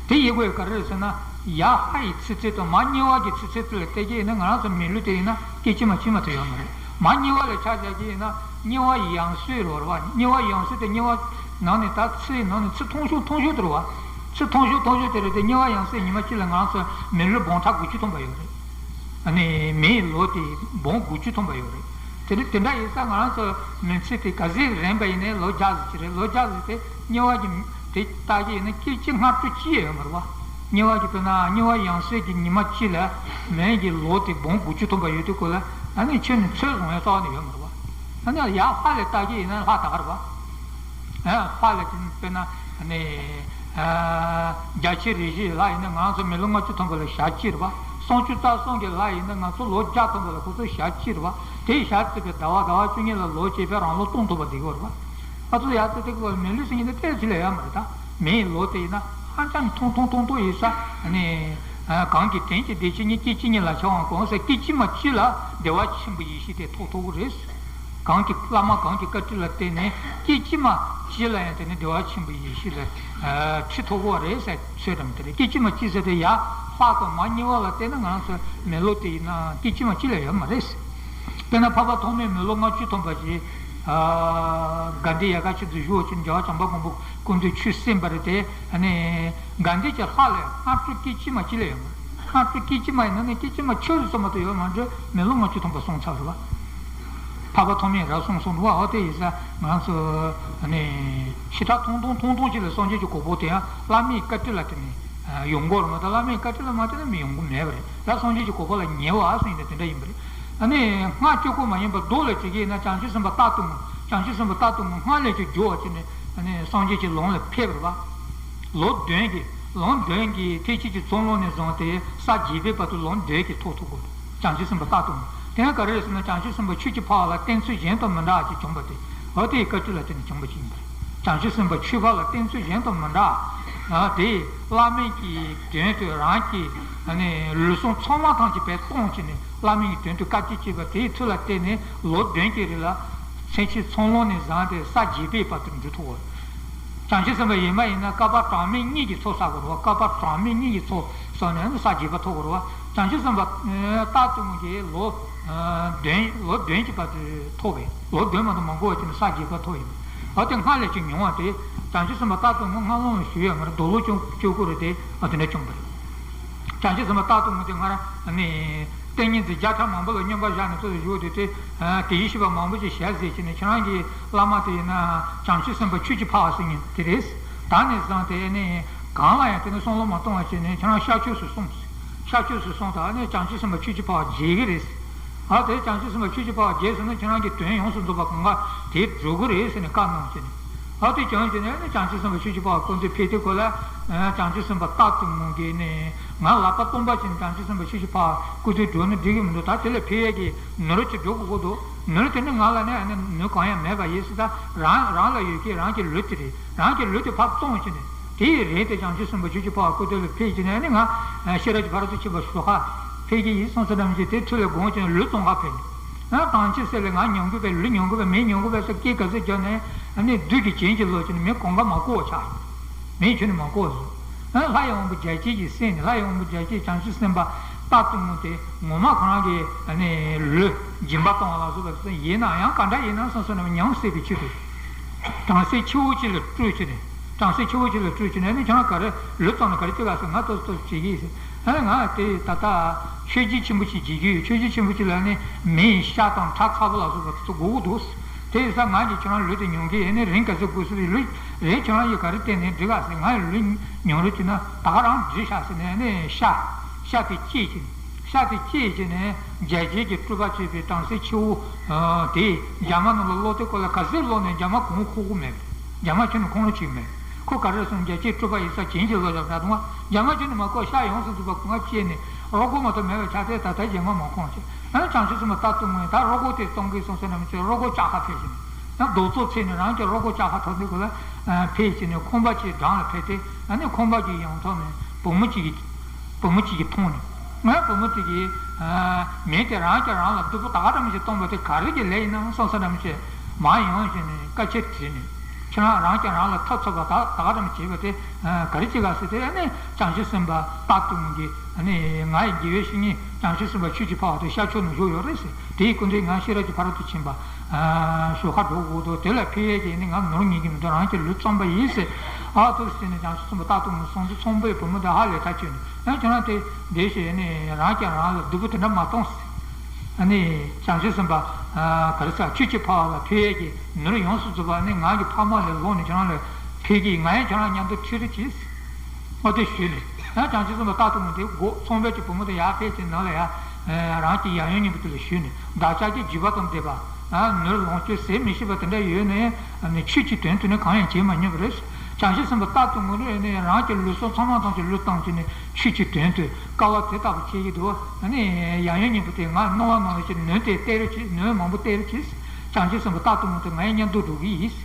དེ་ཡི་སྒོས་ག་རེ་རེད་ཟེར་ན། ཡར་ལྷ་ཡི་ཚིག་ཚད་དང་མར་དམྱལ་བ་གི་ཚིག་ཚད་ལ་བལྟས་ཀྱི་ཡིན་ན་ང་རང་ཚོ་མི་ལུས་དེ་ཡིན་ན་སྐད་ཅིག་མ་གཅིག་མ་གཏོགས་ཡོད་མ་རེད། མར་དམྱལ་བ་ལ་ཆ་བཞག་གི་ཡིན་ན་དམྱལ་བ་ཡང་སོས་རོ་ར་བ། དམྱལ་བ་ཡང་སོས་དེ་དམྱལ་བ་ནང་ནས་ད་ཚིག་ནང་ནས་ཚིག་ཐུང་ཤོས་ཐུང་ཤོས་དེ་རེད་བ། ཚིག་ཐུང་ཤོས་ཐུང་ཤོས་དེ་རེད་དེ། དམྱལ་བ་ཡང་སོས་ཉི་མ་གཅིག་ལ་ང་རང་ཚོ་མི་ལུས་འབུམ་ཕྲག་དགུ་བཅུ་ཐོན་པ་ཡོད་རེད། ཨ་ནི་མིའི་ལོ་དེ་འབུམ་དགུ་བཅུ་ཐོན་པ་ཡོད་རེད། དེ་ནི་དེ་འདྲ་ཡིན་ཙང་ང་རང་ཚོ་མི་ཚེ་དེ་ག་ཚོད་རིང་པ་ཡིན་ནའི་ལོ་བརྒྱ་ཙམ་ཅིག་རེད། ལོ་བརྒྱ་ཙམ་དེ་དམྱལ་བ་གི་དེ་བལྟ་གི་ཡིན་ན་སྐད་ཅིག་སྔ་དྲོ་གཅིག་ཡང་ཡོད་མ་རེད་བ། དམྱལ་བ་གི་དཔེར་ན་དམྱལ་བ་ཡང་སོས་ཀྱི་ཉི་མ་གཅིག་ལ་མིའི་གི་ལོ་དེ་འབུམ་དགུ་བཅུ་ཐོན་པ་ཡོད་དུས་སྐོར་ལ་ཨ་ནི་ཁྱོད་ནི་ཚོད་བཟུང་ཡ་རྩ་བ་ནས་ཡོད་མ་རེད་བ། ཨ་ནི་ཡར་ལྷ་ལ་བལྟ་གི་ཡིན་ན་ལྷ་ད་ག་རེད་བ། ལྷ་ལ་དེ་དཔེར་ན་ནི། རྒྱ་ཆེ་རིགས་བཞིའི་ལྷ་ཡིན་ན་ང་ཚོ་མི་ལོ་ལྔ་བཅུ་ཐོན་པ་ལ་ཞག་གཅིག་རེད་བ། སུམ་ཅུ་རྩ་གསུམ་གྱི་ལྷ་ཡིན་ན་ང་ཚོ་ལོ་བརྒྱ་ཐོན་པ་ལ་ཁོ་ཚོ་ཞག་གཅིག་རེད་བ། དེའི་ཞག་བརྩིས་པའི་ཟླ་བ་ཟླ་བ་བཅུ་གཉིས་ལ་ལོ་བྱས་པས་རང་ལོ་སྟོང་ཐོན་པ་བསྡད་ཀྱི་ཡོད་རེད་བ། ང་ཚོ་ཡར་ཙི་ཏིག་གི་མི་ལུས་ཟེར་མཁན་དེ་ཏོག་ཙམ་ལས་ཡོད་མ་རེད་ད། མིའི་ལོ་དེ་ཡིན་ན་ཧ་ཅང་ཐུང་ཐུང་ཐུང་ཐུང་ཡིན་ས། ནི། གང་གི་དྲིན་གྱིས་བདེ་ཆེན་ཉིད་སྐད་ཅིག་ཉིད་ལ་འཆར་བའང་གོང་ས་སྐད་ཅིག་མ་གཅིག་ལ་བདེ་བ་ཆེན་པོའི་ཡེ་ཤེས་དེ་ཐོབ་ཐུབ་ཀྱི་རེད། གང་གི་བླ་མ་གང་གི་བཀའ་དྲིན་ལ་བརྟེན་ནས་སྐད་ཅིག་མ་གཅིག་ལ་ཡང་དེ་ནི་བདེ་བ་ཆེན་པོའི་ཡེ་ཤེས་ལ་འཁྲིད་ཐུབ་ཀྱི་རེད་ཟེར། ཚོད་དམ་དེ་རེད། སྐད་ཅིག་མ་གཅིག་ཟེར་དེ་ཡར་ལྷ་དང་མར་དམྱལ་བ་ལ་བལྟས་ན་ང་རང་ཚོ་མི་ལོ་དེ་ཡིན་ན་སྐད་ཅིག་མ་གཅིག་ལས་ཡོད་མ་རེད། དཔེར་ན་འཕགས་པ་ཐོགས་མེད་མི་ལོ་ལྔ་བཅུ་ཐོན་པ་ཞིག་དགའ་ལྡན་ཡལ་ག་ཆེན་པོ་བཞུགས་ཕྱིར་རྒྱལ་བ་བྱམས་པ་མགོན་པོ་སྐུ་མདུན་ཆོས་གསན་པ་རེད་དེ། ཨ་ནི་དགའ་ལྡན་གྱི་ལྷ་ལས་སྔ་དྲོ་སྐད་ཅིག་མ་གཅིག་ལས་ཡོད་མ་རེད། སྔ་དྲོ་སྐད་ཅིག་མ་ཡིན་ན་ནི་སྐད་ཅིག་མ་ཆུ་ཟིག་ཙམ་མ་གཏོགས་ཡོད་མ་རེད། མི་ལོ་ལྔ་བཅུ་ཐོན་པ་སོང་ཚར་རེད་བ། འཕགས་པ་ཐོགས་མེད་རབ་གསུངས་སོང་འདུག་བ། འོ་དེ་ཡིན་ཙང་ང་ཚོ་ནི་ཞེ་དྲག་ཐུང་ཐུང་ཐུང་ཐུང་ཅིག་ལ་སངས་རྒྱས་ཀྱི་གོ་འཕང་དེ་ཡང་བླ་མའི་བཀའ་དྲིན་ལ་བརྟེན་ནས་ཡོང་གི་རེད་མ་གཏོགས། བླ་མའི་བཀའ་དྲིན་ལ་མ་བརྟེན་ན་མི་ཡོང་གི་མེད་པ་རེད། ད་སངས་རྒྱས་ཀྱི་གོ་འཕང་ལ་ཉེ་བ་ཟེར་ཡིན་ན་དེ་འདྲ་ཡིན་པ་རེད། ཨ་ནི་སྔགས་ཀྱི་སྐོར་མ་ཡིན་པར་མདོ་ལ་བྱེད་ཀྱི་ཡིན་ན་བྱང་ཆུབ་སེམས་དཔའ་རྟག་ཏུ་ངུ། བྱང་ཆུབ་སེམས་དཔའ་རྟག་ཏུ་ངུ་སྔགས་ལས་ཀྱི་རྒྱུ་བ་བྱས་ནས་ཨ་ནི་སངས་རྒྱས་ཀྱི་ལམ་ལ་ཕེབས་པ་རེད་བ། ལོ་བདུན་གྱི་ ལོ་བདུན་གྱི་ཐེག་ཆེན་གྱི་ཚོགས་ལོན་ནས་བཟུང་སྟེ་ས་བརྒྱད་པའི་བར་དུ་ལོ་བདུན་གྱི་ཐོག་ཐུག་གོ། བྱང་ཆུབ་སེམས་དཔའ་རྟག་ཏུ་ངུ། དེ་ནས་ག་རེ་རེད་ཟེར་ན། བྱང་ཆུབ་སེམས་དཔའ་ཆོས་ཀྱི་འཕགས་པ་ལ་བསྟེན་ཚུལ་གཞན་དང་མི་འདྲ་བ་ཅིག་བྱུང་བ་སྟེ། འོ་དེའི་བཀའ་དྲིན་ལ་བརྟེན་ནས་བྱུང་བ་ཅིག་ཡིན་པ་རེད། བྱང་ཆུབ་སེམས་དཔའ་ཆོས་འཕགས་ལ་བསྟེན་ཚུལ་གཞན་དང་མི་འདྲ་བ་དེ། བླ་མེད་ཀྱི་དོན་དུ་རང་གི་ལུས་ཟུངས་ཚང་མ་ཐམས་ཅད་བས་གཏོང་བྱས་ནས། བླ་མེད་ཀྱི་དོན་དུ་དཀའ་སྤྱད་བྱས་པ་དེའི་མཐུ་ལ་བརྟེན་ནས་ལོ་བདུན་གྱི་རིང་ལ་ཚེ་ཕྱི་ཚོགས་ལོན་ནས་བཟུང་སྟེ་ས་བརྒྱད་པའི་བར་དུ་འགྲོ་ཐུབ་བོ། བྱང་ཆུབ་སེམས་དཔའ་ཡིན་པ་ཡིན་ན་བསྐལ་པ་གྲངས་མེད་གཉིས་ཀྱི་ཚོགས་བསགས་དགོས་རེད་བ། བསྐལ་པ་གྲངས་མེད་གཉིས་ཀྱི་ཚོགས་བསགས་ནས་ས་བརྒྱད་པ་ཐོབ་དགོས་རེད་བ། བྱང་ཆུབ་སེམས་དཔའ་རྟག་ཏུ་ངུ་གིས་ལོ་བདུན་ལོ་བདུན་གྱི་བར་དུ་ཐོབ་པས། ལོ་བདུན་མ་གཏོགས་མ་འགོར་བ་བྱས་ནས་ས་བརྒྱད་པ་ཐོབ་ཡིན། འོ་དེ་སྔར་ལས་ཅིག་ཉུང་བ་དེ། བྱང་ཆུབ་སེམས་དཔའ་རྟག་ཏུ་ངུ་སྔ་ལོང་ཞུ་ཡ་མ་རེད། རྡོ་ལོ་ཅོག་ཅོག་གུ་རེད་དེ། འོ་དེ་འདྲ་བྱུང་བ་རེད། བྱང་ཆུབ་སེམས་དཔའ་རྟག་ཏུ་ངུ་དེ་སྔར་ནི། ཏིང་ངེ་འཛིན་བརྒྱ་ཕྲག་མང་པོ་ལ་སྙོམས་པར་བཞག་ནས་ཚུར་བཞུགས་ཏེ་དེ། དེ་བཞིན་གཤེགས་པ་མང་པོ་ཅིག་ཞལ་གཟིགས་བྱས་ནས། ཁྱེད་རང་གི་བླ་མ་དེ་ཡིན་ན་བྱང་ཆུབ་སེམས་དཔའ་ཆོས་ཀྱི་འཕགས་པ་ཟེར་མཁན་དེ་རེད། ད་ནས་བཟུང་སྟེ་ནི་གང་ལ་ཡང་དེ་ནས་བསམ་བློ་མ་གཏོང་བ་བྱས་ནས། ཁྱེད་རང་ཤར་ཕྱོགས་སུ་སོང་། ཤར་ཕྱོགས་སུ་སོང་། ད་ནི་བྱང་ཆུབ་སེམས་དཔའ་ཆོས་ཀྱི་འཕགས་པ་མཇལ་གི་རེད། ཨ་དེ་བྱང་ཆུབ་སེམས་དཔའ་ཆོས་ཀྱི་འཕགས་པ་མཇལ་སོང་ན་ཁྱེད་རང་གི་དོན་ཡོངས་སུ་རྫོགས་པ་གང་ག་དེ་འགྲུབ་གི་རེད་ཟེར་ནས་བཀའ་གནང་བྱས་ནས། ཨ་དེ་བྱུང་བྱས་ནས་ནི་བྱང་ཆུབ་སེམས་དཔའ་ཆོས་ཀྱི་འཕགས་པ་སྐུ་མདུན་ཕེབས་དུས་སྐབས་ལ། བྱང་ཆུབ་སེམས་དཔའ་རྟག་ཏུ་ངུ་གིས་ནི། ང་ལག་པ་སྟོང་པ་བྱས་ནས་བྱང་ཆུབ་སེམས་དཔའ་ཆོས་ཀྱི་འཕགས་པ་སྐུ་མདུན་འགྲོ་ན་འགྲིག་གི་མི་འདུག་ད་དེ་ལ་ཕེབས་ཡས་ཀྱི་ནོར་ཅིག་འགྲོ་དགོས་ཀྱི་འདུག་ནོར་དེ་ནི་ང་ལ་ནི་ཨ་ནི་ནོར་གང་ཡང་མེད་པ་ཡིན་ཟེར། ད་རང་རང་ལ་ཡོད་ཀྱི་རང་གི་ལུས་དེ་རེད། རང་གི་ལུས་དེ་ཕར་བཙོང་བྱས་ནས། དེ་ཡི་རིན་དེ་བྱང་ཆུབ་སེམས་དཔའ་ཆོས་ཀྱི་འཕགས་པ་སྐུ་མདུན་ལ་ཕེབས་བྱས་ནས། ཨ་ནི་ང་ཤེས་རབ་ཀྱི་ཕ་རོལ་ཏུ་ཕྱིན་པ་ཞུ་ག་ཕེབས་ཀྱི་ཡིན་གསུངས་ས་ཙམ་གྱིས། དེ་ཁྲིད་ལས་དགོངས་བྱས་ནས་ལུས་བཙོང་ག་ཕེབས་ནས། ཨ་ཐང་ཆད་ཟེར་ལས། ང་མྱོང་གི་བས། ལུས་མྱོང་གི་བས། མི་མྱོང་གི་བས་ཟེར་སྐད་ག་ཚོད་རྒྱབ་ནས། ཨ་ནི་བདུད་ཀྱི་བྱིན་གྱིས་རློབ་བྱས་ནས་མི་གང་ག་མ་གོ་བ་ཆགས། མི་ཁྱོན་ནས་མ་གོ་བ་བཟོ། ཨ་ལྷ་ཡི་དབང་པོ་རྒྱལ་བྱེད་ཀྱི་སེམས་ནི། ལྷ་ཡི་དབང་པོ་རྒྱལ་བྱེད་བྱང་ཆུབ་སེམས་དཔའ་རྟག་ཏུ་ངུ་དེ་ངོ་མ་ཁོ་རང་གི་ཨ་ནི་ལུས་སྦྱིན་པ་གཏོང་བ་ལ་སོགས་པ་ཡིན་ན་ཡང་ག་འདྲ་ཡིན་ན་བསམ་བསམ་ནས། ཉམས་སད་པའི་ཆེད་དུ། གྲང་སའི་ཆུ་བོ་ཅིག་ལ་བཀྲུས་བྱས་ནས། གྲང་སའི་ཆུ་བོ་ཅིག་ལ་བཀྲུས་བྱས་ནས། ཨ་ནི་ཁྱེད་རང་ག་རེ་ལུས་བཙོང་ནས་ག་རེ་བྱེད་ག་ཟེར། ང་ཏོག་ཙམ་བྱེད་ཀྱི་ཡིན་ཟེར། ཨ་ནི་ང་དེ་ད་ལྟ་མཆོད་སྦྱིན་ཆེན་པོ་ཅིག་བྱེད་ཀྱི་ཡོད། མཆོད་སྦྱིན་ཆེན་པོ་ཅིག་ལ་ནི་མེ་ཡི་ཤ་དང་ཁྲག་ཚ་པོ་ལ་སོགས་པ་དེ་ཚོ་དགོས་ཀྱི་འདུག་དེ་ཡིན་ཙང་ང་གིས་ཁྱེད་རང་ལུས་དེ་ཉོ་གི་ཡིན། ཨ་ནི་རིན་ག་ཚོད་དགོས་ཟེར། ལུས་རིན་ཁྱེད་རང་གིས་ག་རེ་སྟེར་ནའང་འགྲིག་ག་ཟེར། ང་ཡི་ལུས་ཉོ་རོགས་བྱས་ན་ད་ག་རང་འགྲིག་ཤག་ཟེར་ནས། ཨ་ནི་ཤ་ཤ་དེ་བཅད་བྱས་ནས། ཤ་དེ་བཅད་བྱས་ནས་རྒྱལ་བྱེད་ཀྱི་སྤྲུལ་པ་བྱས་པའི་གྲང་སའི་ཆུ་བོ་དེ་རྒྱ་མ་ནང་ལ་སློག་དུས་སྐབས་ལ། ག་ཚོད་སློག་ནའང་རྒྱ་མ་གོང་འཁོར་གྱི་མེད། རྒྱ་མ་ཁྱོན་ནས་ཁོང་ཁྲོ་བྱེད་ཀྱི་མེད། ཁོ་ག་རེ་སོང་། རྒྱལ་བྱེད་སྤྲུལ་པ་ཡིན་ཙང་བྱིན་གྱིས་རློབ་བྱས་ད་དུང་རྒྱ་མ་ཁྱོན་ནས་མ་གོ། ཤ་ཡོངས་སུ་རྫོགས་པ་གང་ག་བཅད་ནས་རོ་ཁོག་མ་གཏོགས་མེད་པ་ཆགས་ཏེ། ད་ལྟ་རྒྱ་མ་མ་ཁོང་བྱས། ཨ་ནི་བྱང་ཆུབ་སེམས་དཔའ་རྟག་ཏུ་ངུས། ད་རོ་ཁོག་དེ་གཏོང་གི་སོང་ཟེར་ནས་མི་བྱེད། རོ་ཁོག་བཅག་ཁ་ཕེབས་ཤིང་། ཡང་རྡོག་ཚོགས་འཚིག་ནས་རང་གི་རོ་ཁོག་བཅག་ཁ་ཐོབ་དུས་སྐབས་ལ་ཕེབས་བྱས་ནས་ཁང་པ་ཅིག་འགྲམ་ལ་ཕེབས་ཏེ། ཨ་ནི་ཁང་པ་གི་ཡང་ཐོག་ནས་བུ་མོ་གཅིག་གིས། བུ་མོ་གཅིག་གིས་མཐོང་ནས། ང་བུ་མོ་དེ་གིས་མི་དེ་རང་གིས་རང་ལ་སྡུག་པོ་ད་ག་འདྲ་མི་ཞིག་གཏོང་བ་དེ་ག་རེ་གི་ལས་ཡིན་ནམ་བསམ་ས་འདྲ་མི་ཞིག་མར་ཡོང་བྱས་ནས་བཀའ་ཆད་དྲིས་ནས། ཁྱེད་རང་རང་གིས་རང་ལ་ཐབས་ཚོགས་པ་ད་ད་ག་འདྲ་མི་བྱས་པ་དེ་ག་རེ་བྱེད་ག་ཟེར་དུས། ཨ་ནི་བྱང་ཆུབ་སེམས་དཔའ་རྟག་ཏུ་ངུ་གིས། ཨ་ནི་ང་ཡི་དགེ་བའི་བཤེས་གཉེན་བྱང་ཆུབ་སེམས་དཔའ་ཆོས་ཀྱི་འཕགས་པ་དེ་ཤར་ཕྱོགས་ན་བཞུགས་ཡོད་རེད་ཟེར། དེའི་སྐུ་མདུན་ང་ཤེས་རབ་ཀྱི་ཕ་རོལ་ཏུ་ཕྱིན་པ་ཞུ་ག་འགྲོ་དགོས་འདུག་དེ་ལ་ཕེབས་ཡས་ཀྱི་ནི་ང་ནོར་ཉན་གྱི་མི་འདུག་རང་གི་ལུས་བཙོངས་པ་ཡིན་ཟེར། ཨ་ཐུགས་ཟེར་ནས་བྱང་ཆུབ་སེམས་དཔའ་རྟག་ཏུ་ངུ་སོང་དུས། ཚོང་དཔོན་བུ་མོ་དེ་ཧ་ལས་ཐག་ཆོད་ནས། ཨ་ཁྱེད་རང་དེ་འདི་བྱས་ནས་རང་གིས་རང་ལ་སྡུག་པོ་དེ་འདྲ་མ་གཏོང་ཟེར། ཨ་ནི་བྱང་ཆུབ་སེམས་དཔའ་ག་རེ་ཟེར། ཆོས་ཀྱི་འཕགས་པ་ལ་ཕེབས་ཡས་ཀྱི་ནོར་ཡོངས་སུ་རྫོགས་པ་ནི་ང་གི་ཕ་མ་ལས་ལོག་ནས་ཁྱེད་རང་ལ་ཕུལ་གྱི་ཡིན། ང་ཡང་ཁྱེད་རང་མཉམ་དུ་ཁྲིད་རོགས་གྱིས། ཨོ་དེ་ཞུས་ནས། ཡང་བྱང་ཆུབ་སེམས་དཔའ་རྟག་ཏུ་ངུ་དེ་སྒོ་ཚོང་དཔོན་གྱི་བུ་མོ་དེ་ཡར་ཕེབས་ཀྱི་ནང་ལ་ཡ། རང་གི་ཡབ་ཡུམ་གཉིས་པོ་དེ་ལ་ཞུས་ནས། བདག་ཅག་གི་རྒྱུད་པ་དང་ལྡན་པ། ནོར་ལོངས་སྤྱོད་ཟད་མི་ཤེས་པ་དེ་འདྲ་ཡོད་ནའང་ཆོས་ཀྱི་དོན་དུ་ནི་གང་ཡང་བྱེད་མ་མྱོང་བ་རེད། བྱང་ཆུབ་སེམས་དཔའ་རྟག་ཏུ་ངུ་ནས་རང་གི་ལུས་སྲོག་ཚང་མ་ཐམས་ཅད་བློས་བཏང་བྱས་ནས་ཆོས་ཀྱི་དོན་དུ་དཀའ་བ་དེ་ལྟ་བུ་བྱེད་ཀྱི་འདུག་ཨ་ནི་ཡབ་ཡུམ་གཉིས་པོ་དེ་ང་མནོ་བ་སྣང་བ་ཞིག་ནོར་དེ་སྟེར་རོགས་གྱིས། ནོར་མང་པོ་སྟེར་རོགས་གྱིས། བྱང་ཆུབ་སེམས་དཔའ་རྟག་ཏུ་ངུ་དེ་ང་ཡང་མཉམ་དུ་འགྲོ་གི་ཡིན།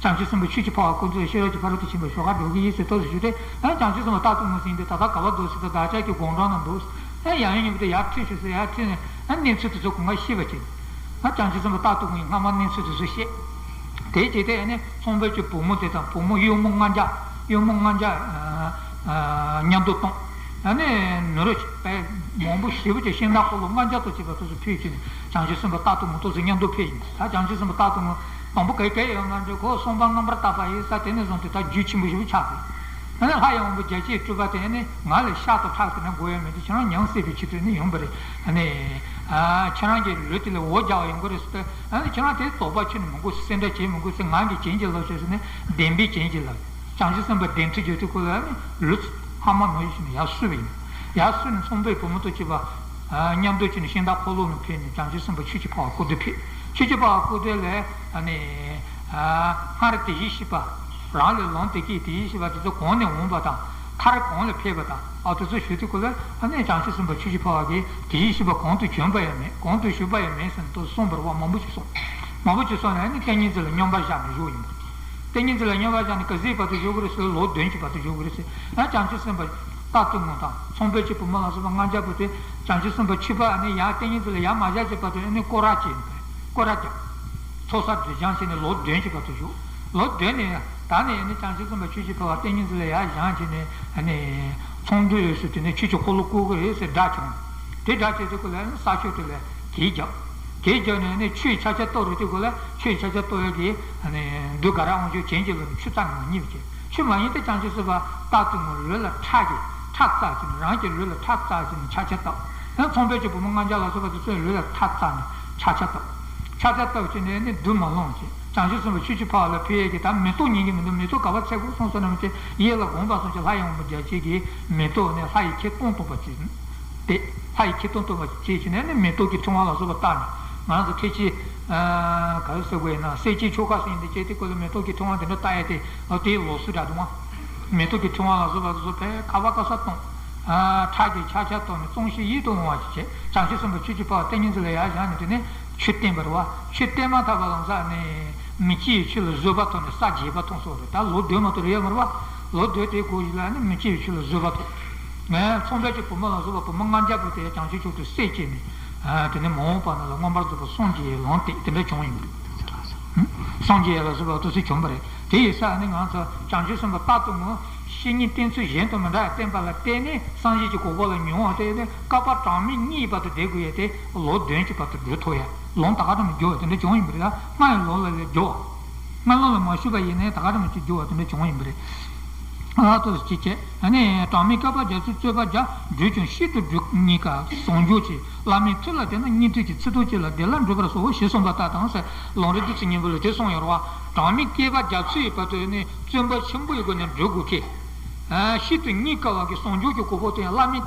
བྱང་ཆུབ་སེམས་དཔའ་ཆོས་ཀྱི་འཕགས་པ་སྐུ་མདུན་ཤེས་རབ་ཀྱི་ཕ་རོལ་ཏུ་ཕྱིན་པ་ཞུ་ག་འགྲོ་གི་ཡིན་ཟེར་ཐུགས་སུ་ཆུད་དེ། ཡང་བྱང་ཆུབ་སེམས་དཔའ་རྟག་ཏུ་ངུ་ཟིན་ཏེ། ད་ལྟ་ག་པར་འདུག་ཟེར་དུས། བདག་ཅག་གི་དགུང་གྲངས་ན་འདུག་ཡང་ཡབ་ཡུམ་གཉིས་པོ་དེ་ཡར་ཁྲིད་ཤོག་ཟེར། ཡར་ཁྲིད་ནས་ཡང་གནས་ཚུལ་དེ་ཚོ་གང་ག་ཤེས་པ་བྱས། ཡང་བྱང་ཆུབ་སེམས་དཔའ་རྟག་ཏུ་ངུ་ཡིས་སྔ་མ་གནས་ཚུལ་དེ་ཚོ་བཤད། དེ་བྱས་ཏེ་ཨ་ནི་ཚོང་དཔོན་གྱི་བུ་མོ་དེ་དང་བུ་མོ་གཡོག་མོ་ལྔ་བརྒྱ། གཡོག་མོ་ལྔ་བརྒྱ་མཉམ་དུ་བཏང་། ཨ་ནི་ནོར་དཔེ་མང་པོ་ཞེ་པོ་ཅིག་ཤིང་རྟ་འཁོར་ལོ་ལྔ་བརྒྱ་ཙམ་བྱས་པ་དེ་ཚོ་ཕུལ་བྱས་ནས། བྱང་ཆུབ་སེམས་དཔའ་རྟག་ཏུ་ངུ་དེ་ཚོ་མཉམ་དུ་ཕེབས་ཡིན། ད་བྱང་ཆུབ་སེམས་དཔའ་རྟག་ཏུ་ངུ་དང་པོ་ག་གེ་ཡོད་མ་འདྲ། ཁོ་གསུམ་པ་རྣམ་པར་དག་པ་ཡིན་ས་དེ་ནས་བཟུང་སྟེ་ད་རྒྱུད་ཆེན་པོ་ཞེ་པོ་ཆགས་ཏེ། ཨ་ནི་ལྷ་ཡི་དབང་པོ་རྒྱལ་བྱེད་སྤྲུལ་པ་དེ་ནི་ང་ལ་ཤ་དང་ཁྲག་དེ་འདྲ་དགོས་ཡ་མེད་དེ། ཁྱེད་རང་ཉམས་སད་པའི་ཆེད་དུ་ནི་ཡོང་པ་རེད། ཨ་ནི་ཁྱེད་རང་གི་ལུས་དེ་ལ་འོ་རྒྱག་པ་ཡོང་གི་རེད་ཟེར་ཏེ། ཨ་ནི་ཁྱེད་རང་དེ་དོགས་པ་ཁྱོན་ནས་མི་དགོས། སེམས་ཁྲལ་བྱེད་མི་དགོས་ཟེར། ང་གིས་བྱིན་གྱིས་བརླབས་ཤོག་ཟེར་ནས་བདེན་པའི་བྱིན་གྱིས་བརླབས། བྱང་ཆུབ་སེམས་དཔའ་གདན་ཁྲི་བརྒྱབ་དུས་སྐབས་ལ་ནི་ལུས་ཧ་མ་ནོར་ཞིག་ནས་ཡར་བསུས་པ་ཡིན། ཡར་བསུས་ནས་ཚོང་དཔོན་བུ་མོ་དང་བཅས་པ་མཉམ་དུ་བྱས་ནས་ཤིང་རྟ་འཁོར་ལོ་ནས་ཕེབས་ནས་བྱང་ཆུབ་སེམས་དཔའ་ཆོས་ཀྱི་འཕགས་པ་སྐུ་མདུན་ཕེབས། ཆོས་ཀྱི་འཕགས་པ་སྐུ་མདུན་ལ་ཨ་ནི། སྔར་དེ་བཞིན་གཤེགས་པ། རང་ལས་ལོངས་སྟེ་སྐྱེས་དེ་བཞིན་གཤེགས་པ་དེ་ཚོ་གོང་ནས་འོངས་པ་དང་ མཐར་གང་ལ་ཕེབས་པ་དང་ཨ་ཏི་ཚོ་ཞུ་དུས་སྐོར་ལ་ཨ་ནི་བྱང་ཆུབ་སེམས་དཔའ་ཆོས་ཀྱི་འཕགས་པ་གིས་དེའི་ཤེས་པ་གོང་དུ་བྱོན་པ་ཡང་མེད། གོང་དུ་ཞུས་པ་ཡང་མེད་ཟེར་ནས་དུ་གསུངས་པར་བ་མང་པོ་ཅིག་གསུངས། མང་པོ་ཅིག་གསུངས་ནས་ཨ་ནི་ཏིང་ངེ་འཛིན་ལ་སྙོམས་པར་བཞག་ནས་བཞུགས་ཡིན་པ། ཏིང་ངེ་འཛིན་ལ་སྙོམས་པར་བཞག་ནས་ག་ཚོད་བར་དུ་བཞུགས་ཀྱི་རེད་ཟེར་ལོ་བདུན་གྱི་བར་དུ་བཞུགས་ཀྱི་རེད་ཟེར། ཨ་བྱང་ཆུབ་སེམས་དཔའ་རྟ་ཐུང་ངུ་དང་ཚངས་པའི་སྐྱེས་བུ་མི་ལ་སོགས་པ་ལྔ་བརྒྱ་པོ་དེ་བྱང་ཆུབ་སེམས་དཔའ་ཆོས་འཕགས་ཨ་ནི་ཡར་ཏིང་ངེ་འཛིན་ལ་ཡར་མ་བཞག་ཅིག་བར་དུ་ཨ་ནི་སྐོར་ར་བྱས་ནས་སྐོར་ར་བརྒྱབ། ཚོགས་བསགས་སྡོད་སྦྱང་བྱས་ནས་ལོ་བདུན་གྱི་བར་དུ་བཞུགས། ལོ་བདུན་ནས་ད་ནས་ཨ་ནི་བྱང་ཆུབ་སེམས་དཔའ་ཆོས་ཀྱི་འཕགས་པ་ཏིང་ངེ་འཛིན་ལ་ཡར་བཞེངས་བྱས་ནས་ཨ་ནི་ཚོང་འདུས་སུ་དེ་ནས་ཆོས་ཀྱི་འཁོར་ལོ་བསྐོར་གི་རེད་ཟེར་སྒྲ་བྱུང་། དེ་སྒྲ་བྱས་དུས་སྐབས་ལ་ཨ་ནི་ས་ཕྱོགས་དེ་ལ་གད་བརྒྱབ། གད་བརྒྱབ་ནས་ཨ་ནི་ཆོས་ཕྱག་རྒྱ་བཏབ་རེད་དུས་སྐབས་ལ་ཆོས་ཕྱག་རྒྱ་བཏབ་ཡག་གི་ཨ་ནི་འདུ་ག་ར་དབང་ཕྱུག་བྱིན་གྱིས་རློབ་ནས་ཆུ་རྩ་ནང་གཉིད་བྱས། ཆུ་མ་ཡིན་ཏེ་བྱང་ཆུབ་སེམས་དཔའ་རྟ་ཐུང་ངུ་ལུས་ལ་ཁྲག་གིས་ཁྲག་བཙགས་བྱས་ནས་རང་གི་ལུས་ལ་ཁྲག་བཙགས་བྱས་ནས་ཕྱག་རྒྱ་བཏབ། ཡང་ཚངས་པའི་སྐྱེས་བུ་མི་ལྔ་བརྒྱ་ལ་སོགས་པ་དེ་ཚོས་ལུས་ལ་ཁྲག་བཙགས་ནས་ཕྱག་རྒྱ་བཏབ། ཕྱག་རྒྱ་བཏབ་བྱས་ནས་ནི་བདུད་མ་ལོངས་ཀྱི་བྱང་ཆུབ་སེམས་དཔའ་ཆོས་ཀྱི་འཕགས་པ་ལ་ཕུལ་ཡས་ཀྱི་ད་མེ་ཏོག་ཉན་གྱི་མི་འདུག་མེ་ཏོག་ག་པར་འཚེར་དགོས་སོང་ཟེར་ན་མི་ཚེ་གཡས་ལ་དགོངས་པ་སོང་ཀྱི་ལྷ་ཡི་དབང་པོ་བརྒྱ་བྱིན་གྱིས་མེ་ཏོག་ནི་ལྷ་ཡི་ཁྱེར་སྟོང་སྟོང་པ་བྱས། དེ་ལྷ་ཡི་ཁྱེར་སྟོང་སྟོང་པ་བྱས་བྱས་ནས་ནི་མེ་ཏོག་གི་ཕྲེང་བ་ལ་སོགས་པ་བཏགས་ནས་ང་རང་ཚོ་ཁྲིད་ཀྱི་ག་རེ་ཟེར་དགོས་ཡིན་ན་གསེར་སྐྱའི་ཆོ་ག་ཟེར་ཡིན་དེ་བྱས་དེ་སྐོར་ལ་མེ་ཏོག་གི་ཕྲེང་བ་དེ་འདྲ་བཏགས་ཡས་དེ་ཨོ་དེའི་ལོགས་སུ་འདྲ་འདུག་ཨང་། མེ་ཏོག་གི་ཕྲེང་བ་ལ་སོགས་པ་དེ་ཚོ་ཕལ་ཁ་བ་ཀ་ས་གཏོང་། ཁྲག་གི་ཆག་ཆག་གཏོང་ནས་བཙོང་ཤེས་ཡིད་དུ་འོང་བ་ཞིག་བྱས། བྱང་ཆུབ་སེམས་དཔའ་ཆོས་ཀྱི་འཕགས་པ་ཏིང་ངེ་འཛིན་ལ་ཡར་བཞེངས་ནས་དེ་ནས་ཆོས་བསྟན་པ་རེད་བ། ཆོས་བསྟན་མ་ཐག་པ་ལམ་སང་ནས་མི་སྐྱེ་བའི་ཆོས་ལ་བཟོད་པ་ཐོབ་ནས་ས་བརྒྱད་པ་མཐོང་སོང་རེད། ད་ལོ་བདུན་མ་གཏོགས་རེད་ཡོད་མ་རེད་བ། ལོ་བདུན་དེའི་གོང་ཞིག་ལ་ནི་མི་སྐྱེ་བའི་ཆོས་ལ་བཟོད་པ་ཐོབ། ངས་ཚངས་པའི་སྐྱེས་བུ་མི་ལ་སོགས་པ་བུ་མོ་ལྔ་བརྒྱ་པོ་དེ་བྱང་ཆུབ་མཆོག་ཏུ་སྲས་བཅས་ནས། དེ་ནས་མ་འོངས་པ་ན་ལ་མངོན་པར་རྫོགས་པར་སངས་རྒྱས་ལོངས་སྟེ་དེ་འདྲ་བྱུང་ཡིན་པ་རེད། སངས་རྒྱས་ལ་སོགས་པ་ཏོག་ཙམ་བྱུང་བ་རེད། དེ་ཡིན་ཙང་ནི་ང་ཚོ་བྱང་ཆུབ་སེམས་དཔའ་རྟག་ཏུ་ངུ་བཤེས་གཉེན་བསྟེན་ཚུལ་གཞན་དང་མི་འདྲ་བར་བསྟེན་པ་ལ་བརྟེན་ནས་སངས་རྒྱས་ཀྱི་གོ་འཕང་ལ་མྱོང་བ་དེ་ནི་བསྐལ་པ་གྲངས་མེད་གཉིས་བར་དུ་བསྡད་དགོས་ཡ་དེ་ལོ་བདུན་གྱི་བར་དུ་འགྲོ་ཐུབ་ཡ་ལོང་ད་ག་རང་མི་འགྱུར་བ་དེ་འདྲ་བྱུང་ཡིན་པ་རེད། ད་སྔ་ཡི་ལོ་ལ་ལས་འགྱུར་བ། སྔ་ལོ་ལ་མ་ཞུགས་པ་ཡིན་ནའི་ད་ག་རང་མི་འགྱུར་བ་དེ་འདྲ་བྱུང་ཡིན་པ་རེད། ཨ་ཏོག་ཙམ་ཅིག་བྱས། ཨ་ནི་གྲངས་མེད་བསྐལ་པ་རྒྱ་མཚོའི་རྩོད་པ་བརྒྱ། བགྲོད་ཀྱང་གཤེད་དུ་བགྲོད་གཉིས་ཀ་ཟུང་འཇུག་ཆེ། བླ་མའི་མཐུ་ལ་བརྟེན་ན་སྙིགས་དུས་ཀྱི་ཚིག་ཏོ་གཅིག་ལ་བདེ་ལ་འགྲོད་པར་གསོལ་ཞེས་གསུངས་པ་ལྟར་དང་ཟེར་ལམ་རིམ་བདུད་རྩི་སྙིང་པོ་ལ་དེ་གསུངས་ཡོད་རེད་བ། གྲངས་མེད་བསྐལ་པ་རྒྱ་མཚོའི་བར་དུ་ནི་བཙོན་པ་ཆེན་པོ་ཡི་སྒོ་ནས་བགྲོད་དགོས་ཀི། གཤེད་དུ་གཉིས་ཀ་བ་གི་ཟུང་འཇུག་གི་གོ་འཕང་དེ་ཡང་བླ་མའི་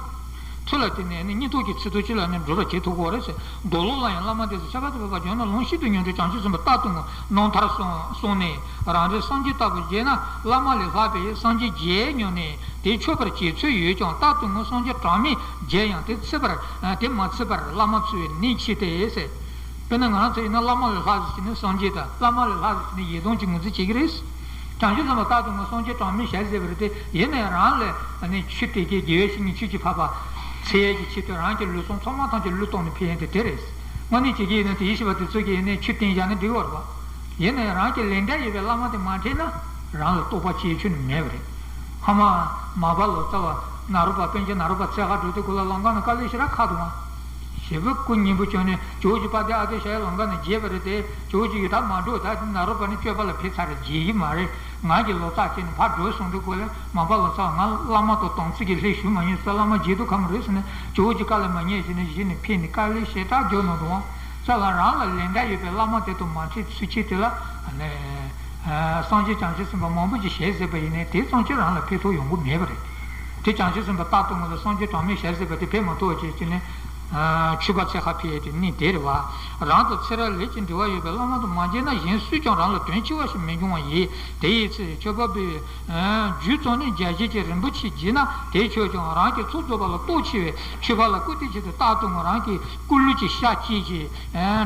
མཐུ་ལ་བརྟེན་ནས་ནི་སྙིགས་དུས་ཀྱི་ཚིག་ཏོ་གཅིག་ལ་ནི་འགྲོ་བར་བྱེད་ཐུབ་ཀྱི་རེད་ཟེར། མདོ་ལུགས་ལ་ཡང་བླ་མ་དེ་ཚོ་ཁྱད་པར་དུ་འཕགས་པ་བྱོན་ན་ལོངས་ཤིན་ཏུ་མྱོང་གྲོལ་བྱང་ཆུབ་སེམས་དཔའ་རྟག་ཏུ་ངུ་རྣམ་ཐར་གསུངས་ནས་རང་རེ་སངས་རྒྱས་ལྟ་བུ་བྱས་ན་བླ་མ་ལས་ལྷག་པའི་སངས་རྒྱས་བརྒྱ་མྱོང་ནས་དེ་མཆོད་པར་བྱེད་ཚུལ་ཡོད་ཀྱང་རྟག་ཏུ་ངུ་སངས་རྒྱས་གྲངས་མེད་བརྒྱ་ཡང་དེ་ཚིག་པར་དེ་མ་ཚིག་པར་བླ་མ་འཚོལ་བའི་གནད་ཆེ་སྟེ་ཟེར། དཔེར་ན་ང་རང་ཚོ་ཡིན་ན་བླ་མ་ལས་ལྷག་ཟེར་གྱི་ནི་སངས་རྒྱས་དང་བླ་མ་ལས་ལྷག་ཟེར་གྱི་ནི་ཡིད་དབང་གི་ངུ་རྩིས་བྱེད་ཀྱི་རེད། བྱང་ཆུབ་སེམས་དཔའ་རྟག་ཏུ་ངུ་སངས་རྒྱས་གྲངས་མེད་བརྒྱ་ཟེར་བ་རེད་དེ་ཡིན་ནའི་རང་ལས་ནི་ཆོས་དེ་གའི་དགེ་བའི་བཤེས་གཉེན་ཆོས་ཀྱི་འཕགས་པ་འཚོལ་ཡས་ཀྱི་ཆེད་དུ་རང་གི་ལུས་ཟུངས་ཚང་མ་ཐམས་ཅད་བློས་གཏོང་ནས་ཕེབས་ཡས་དེ་དེ་རེད། དངོས་གནས་བྱེད་ཀྱི་ཡིན་ན་དེའི་ཤེས་པ་དེ་ཚོ་གིས་ཡིན་ནའི་ཆོས་བསྟན་བཞག་ན་འགྲིག་གི་རེད་པ། ཡིན་ནའི་རང་གི་ལས་འབྲས་ཡོད་པའི་བླ་མ་དེ་མ་འཕྲད་ན་རང་ལ་རྟོགས་པ་སྐྱེ་ཆོག་ནི་མེད་པ་རེད། ཧ་མ་མ་པ་ལོ་ཙཱ་བ་ནཱ་རོ་པ་པཎ་ཆེན་ནཱ་རོ་པ་འཚོལ་ག་འགྲོ་དུས་སྐབས་ལ་ལམ་ཁ་ན་དཀའ་ལས་ཞེ་དྲག་ཁག་འདུག་ཨང་། ཞེ་པོ་སྐུ་སྙིང་པོ་བྱོན་ནས་ཇོ་བོ་རྗེ་དཔལ་ལྡན་ཨ་ཏི་ཤ་ཡི་ལམ་ཁ་ནས་མཇལ་བ་རེད་དེ་ཇོ་བོ་རྗེ་ཡིས་ད་མ་འགྲོ་ད་ནཱ་རོ་པ་ནི་སྤྱོད་པ་ལ་ཕེབས་ཚར་རེད་མཇལ་གྱི་མ་རེད། ང་གིས་ལོ་ཙཱ་བྱས་ནས་ཕར་འགྲོ་གསུངས་དུས་སྐབས་ལ་མ་པ་ལོ་ཙཱ་བ་ང་བླ་མ་དང་དམ་ཚིག་གི་ལྷས་ཞུ་མ་ཉན་ས་བླ་མ་མཇལ་དུས་ཁམས་རེད་ཟེར་ནས་ཇོ་བོ་རྗེ་བཀའ་ལ་མ་ཉན་ཟེར་ནས་གཞི་ནས་ཕེབས་ནས་དཀའ་ལས་ཞེ་དྲག་རྒྱག་གནང་འདུག་ཨང་། ཙ་ལ་རང་ལ་ལས་འབྲས་ཡོད་པའི་བླ་མ་དེ་དང་མ་འཕྲད་ཚུལ་ཆེད་དེ་ལ་ནས། སངས་རྒྱས་བྱང་ཆུབ་སེམས་དཔའ་མང་པོ་ཅིག་ཞལ་གཟིགས་པ་ཡིན་ནའི་དེ་ཙམ་གྱིས་རང་ལ་ཕན་ཐོགས་ཡོང་གི་མེད་པ་རེད། དེ་བྱང་ཆུབ་སེམས་དཔའ་རྟག་ཏུ་ངུ་ལ་སངས་རྒྱས་གྲངས་མེད་ཞལ་གཟིགས་པ་དེ་ཕན་མ་ཐོགས་ཅེས་བྱས་ནས། ཆོས་པ་འཚོལ་ག་ཕེབས་ཡས་དེ་གནད་དེ་རེད་བ། རང་དང་ཚེ་རབས་ལས་ཀྱི་འབྲེལ་བ་ཡོད་པའི་བླ་མ་དང་མ་མཇལ་ན་གཞན་སུས་ཀྱང་རང་ལ་དོན་ཆེ་བ་ཞིག་མི་འབྱུང་བ་ཡིན། དེ་ཡི་ཚེ་མཆོད་པ་འབུལ་བའི་རྒྱུ་ཙམ་ནི་རྒྱ་ཆེ་ཆེ་རིན་པོ་ཆེ་བགྱིས་ན་དེས་ཆོག་ཀྱང་རང་གི་ཚོགས་རྫོགས་པ་ལ་གཏོགས་ཆེ་བས་ཆོས་པ་ལ་བསྐུལ་ཏེ་ཆེད་དུ་རྟག་ཏུ་ངུ་རང་གི་སྐུ་ལུས་ཀྱི་ཤ་བཅད་ཅིང་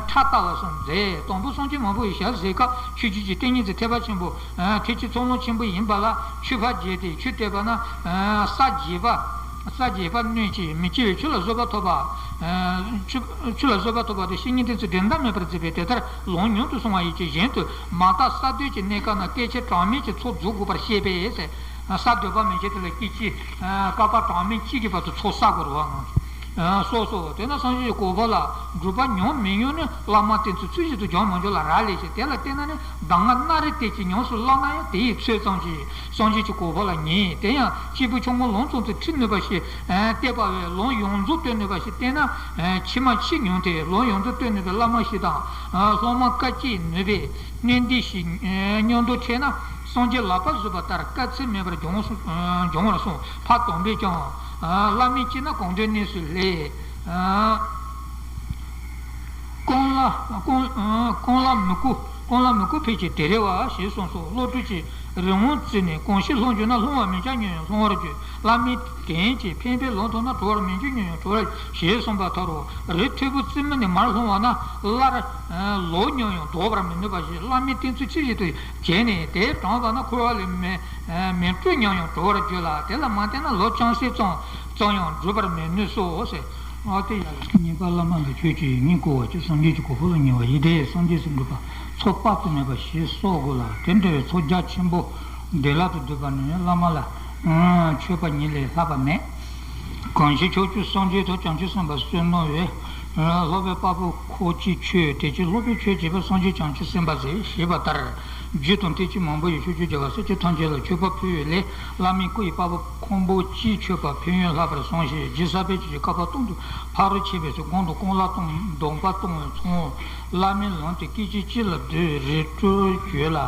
ཕྲ་བཏགས་པ་གསུམ་མཛད། དང་པོ་སངས་རྒྱས་མང་པོ་ཡི་ཞལ་གཟིགས་སྐབས་ཆོས་བརྒྱུད་ཀྱི་ཏིང་ངེ་འཛིན་ཐེག་པ་ཆེན་པོ་ཐེག་ཆེན་ཚོགས་ལམ་ཆེན་པོ་ཡིན་པ་ལ་མཆོད་པ་བརྗོད་དེ་ཆོས་བསྟན་པ་ན་ས་བརྒྱད་པ་ས་བརྒྱད་པ་གནོན་ཅིང་མི་སྐྱེ་བའི་ཆོས་ལ་བཟོད་པ་ཐོབ་པ། ཆོས་ཆོས་ལ་བཟོད་པ་ཐོབ་པ་དེ་བཤེས་གཉེན་བསྟེན་ཚུལ་འགྲན་ཟླ་མེད་པར་མཛད་པས་དེ་ལྟར་ལམ་ཉུང་དུ་སོང་བ་ཡིན་གྱི་གཞན་དུ་མ་དག་ས་བདུན་གྱི་གནས་སྐབས་ན་སྐད་ཆ་གྲངས་མེད་ཀྱི་ཚོགས་རྫོགས་དགོས་པར་བཤད་པས་ཟེར། ས་བདུན་པ་མན་ཆད་དེ་ལ་སྐད་ཅིག་བསྐལ་པ་གྲངས་མེད་གཅིག་གི་བར་དུ་ཚོགས་བསགས་དགོས་རེད་བ། སོ་སོ་དེ་ན་སངས་རྒྱས་ཀྱི་གོ་འཕང་ལ་འགྲུབ་པ་མྱོང་མི་མྱོང་ནི་བླ་མ་བསྟེན་ཚུལ་ཚུལ་བཞིན་དུ་སྦྱང་མ་འཇུག་ལ་རག་ལས་ཤིང་དེ་ལ་བརྟེན་ན་ནི་གདམས་ངག་སྣ་རེ་གཏད་ཀྱིས་ཉམས་སུ་བླངས་ན་ཡང་དེ་ཡི་ཚོད་ཙམ་ཞིག་སངས་རྒྱས་ཀྱི་གོ་འཕང་ལ་ཉེ་དེ་ཡང་སྐྱེས་བུ་ཆུང་ངུ་ལམ་ཙམ་དུ་ཁྲིད་ནུས་པ་ཞིག་བསྟེན་པ་བས་ལམ་ཡོངས་རྫོགས་སྟོན་ནུས་པ་ཞིག་བསྟེན་ན་ཕྱི་མ་ཕྱི་མྱོང་སྟེ་ལམ་ཡོངས་རྫོགས་སྟོན་ནུས་པའི་བླ་མ་ཞིག་དང་སློབ་མ་བཀའ་བསྐྱེད་ནུས་པའི་གནས་འདི་ཞིག་མཉམ་དུ་འཕྲད་ན་སངས་རྒྱས་ལག་པ་བཟུང་བ་ལྟར་དཀའ་ཚེགས་མེད་པར་འབྱུང་འབྱུང་བར་གསུངས། ཕ་དམ་པས་ཀྱང་བླ་མས་ཅི་ན་གང་འདོད་གནས་སུ་ལྷོད། རྐང་ལག་རྐང་རྐང་ལག་མི་བཀོལ། སྤང་བླ་མའི་སྐུ་ཕལ་ཆེར་དེ་རེད་བ་ཞེས་གསུངས་སོ། བློ་གྲོས་ཀྱིས་རི་བོང་བརྩིགས་ནས་གང་ཕྱིར་ལྷུང་གྱུར་ན། ལྷུང་བར་མི་བྱ་ཉོན་ཡང་ལྷུང་བར་གྱུར། བླ་མའི་གདན་གྱི་ཕན་པའི་ལམ་མཐོང་ན། གྲོལ་བར་མི་འགྱུར་ཉོན་ཡང་གྲོལ་བར་གྱུར་ཞེས་གསུངས་པ་ལྟར་རོ། རི་མཐོན་པོ་རྩེ་མོ་ནས་མར་ལྷུང་བ་ན་སླར་ལོག་མྱོང་ཡང་ལྡོག་པར་མི་ནུས་པ་ཞིག་བླ་མའི་བསྟེན་ཚུལ་ཇི་བཞིན་དུ་བྱས་ནས་དེ་དྲངས་པ་ན་འཁོར་བ་ལས་མི་མི་གྲོལ་ཉོན་ཡང་གྲོལ་བར་འགྱུར་ལ། དེ་ལ་མ་བརྟེན་ན་ལོ་ཆུང་སྲིད་ཙམ་ཙམ་ཡང་འགྲུབ་པར་མི་ནུས་སོ་ཟེར། ཨ་དེ་ཡ་ལ་གཉིས་པ་བླ་མ་ལ་ཆོས་ཀྱི་ཡིད་བརྙན་བསྐུལ་བ་ཅིག་སངས་རྒྱས་ཀྱི་གོ་འཕང་ལ་ཉེ་བ་ཡི་དེ་སངས་རྒྱས་སུ་འགྲུབ་པ་ཚོགས་དཔག་ཏུ་མེད་པ་ཞེས་གསོག་དགོས་ལ། དེ་འདྲ་བའི་ཚོགས་རྒྱ་ཆེན་པོ་བདེ་བླག་ཏུ་བསྡུས་པ་ནི་བླ་མ་ལ་མཆོད་པ་ཉིད་ལས་ལྷག་པ་མེད། གང་ཕྱིར་ཕྱོགས་བཅུའི་སངས་རྒྱས་དང་བྱང་ཆུབ་སེམས་དཔའ་བསོད་ནམས་འོད། སློབ་དཔོན་དཔའ་བོ་ཁོ་ཅིའི་ཆོས། དེ་ཕྱིར་སློབ་དཔོན་ཆོས་བྱེད་པ་སངས་རྒྱས་བྱང་ཆུབ་སེམས་དཔའ་ཟེར་ཞེས་པ་ལྟར། རྒྱུད་དང་ཐེག་ཆེན་མང་པོ་ཡི་ཕྱོགས་བཅུའི་རྒྱལ་བ་སྲས་བཅས་ཐམས་ཅད་ལ་མཆོད་པ་ཕུལ་བའི་ལས་བླ་མའི་སྐུ་ཡི་དཔའ་བོ་ཁང་བུ་ཅིའི་མཆོད་པ་ཕན་ཡོན་ལྷག་པར་གསུངས་ཤིང་། རྗེ་ས་པཎ་གྱིས་བཀའ་པོད་གཏོང་དུས་ཕ་རོལ་ཕྱིན་པའི་ཚུལ། གོང་དུ་རྐང་ལག་གཏོང་གདོང་པ་གཏོང་བའི་ཚོགས། བླ་མའི་ལམ་དེ་སྐད་ཅིག་གཅིག་ལ་བསྡུས་རི་ཁྲོད་བརྗོད་ལ།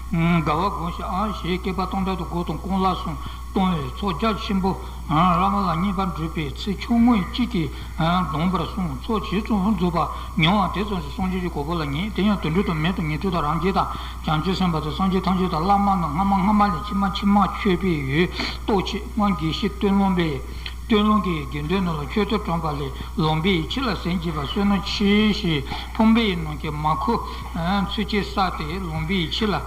དགའ་བ་བསྒོམ་ཞིང་ཨང་ཞེས་བསྐལ་པ་སྟོང་ཕྲག་ཏུ་སྒོ་དང་རྐང་ལག་གསུམ་གཏོང་བའི་ཚོགས་རྒྱ་ཆེན་པོ། བླ་མ་ལ་བསྙེན་པར་བགྲོད་པའི་ཚེ་ཆུང་ངུ་གཅིག་གིས་གདམས་པར་གསུངས། ཚོགས་ཇི་ཙམ་རྫོགས་པ་མྱོང་བ་དེ་ཙམ་ཞིག་སངས་རྒྱས་ཀྱི་གོ་འཕང་ལ་ངེས། དེ་ཡང་དུད་འགྲོ་དང་མི་དང་ཉན་ཐོས་དང་རང་རྒྱལ་དང་བྱང་ཆུབ་སེམས་དཔའ་དང་སངས་རྒྱས་ཐམས་ཅད་དང་བླ་མ་རྣམས་སྔ་མ་སྔ་མ་ལས་ཕྱི་མ་ཕྱི་མ་མཆོད་པའི་འོས་རྟོགས་ཆེད་སྔོན་དགེ་བཤེས་སྟོན་ལོང་པས། སྟོན་ལོང་གི་དགེ་འདུན་རྣམས་ལ་མཆོད་བསྟོད་དྲངས་པ་ལས་ལོང་པའི་ཡིད་ཆེས་ལ་ཟིན་བགྱིས་པ་བསོད་ནམས་ཆེ་ཞེས་ཕུང་པོའི་ནང་གི་མ་ཁུ་ཚུ་ཆེ་བསགས་ཏེ་ལོང་པའི་ཡིད་ཆེས་ལ།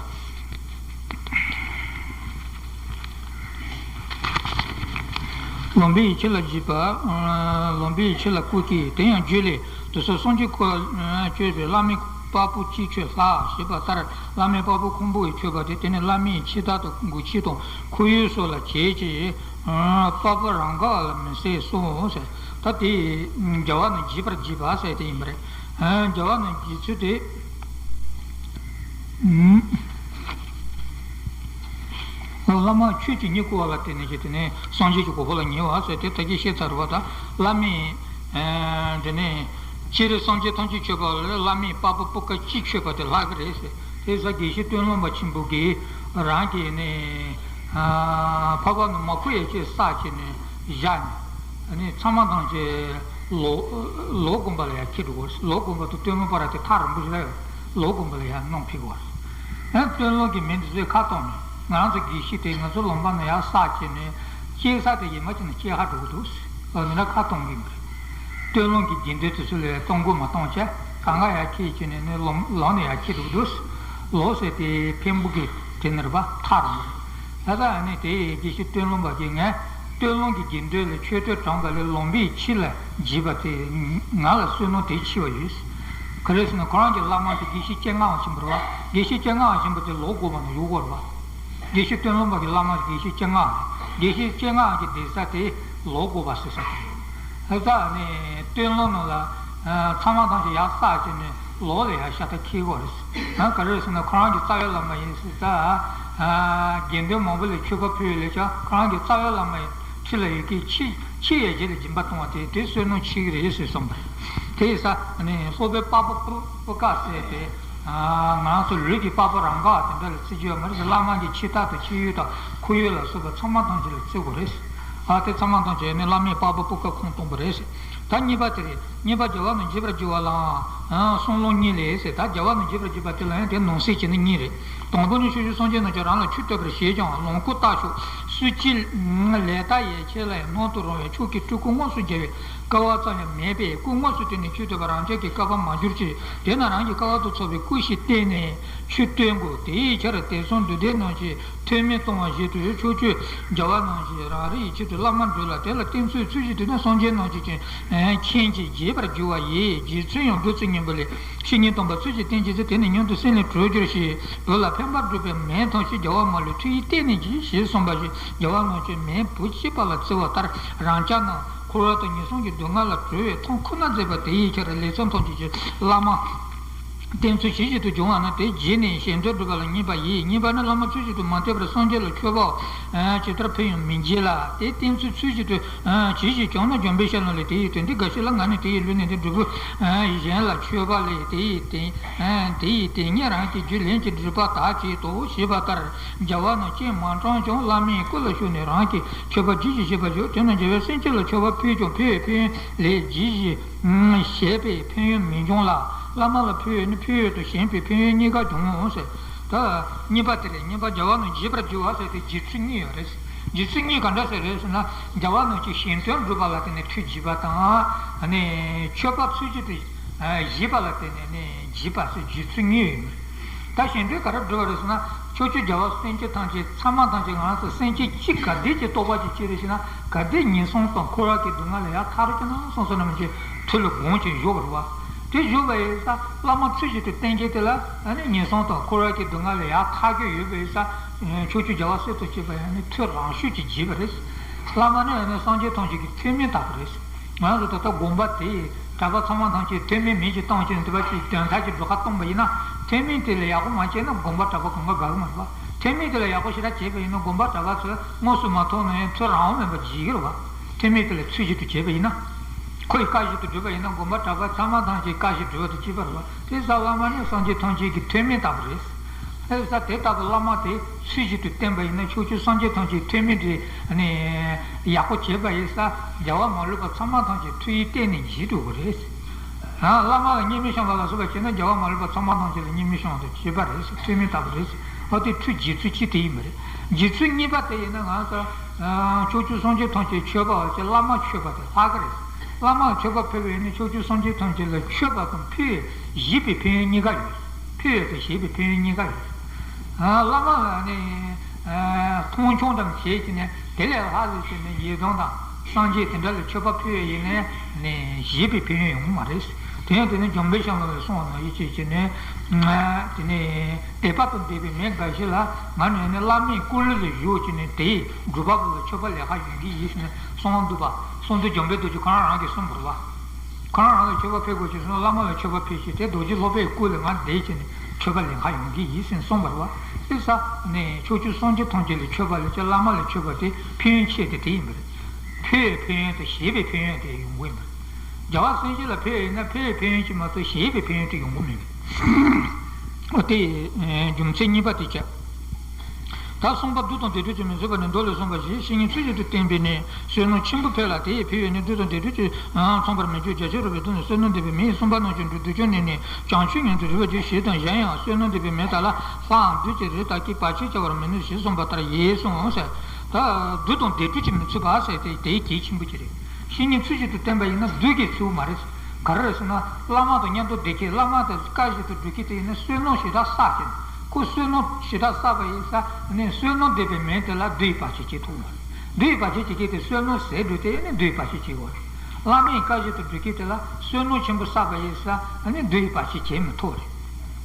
ལོང་པའི་ཡིད་ཆེས་ལ་བགྱིས་པ། ལོང་པའི་ཡིད་ཆེས་ལ་བསྐུལ་གྱིས། དེ་ཡང་རྒྱུད་ལས། དེ་སོགས་སངས་རྒྱས་འཁོར་བཅས་པའི་བླ་མའི་དཔའ་བོ་ཅིའི་མཆོད་ལྷག་ཞེས་པ་ལྟར་བླ་མའི་དཔའ་བོ་ཁང་བུ་ཡི་མཆོད་པ་དེ་དེ་ནི་བླ་མའི་ཆེ་ཐག་དང་གུས་ཆེ་དང་ཁོར་ཡུག་སོགས་ལ་བྱེད་ཅིང་། དཔའ་བོ་རང་དགའ་བ་ལ་མི་ཟད་གསུངས་ཟེར། ད་དེ་རྒྱལ་བ་རྣམས་བགྱིས་པར་བགྱིས་པ་ཟེར་དེ་ཡིན་པ་རེད། རྒྱལ་བ་རྣམས་བགྱིས་ཚུལ་དེ། བླ་མ་ཆོས་ཀྱི་ཡིད་བསྐུལ་བ་ལ་བརྟེན་ནས་ཀྱི་དེ་ནས་སངས་རྒྱས་ཀྱི་གོ་འཕང་ལ་ཉེ་བ་ཟེར་དེ་ད་གིན་བཤད་ཚར་བ་དང་བླ་མའི་དེ་ནས་སྤྱིར་སངས་རྒྱས་ཐམས་ཅད་མཆོད་པ་ལས་བླ་མའི་དཔའ་བོ་པོ་ཀ་ཅིའི་མཆོད་པ་དེ་ལྷག་གི་རེད་ཟེར། དེ་ས་དགེ་བཤེས་སྟོན་ལོང་པ་ཆེན་པོ་གིས་རང་གི་ནས་འཕགས་པ་ནི་མ་ཁུ་ཡ་ཆེ་བསགས་བྱས་ནས་བཞག་ནས་ཚང་མ་ཐམས་ཅད་ལོ་ལོ་དགོན་པ་ལ་ཡར་ཁྱེར་འགྲོ་དགོས། ལོ་དགོན་པ་དང་སྟོན་མོ་པ་ར་དེ་ཐག་རིང་པོ་ཞིག་ལ་ཡོད། ལོ་དགོན་པ་ལ་ཡར་གནང་ཕེབས་དགོས། ཡང་སྟོན་ལོང་གི་མི་འདི་ཚོས་ཁ་གཏོང་ནས་ང་རང་ཚོ་དགེ་བཤེས་དེ་ང་ཚོ་ལུང་པ་ནས་ཡར་བསགས་བྱས་ནས་སྐྱེལ་ས་དེ་ཡིན་མ་བྱས་ནས་སྐྱེལ་ཧ་འགྲོ་གི་འདུག་ཟེར་ལ་ནི་ལ་ཁ་གཏོང་གི་མི་རེད། སྟོན་ལོང་གི་དགེ་འདུན་དེ་ཚོ་ལ་གཏོང་དགོས་མ་གཏོང་བྱས་གང་ག་ཡར་ཁྱེར་བྱས་ནས་ནི་ལོང་ལོང་ནས་ཡར་ཁྱེར་འགྲོ་གི་འདུག་ཟེར། ལོ་ཟེར་དེ་འཕན་པོ་གི་དེ་ནི་རེད་པ་ཐག་རིང་པོ་རེད། ད་ལྟ་ཨ་ནི་དེ་དགེ་བཤེས་སྟོན་ལོང་པ་གིས་ངས་སྟོན་ལོང་གི་དགེ་འདུན་ལ་མཆོད་བསྟོད་དྲངས་པ་ལས་ལོང་པའི་ཡིད་ཆེས་ལ་བགྱིས་པ་དེ་ང་ལ་བསོད་ནམས་དེ་ཆེ་བ་ཡོད། ག་རེ་ཟེར་ན་ཁོ་རང་གི་བླ་མ་དེ་དགེ་བཤེས་སྤྱན་སྔ་བ་ཆེན་པོ་རེད་བ། དགེ་བཤེས་སྤྱན་སྔ་བ་ཆེན་པོ་དེ་ལོ་དགུ་པ་ན་ཡོད་དགོས་རེད་བ། དགེ་བཤེས་སྟོན་ལོང་པ་གི་བླ་མ་དེ་དགེ་བཤེས་སྤྱན་སྔ་བ་རེད། དགེ་བཤེས་སྤྱན་སྔ་བ་གི་སྡོད་ས་དེ་ལོ་དགུ་པ་ཟེར་ས་དེ་རེད། ད་ལྟ་ཨ་ནི་སྟོན་ལོང་ནང་ལ་ཚང་མ་ཐམས་ཅད་ཡར་བསགས་བྱས་ནས། ལོག་ལ་ཡར་ཤ་སྟག་འཁྱེར་དགོས་རེད། ཡང་ག་རེ་ཟེར་ན་ཁོ་རང་གི་རྩ་བའི་བླ་མ་ཡིན་ཟེར་ད། དགེ་འདུན་མང་པོ་ལ་མཆོད་པ་ཕུལ་ལས་ཀྱང་ཁོ་རང་གི་རྩ་བའི་བླ་མ་ཡི་ཁྲི་ལ་ཡོད་མཁན་ཆེ་ཆེ་ཡི་རྗེས་ལ་སྦྱིན་པ་གཏོང་བ་དེ་དེ་བསོད་ནམས་ཆེ་གི་རེད་ཟེར་གསུངས་པ་རེད། དེ་ཡིན་ས་ནི་སློབ་དཔོན་དཔའ་བོ་པོ་པོ་ཀ་ཟེར་དེ། ང་རང་ཚོ་ལུས་ཀྱི་དཔའ་བོ་རང་དགའ་བ་དེ་འདྲ་ལ་བརྩི་རྒྱུ་ཡོད་མ་རེད་ཟེར། བླ་མ་གི་ཆེ་ཐག་དང་ཆེ་ཡུལ་དང་ཁོར་ཡུག་ལ་སོགས་པ་ཚང་མ་ཐམས་ཅད་ལ་བརྩི་དགོས་རེད་ཟེར། ཨ་དེ་ཚང་མ་ཐམས་ཅད་ནི་བླ་མའི་དཔའ་བོ་པོ་ཀ་ཁོང་སྟོང་པ་རེད་ཟེར། ད་གཉིས་པ་དེ་རེད། གཉིས་པ་རྒྱལ་བ་རྣམས་བགྱིས་པར་བགྱི་བ་ལའང་གསུང་ལོང་གཉིས་ལས་ཟེར། ད་རྒྱལ་བ་རྣམས་བགྱིས་པར་བགྱི་བ་དེ་ལ་ཡང་དེ་ནང་གསེས་བྱས་ནས་གཉིས་རེད། དང་པོ་ནི་ཕྱོགས་བཅུའི་སངས་རྒྱས་རྣམས་ཀྱིས་རང་ལ་ཆོས་བསྟོད་པར་བཞེད་ཀྱང་ལོངས་སྐུ་ལྟ་ཞོག་སུ་ཅི་ལས་དག་ཡན་ཆད་ལ་ཡང་སྣང་དུ་རུང་བའི་ཕྱོགས་ཀྱི་སྤྲུལ་སྐུ་དངོས་སུ་མཇལ་བའི་སྐལ་བ་ཙམ་ཡང་མེད་པས་སྐུ་དངོས་སུ་བསྟན་ནས་ཆོས་བསྟོད་པ་རང་ཅག་གི་བསྐལ་པ་མ་འགྱུར་ཅིག་དེས་ན་རང་གི་སྐལ་བ་དང་ཚོགས་པའི་སྐུ་ཞིག་བསྟན་ནས་ཆོས་སྟོན་དགོས། དེའི་ཕྱིར་དེང་སང་འདུལ་སྡེ་རྣམས་ཀྱིས། ཐོན་མི་གཏོང་བ་བཞིན་དུ་ཕྱོགས་བཅུའི་རྒྱལ་བ་རྣམས་ཀྱིས་རང་རེ་ཡི་ཆེད་དུ་བླ་མར་འགྲོ་ལ། དེ་ལ་བསྟེན་ཚུལ་ཚུལ་བཞིན་དུ་ནི་སངས་རྒྱས་རྣམས་ཀྱིས་ཀྱང་མཁྱེན་ཅིང་བགྱིད་པར་འགྱུར་བ་ཡི། བགྱིད་ཚུལ་ཡང་བདུད་རྩི་སྙིང་པོ་ལས། བཤེས་གཉེན་དམ་པ་ཚུལ་གྱིས་བསྟེན་བགྱིད་ཚེ། དེ་ནི་མྱུར་དུ་སེམས་ལས་གྲོལ་འགྱུར་ཞིང་། བོད་ལ་ཕན་པར་འགྲུབ་པའི་མེ་ཐམས་ཅད། རྒྱལ་བ་མ་ལུས་ཐུགས་ཡིད་གཏད་ནས་བགྱིད། ཞེས་གསུངས་པ་བཞིན་རྒྱལ་བ་རྣམས་ཀྱིས་མེ་བུ་གཅིག་པ་ལ་བརྩི་བ་ལྟར་རང་ཅག་རྣམས་འཁོར་བ་དང་ངན་སོང་གི་སྡུག་བསྔལ་ལས་གྲོལ་བའི་ཐབས་ཁོ་ན་མཛད་པ་དེ་ཡི་ཕྱིར་ལེགས་ཚོགས་ཐམས་ཅད་ཀྱི་བླ་མ། བསྟེན་ཚུལ་ཇི་བཞིན་དུ་སྦྱོང་བ་ན་དེ་རྗེས་ནས་གཞན་དོན་སྒྲུབ་པ་ལ་ངེས་པ་ཡིན། གཉིས་པ་ནི་བླ་མ་ཚུལ་བཞིན་དུ་མ་བསྟེན་པར་སངས་རྒྱས་ལ་མཆོད་པ་ཇི་ལྟར་ཕུལ་ཡང་མི་འཇིགས་ལ། དེ་བསྟེན་ཚུལ་ཚུལ་བཞིན་དུ་ཇི་བཞིན་བྱུང་ན་འཇམ་དཔལ་ཤཱཀྱ་ལ་ལས་དེ་ཡི་དོན་འདི་འགའ་ཞིག་ལ་ངས་ནི་དེ་ཡི་ལུས་ནི་འདི་འབྲས་བུ་གཞན་ལ་མཆོད་པ་ལས་དེ་ཡི་དེ་དེ་ཡི་དེ་ཉིད་རང་གི་རྒྱུད་ལེན་གྱི་སྒྲིབ་པ་དག་བྱེད་དོ་ཞེས་པ་ལྟར་རྒྱལ་བ་རྣམས་སྤྱན་མ་དྲངས་ཀྱང་བླ་མའི་སྐུ་ལ་བཞུགས་ནས་རང་གི་མཆོད་པ་ཇི་བཞིན་བཞེས་པར་བྱ། དེ་རྣམས་རྒྱལ་བའི་སེམས་ཅན་ལ་མཆོད་པ་ཕུལ་ཀྱང་ཕུལ་བའི་ཕན་ཡོན་ལས་ཇི་བཞིན། བཞེས་པའི་ཕན་ཡོན་མི་འབྱུང་ལ། བླ་མ་ལ་ཕན་ཡོན་ནི་ཕན་ཡོན་དང་ཞན་པའི་ཕན་ཡོན་གཉིས་ཀ་འབྱུང་ངོ་ཟེར། ད་གཉིས་པ་དེ་ལས་གཉིས་པ་རྒྱལ་བ་རྣམས་བརྗེད་པར་འགྱུར་བ་ཟེར་ཏེ་བརྗེད་ཚུལ་གཉིས་ཡོད་རེད། བརྗེད་ཚུལ་གཉིས་ག་འདྲ་ཟེར་རེད་ཟེར་ན། རྒྱལ་བ་རྣམས་ཀྱིས་གཞན་དོན་སྒྲུབ་པ་ལ་བརྟེན་ནས་ཐུགས་དགྱེས་པ་དང་། ཨ་ནི་མཆོད་པ་ཚུལ་བཞིན་དུ་བཞེས་པ་ལ་བརྟེན་ནས་ནི་དགྱེས་པ་ཟེར་བརྗེད་ཚུལ་གཉིས་ཡོད། ད་གཞན་དོན་ག་རེ་སྒྲུབ་པ་རེད་ཟེར་ན། ཕྱོགས་བཅུའི་རྒྱལ་བ་སེམས་ཅན་ཐམས་ཅད་ཚང་མ་ཐམས་ཅད་ང་རང་ཚོ་སེམས་ཅན་གཅིག་ག་དེ་ཅིག་རྟོགས་པ་ཅིག་སྐྱེས་རེད་ཟེར་ན། ག་དེ་ངན་སོང་དང་འཁོར་བ་གི་སྡུག་བསྔལ་ལས་ཡར་ཐར་རོགས་གྱིས་ན་གསུངས་སོ་ན་མི་ཅིག་ཐུགས་ལ་དགོངས་ཀྱིས་བཞུགས་པ་རེད་བ། དེ་བཞུགས་པ་ཡིན་ཙང་བླ་མ་ཚུལ་བཞིན་དུ་བསྟེན་མཁན་དེ་ལ་ཨ་ནི་ངན་སོང་དང་འཁོར་བ་གི་སྡུག་བསྔལ་ལས་ཡར་ཐར་རྒྱུ་ཡོད་པ་ཡིན་ཙང་། ཕྱོགས་བཅུའི་རྒྱལ་བ་སྲས་དང་བཅས་པ་ཡང་ནི་ཐུགས་རང་ཤུགས་ཀྱིས་དགྱེས་པ་རེད། བླ་མ་ནི་ཨ་ནི་སངས་རྒྱས་ཐམས་ཅད་ཀྱི་ཐུགས་སྨོན་ལྟ་བུ་རེད། ང་ཚོ་ད་ལྟ་དགོན་པ་དེ་ཡི་གྲྭ་པ་ཚང་མ་ཐམས་ཅད་ཐུགས་སྨོན་མེད་ཅིག་བཏང་ཅིག་འདི་པ་ཅིག་དོན་དག་ཅིག་སྒྲུབ་ཁ་བཏང་པ་ཡིན་ན། ཐུགས་སྨོན་དེ་ལས་ཡག་པོ་མ་བྱས་ན་དགོན་པ་གྲྭ་པ་གང་ག་དགའ་གི་མ་རེད་པ། ཐུགས་སྨོན་དེ་ལས་ཡག་པོ་ཞེ་དྲག་བྱས་པ་ཡིན་ན་དགོན་པ་གྲྭ་པ་ཚོས་དངོས་སུ་མ་མཐོང་ན་ཡང་ཐུགས་རང་དབང་མེད་པར་བྱེད་ཀྱི་རེད་པ། ཐུགས་སྨོན་དེ་ལས་ཚུལ་བཞིན་དུ་བྱས་པ་ཡིན་ན། ཁོ་ཡི་བཀའ་བཞིན་དུ་བསྒྲུབས་པ་ཡིན་ན་དགོན་པ་གྲྭ་པ་ཚང་མ་ཐམས་ཅད་བཀའ་བཞིན་སྒྲུབ་པ་དང་གཅིག་པ་རེད་པ། དེ་ས་བླ་མ་ནི་སངས་རྒྱས་ཐམས་ཅད་ཀྱི་ཐུགས་སྨོན་ལྟ་བུ་རེད། ཨེ་ས་དེ་ལྟ་བུ་བླ་མ་དེ་ཚུལ་བཞིན་དུ་བསྟེན་པ་ཡིན་ན་ཕྱོགས་བཅུའི་སངས་རྒྱས་ཐམས་ཅད་ཐུགས་སྨོན་དེ་ནི་ཡག་པོ་བྱས་པ་ཡིན་ཙང་རྒྱལ་བ་མ་ལུས་པ་ཚང་མ་ཐམས་ཅད་ཐུགས་ཡིད་གཏད་ནས་དགྱེས་འགྲོ་གི་རེད། ཨ་བླ་མ་ལ་བརྙས་སྨོད་བྱུང་བ་ལ་སོགས་པ་བྱས་ན་རྒྱལ་བ་མ་ལུས་པ་ཚང་མ་ཐམས་ཅད་ལ་བརྙས་སྨོད་བྱུང་བ་དང་བཅས་པ་རེད་ཟེར་ཐུགས་སྨོན་ལྟ་བུ་རེད་ཟེར། འོ་དེ་ཐུགས་དགྱེས་ཚུལ་གཅིག་དེ་ཡིན་པ་རེད། དགྱེས་ཚུལ་གཉིས་པ་དེ་ཡིན་ན་ང་ཚོ་ཕྱོགས་བཅུའི་སངས་རྒྱས་ཐམས་ཅད་མཆོད་པ་བྱས་བླ་མ་མཆོད་པ་དེ་ལྷག་གི་རེད། བླ་མ་མཆོད་པ་ཕུལ་བ་ཡིན་ན་ཕྱོགས་བཅུའི་སངས་རྒྱས་ཐམས་ཅད་ལ་མཆོད་པ་དང་ཕུལ་བས་བཞེས་པའི་ཕན་ཡོན་གཉིས་ཀ་ཡོད། ཕུལ་བས་དང་བཞེས་པའི་ཕན་ཡོན་གཉིས་ཀ་ཡོད། ཨ་བླ་མ་ལ་ནི་ཨ་མཐོང་ཆུང་ཙམ་བྱས་ཀྱི་ནས་དེ་ལས་ལྷག་ཟེར་གྱི་ནས་ཡི་དམ་དང་སངས་རྒྱས་དེ་འདྲ་ལ་མཆོད་པ་ཕུལ་བས་ཡིན་ནས་ནི་བཞེས་པའི་ཕན་ཡོན་ཡོང་གི་མ་རེད། དེ་ཡང་དེ་ནི་འཇམ་དཔལ་དབྱངས་ལ་གསུངས་པ་ནང་བཞིན་བྱས་ཀྱི་ནས་དེ་ནས་དད་པ་དང་ལྡན་པའི་མི་འགའ་ཞིག་ལ་ང་ནི་ནི་བླ་མའི་སྐུ་ལུས་ལ་བཞུགས་ཀྱི་ནས་དེའི་སྒྲུབ་པ་པོ་ལ་མཆོད་པ་ལས་ཀ་ཡོང་གི་ཡིན་ཟེར་ནས་གསུངས་འདུག་པ། གསུང་རྡོར་འཇམ་དཔལ་རྡོ་རྗེ་ཁོ་རང་རང་གིས་གསུངས་པ་རེད་པ། ཁོ་རང་རང་ལ་མཆོད་པ་ཕུལ་དགོས་ཞེས་གསུངས། བླ་མ་ལ་མཆོད་པ་ཕུལ་ཞིང་དེ་རྡོ་རྗེ་སློབ་དཔོན་སྐུ་ལ་ང་བསྡད་ཀྱི་ནས་མཆོད་པ་ལེན་ག་ཡོང་གི་ཡིན་ཟེར་གསུངས་པ་རེད་པ། དེ་ས་ནས་ཕྱོགས་བཅུའི་སངས་རྒྱས་ཐམས་ཅད་ལ་མཆོད་པ་ལས་ཀྱང་བླ་མ་ལ་མཆོད་པ་དེ་ཕན་ཡོན་ཆེ་དེ་དེ་ཡིན་པ་རེད། ཕུལ་བའི་ཕན་ཡོན་དང་བཞེས་པའི་ཕན་ཡོན་དེ་ཡོང་གི་ཡིན་པ་རེད། རྒྱལ་བ་སེམས་ཅན་ལ་ཕུལ་བ་ཡིན་ན་ཕུལ་བའི་ཕན་ཡོན་གཅིག་མ་གཏོགས་བཞེས་པའི་ཕན་ཡོན་དེ་ཡོང་གི་མེད་པ་རེད། འོ་དེ་རྒྱུ་མཚན་གཉིས་པ་དེ་བྱས། ད་གསུམ་པ་བདུད་དང་བདེ་དྲོད་ཀྱིས་མི་ཚུགས་པ་ནི་མདོ་ལས་གསུངས་པ་བཞིན་བཤེས་གཉེན་ཚུལ་བཞིན་དུ་བསྟེན་པས་ནི་བསོད་ནམས་ཆེན་པོ་འཕེལ་ལ། དེ་ཡི་ཕན་ཡོན་ནི་བདུད་དང་བདེ་དྲོད་ཀྱིས་མཚོན་པར་མི་འགྱུར། རྒྱ་ཆེར་རོལ་པའི་མདོ་ནི་བསོད་ནམས་ལྡན་པའི་མི་ཡིས་གསུམ་པ་རྣམས་ཀྱང་འགྲུབ། བདུད་ཀྱང་ནི་ནི་བྱང་ཆུབ་ཉིད་དུ་རེག་པར་འགྱུར། ཞེས་དང་གཞན་ཡང་བསོད་ནམས་ལྡན་པའི་མི་དག་ལ་ལྷའམ་བདུད་ཀྱི་རིས་དག་གིས་བར་ཆད་བྱ་བར་མི་ནུས་ཞེས་གསུངས་པ་ལྟར་ཡིན་གསུངས་ཟེར། ད་བདུད་དང་བདེ་དྲོད་ཀྱིས་མི་ཚུགས་པ་ཟེར་དེ་དེའི་གལ་ཆེན་པོ་ཅིག་རེད། བཤེས་གཉེན་ཚུལ་བཞིན་དུ་བསྟེན་པ་ཡིན་ན་བདུད་ཀྱིས་ཚུགས་མ་རེད། ག་རེ་རེད་ཟེར་ན་བླ་མ་དང་མཉམ་དུ་བསྡད་མཁན་བླ་མ་དང་བཀའ་བཞིན་དུ་སྒྲུབ་མཁན་དེ་ཡིན་ན་བསོད་ནམས་ཞེ་དྲག་བསགས་ཀྱི་ཁོ་བསོད་ནམས་ཞེ་དྲག་བསགས་པ་ཡིན་ཙང་ནི་བསོད་ནམས་ལྡན་པའི་མི་དེ་ལ་བདུད་ཡིས་བར་ཆད་བྱེད་ཐུབ་མ་རེད། བདུད་ཡིས་བར་ཆད་བྱེད་མཁན་དེ་བསོད་ནམས་ཟད་འགྲོ་དེ་ནི་བདུད་ཡིས་བར་ཆད་བྱེད་དགོས་རེད། བླ་མའི་བཀའ་བཞིན་དུ་སྒྲུབ་མཁན་དེ་ལ་བསོད་ནམས་ཆེན་པོ་བསགས་པ་ཡིན་ཙང་ནི་བདུད་ཡིས་བར་ཆད་བྱེད་མི་ཐུབ་རེད།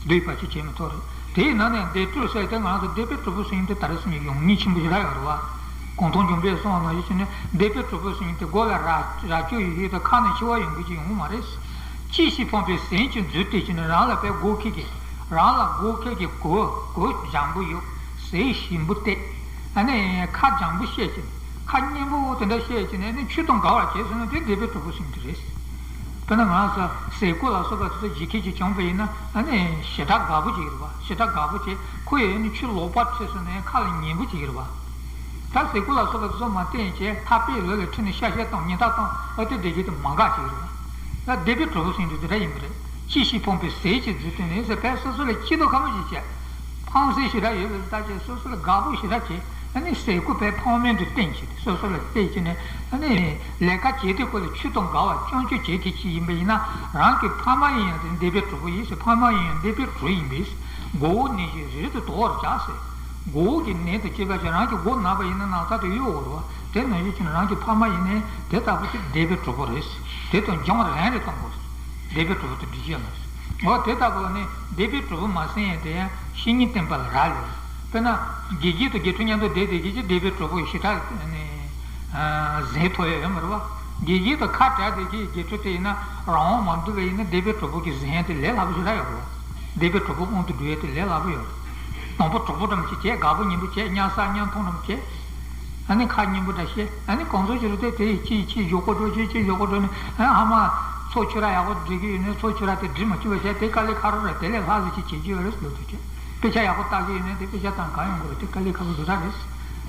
བདུད་ཡིས་བར་ཆད་བྱེད་མི་ཐུབ་རེད། དེའི་ནང་ནས་བདེ་དྲོད་ཟེར་དེ་ང་ཚོ་བདེ་བའི་གྲོགས་པོ་ཟེར་མཁན་དེ་ད་རེས་ཟེར་མཁན་ཡོང་ཉེན་ཆེན་པོ་ཞིག་རག་ཡོད་རེད་བ། གུང་ཐང་འཇམ་དཔལ་གསུངས་པ་ནང་བཞིན་བྱས་ནས་བདེ་བའི་གྲོགས་པོ་ཟེར་མཁན་དེ་མགོ་ལ་རྭ་རྭ་ཅོ་ཡོད་ཡོད་དང་ཁ་ནས་འཆི་བ་ཡོང་མཁན་ཅིག་ཡོང་གི་མ་རེད། ཅི་ཞིག་ཕངས་པའི་ཟས་ཀྱི་མཛོད་དེ་བྱས་ནས་རང་ལ་དཔེ་མགོ་ཁེགས་ཀྱི་རང་ལ་མགོ་ཁེགས་ཀྱི་གོས་གོས་ལྗང་བུ་ཡོད། ཟས་ཞིམ་པོ་སྟེར། ཨ་ནི་ཁ་ལྗང་བུ་བཤད་ཀྱི་ཁ་སྙན་པོ་དེ་འདྲ་བཤད་ཀྱི་ནས་ནི་ཆོས་དང་འགལ་བར་བྱས་ཟེར་ན་དེ་བདེ་བའི་གྲོགས་པོ་ཟེར་མཁན་དེ་རེད། དཔེར་ན་ང་ཚོ་ཟས་གོས་ལ་སོགས་པ་དེ་ཚོ་ཇི་སྐད་ཅིག་བྱུང་བ་ཡིན་ན་ཨ་ནི་ཞེ་དྲག་དགའ་པོ་ཅིག་རེད་བ། ཞེ་དྲག་དགའ་པོ་བྱས་ཁོ་ཡིས་ནི་ཆུ་ལོག་པ་ཁྲིད་སོང་ནས་ཁ་ལ་ཉན་པོ་ཅིག་རེད་བ། ད་ཟས་གོས་ལ་སོགས་པ་དེ་ཚོ་མ་བསྟེན་བྱས་ཐག་པས་ལུས་ལ་ཁྲིད་ནས་ཤ་ཤ་བཏང་ཉལ་ཐ་བཏང་ཨ་དེ་བདེ་སྐྱིད་དེ་མ་འགག་ཅིག་རེད་བ། ད་བདེ་བའི་གྲོགས་པོ་ཟེར་མཁན་དེ་འདྲ་ཡིན་པ་རེད། ཅི་ཞིག་ཕངས་པའི་ཟས་ཀྱི་མཛོད་དེ་ནི་ཟེར་བས་སོ་སོ་ལ་སྐྱིད་སྡུག་ཁ་མོ་ཞིག་བྱས། ཕངས་སེམས་ཞེ་དྲག་ཡོད་པའི་ལྟ་ཅན་སོ་སོ་ལ་དགའ་པོ་ཞེ་དྲག་བྱས། ཨ་ནི་ཟས་གོས་པའི་ཕངས་མིན་དུ་བསྟེན་བྱས་ཏེ་སོ་སོ་ལ་བལྟས་བྱས་ནས་ཨ་ནི་ལས་ཀ་བྱེད་དུས་ཁོ་ལ་ཆོས་དང་འགལ་བ་སྐྱོན་བརྗོད་བྱེད་མཁན་ཅིག་ཡིན་པ་ཡིན་ན་རང་གི་ཕ་མ་ཡིན་ཡང་དེ་བདེ་བའི་གྲོགས་པོ་ཡིན་ཟེར། ཕ་མ་ཡིན་ཡང་བདེ་བའི་གྲོགས་ཡིན་པས། མགོ་བོ་ནད་ཀྱི་རིལ་དུ་དོར་བར་བྱ་ཟེར། མགོ་བོ་གི་ནད་དང་བཅས་པ་ཅིག་རང་གི་མགོ་ན་བ་ཡིན་ན་ན་ཚ་དེ་གཡོག་འོར་བ་དེ་ནང་བཞིན་བྱས་ནས་རང་གི་ཕ་མ་ཡིན་ནའི་དེ་ལྟ་བུ་དེ་བདེ་བའི་གྲོགས་པོ་རེད། དེ་དང་འབྱུང་རན་རེ་གཏོང་དགོས། བདེ་བའི་གྲོགས་པོ་དེ་འགྲིག་གི་ཡོད་མ་རེད། འོ་དེ་ལྟ་བུ་ནི་བདེ་བའི་གྲོགས་པོ་མ་ཟིན་ཡང་དེ་ཡང་བཤེས་གཉེན་བསྟེན་པ་ལ་རག་ལས་རེད། དཔེར་ན་དགེ་རྒན་དང་དགེ་ཕྲུག་མཉམ་དུ་བསྡད་བསྡད་ཀྱི་ཅིག་བདེ་བའི་གྲོགས་པོ་ཞེ་དྲག་ནི་ཟིན་ཐུབ་ཡ་ཡོད་མ་རེད་བ། དགེ་རྒན་དང་ཁ་བྲལ་བསྡད་ཀྱི་དགེ་ཕྲུག་དེ་ཡིན་ན་རང་དབང་མ་འདུག་པ་ཡིན་ན་བདེ་བའི་གྲོགས་པོ་གི་ཟིན་ཡ་དེ་ལས་སླ་པོ་ཞེ་དྲག་ཡོད་རེད་བ། བདེ་བའི་གྲོགས་པོ་དབང་དུ་སྡུད་ཡས་དེ་ལས་སླ་པོ་ཡོད་རེད། དང་པོ་གྲོགས་པོ་འདྲ་མོ་ཅིག་བྱས། དགའ་པོ་ཉེ་པོ་བྱས། གཉའ་ཟ་གཉའ་འཐུང་འདྲ་མོ་བྱས། ཨ་ནི་ཁ་སྙན་པོ་འདྲ་བཤད། ཨ་ནི་གང་ཟག་ཅིག་རེད་དེ་དེ་ཅི་ཅི་ཞོག་གོ་འགྲོ་ཅི་ཅི་ཞོག་གོ་འགྲོ་ནི། ཨ་ཨ་མ་ཚོ་ཆུ་ར་ཡག་པོ་འབྲི་གི་ཡོད་ནི་ཚོ་ཆུ་ར་དེ་འབྲི་མ་བཅུག་པ་བྱས། དེ་དཀའ་ལས་ཁག་རོ་ར་དེ་ལས་ལྷག་ཟིག་ཅིག་བྱེད་ཀྱི་ཡོད་རེད་ལོ་དུ་བྱས། དཔེ་ཆ་ཡག་པོ་ལྟ་གི་ཡོད་ནི་དེ་དཔེ་ཆ་དང་གང་ཡོང་གི་རེད། དེ་དཀའ་ལས་ཁག་པོ་ཞེ་དྲག་རེད།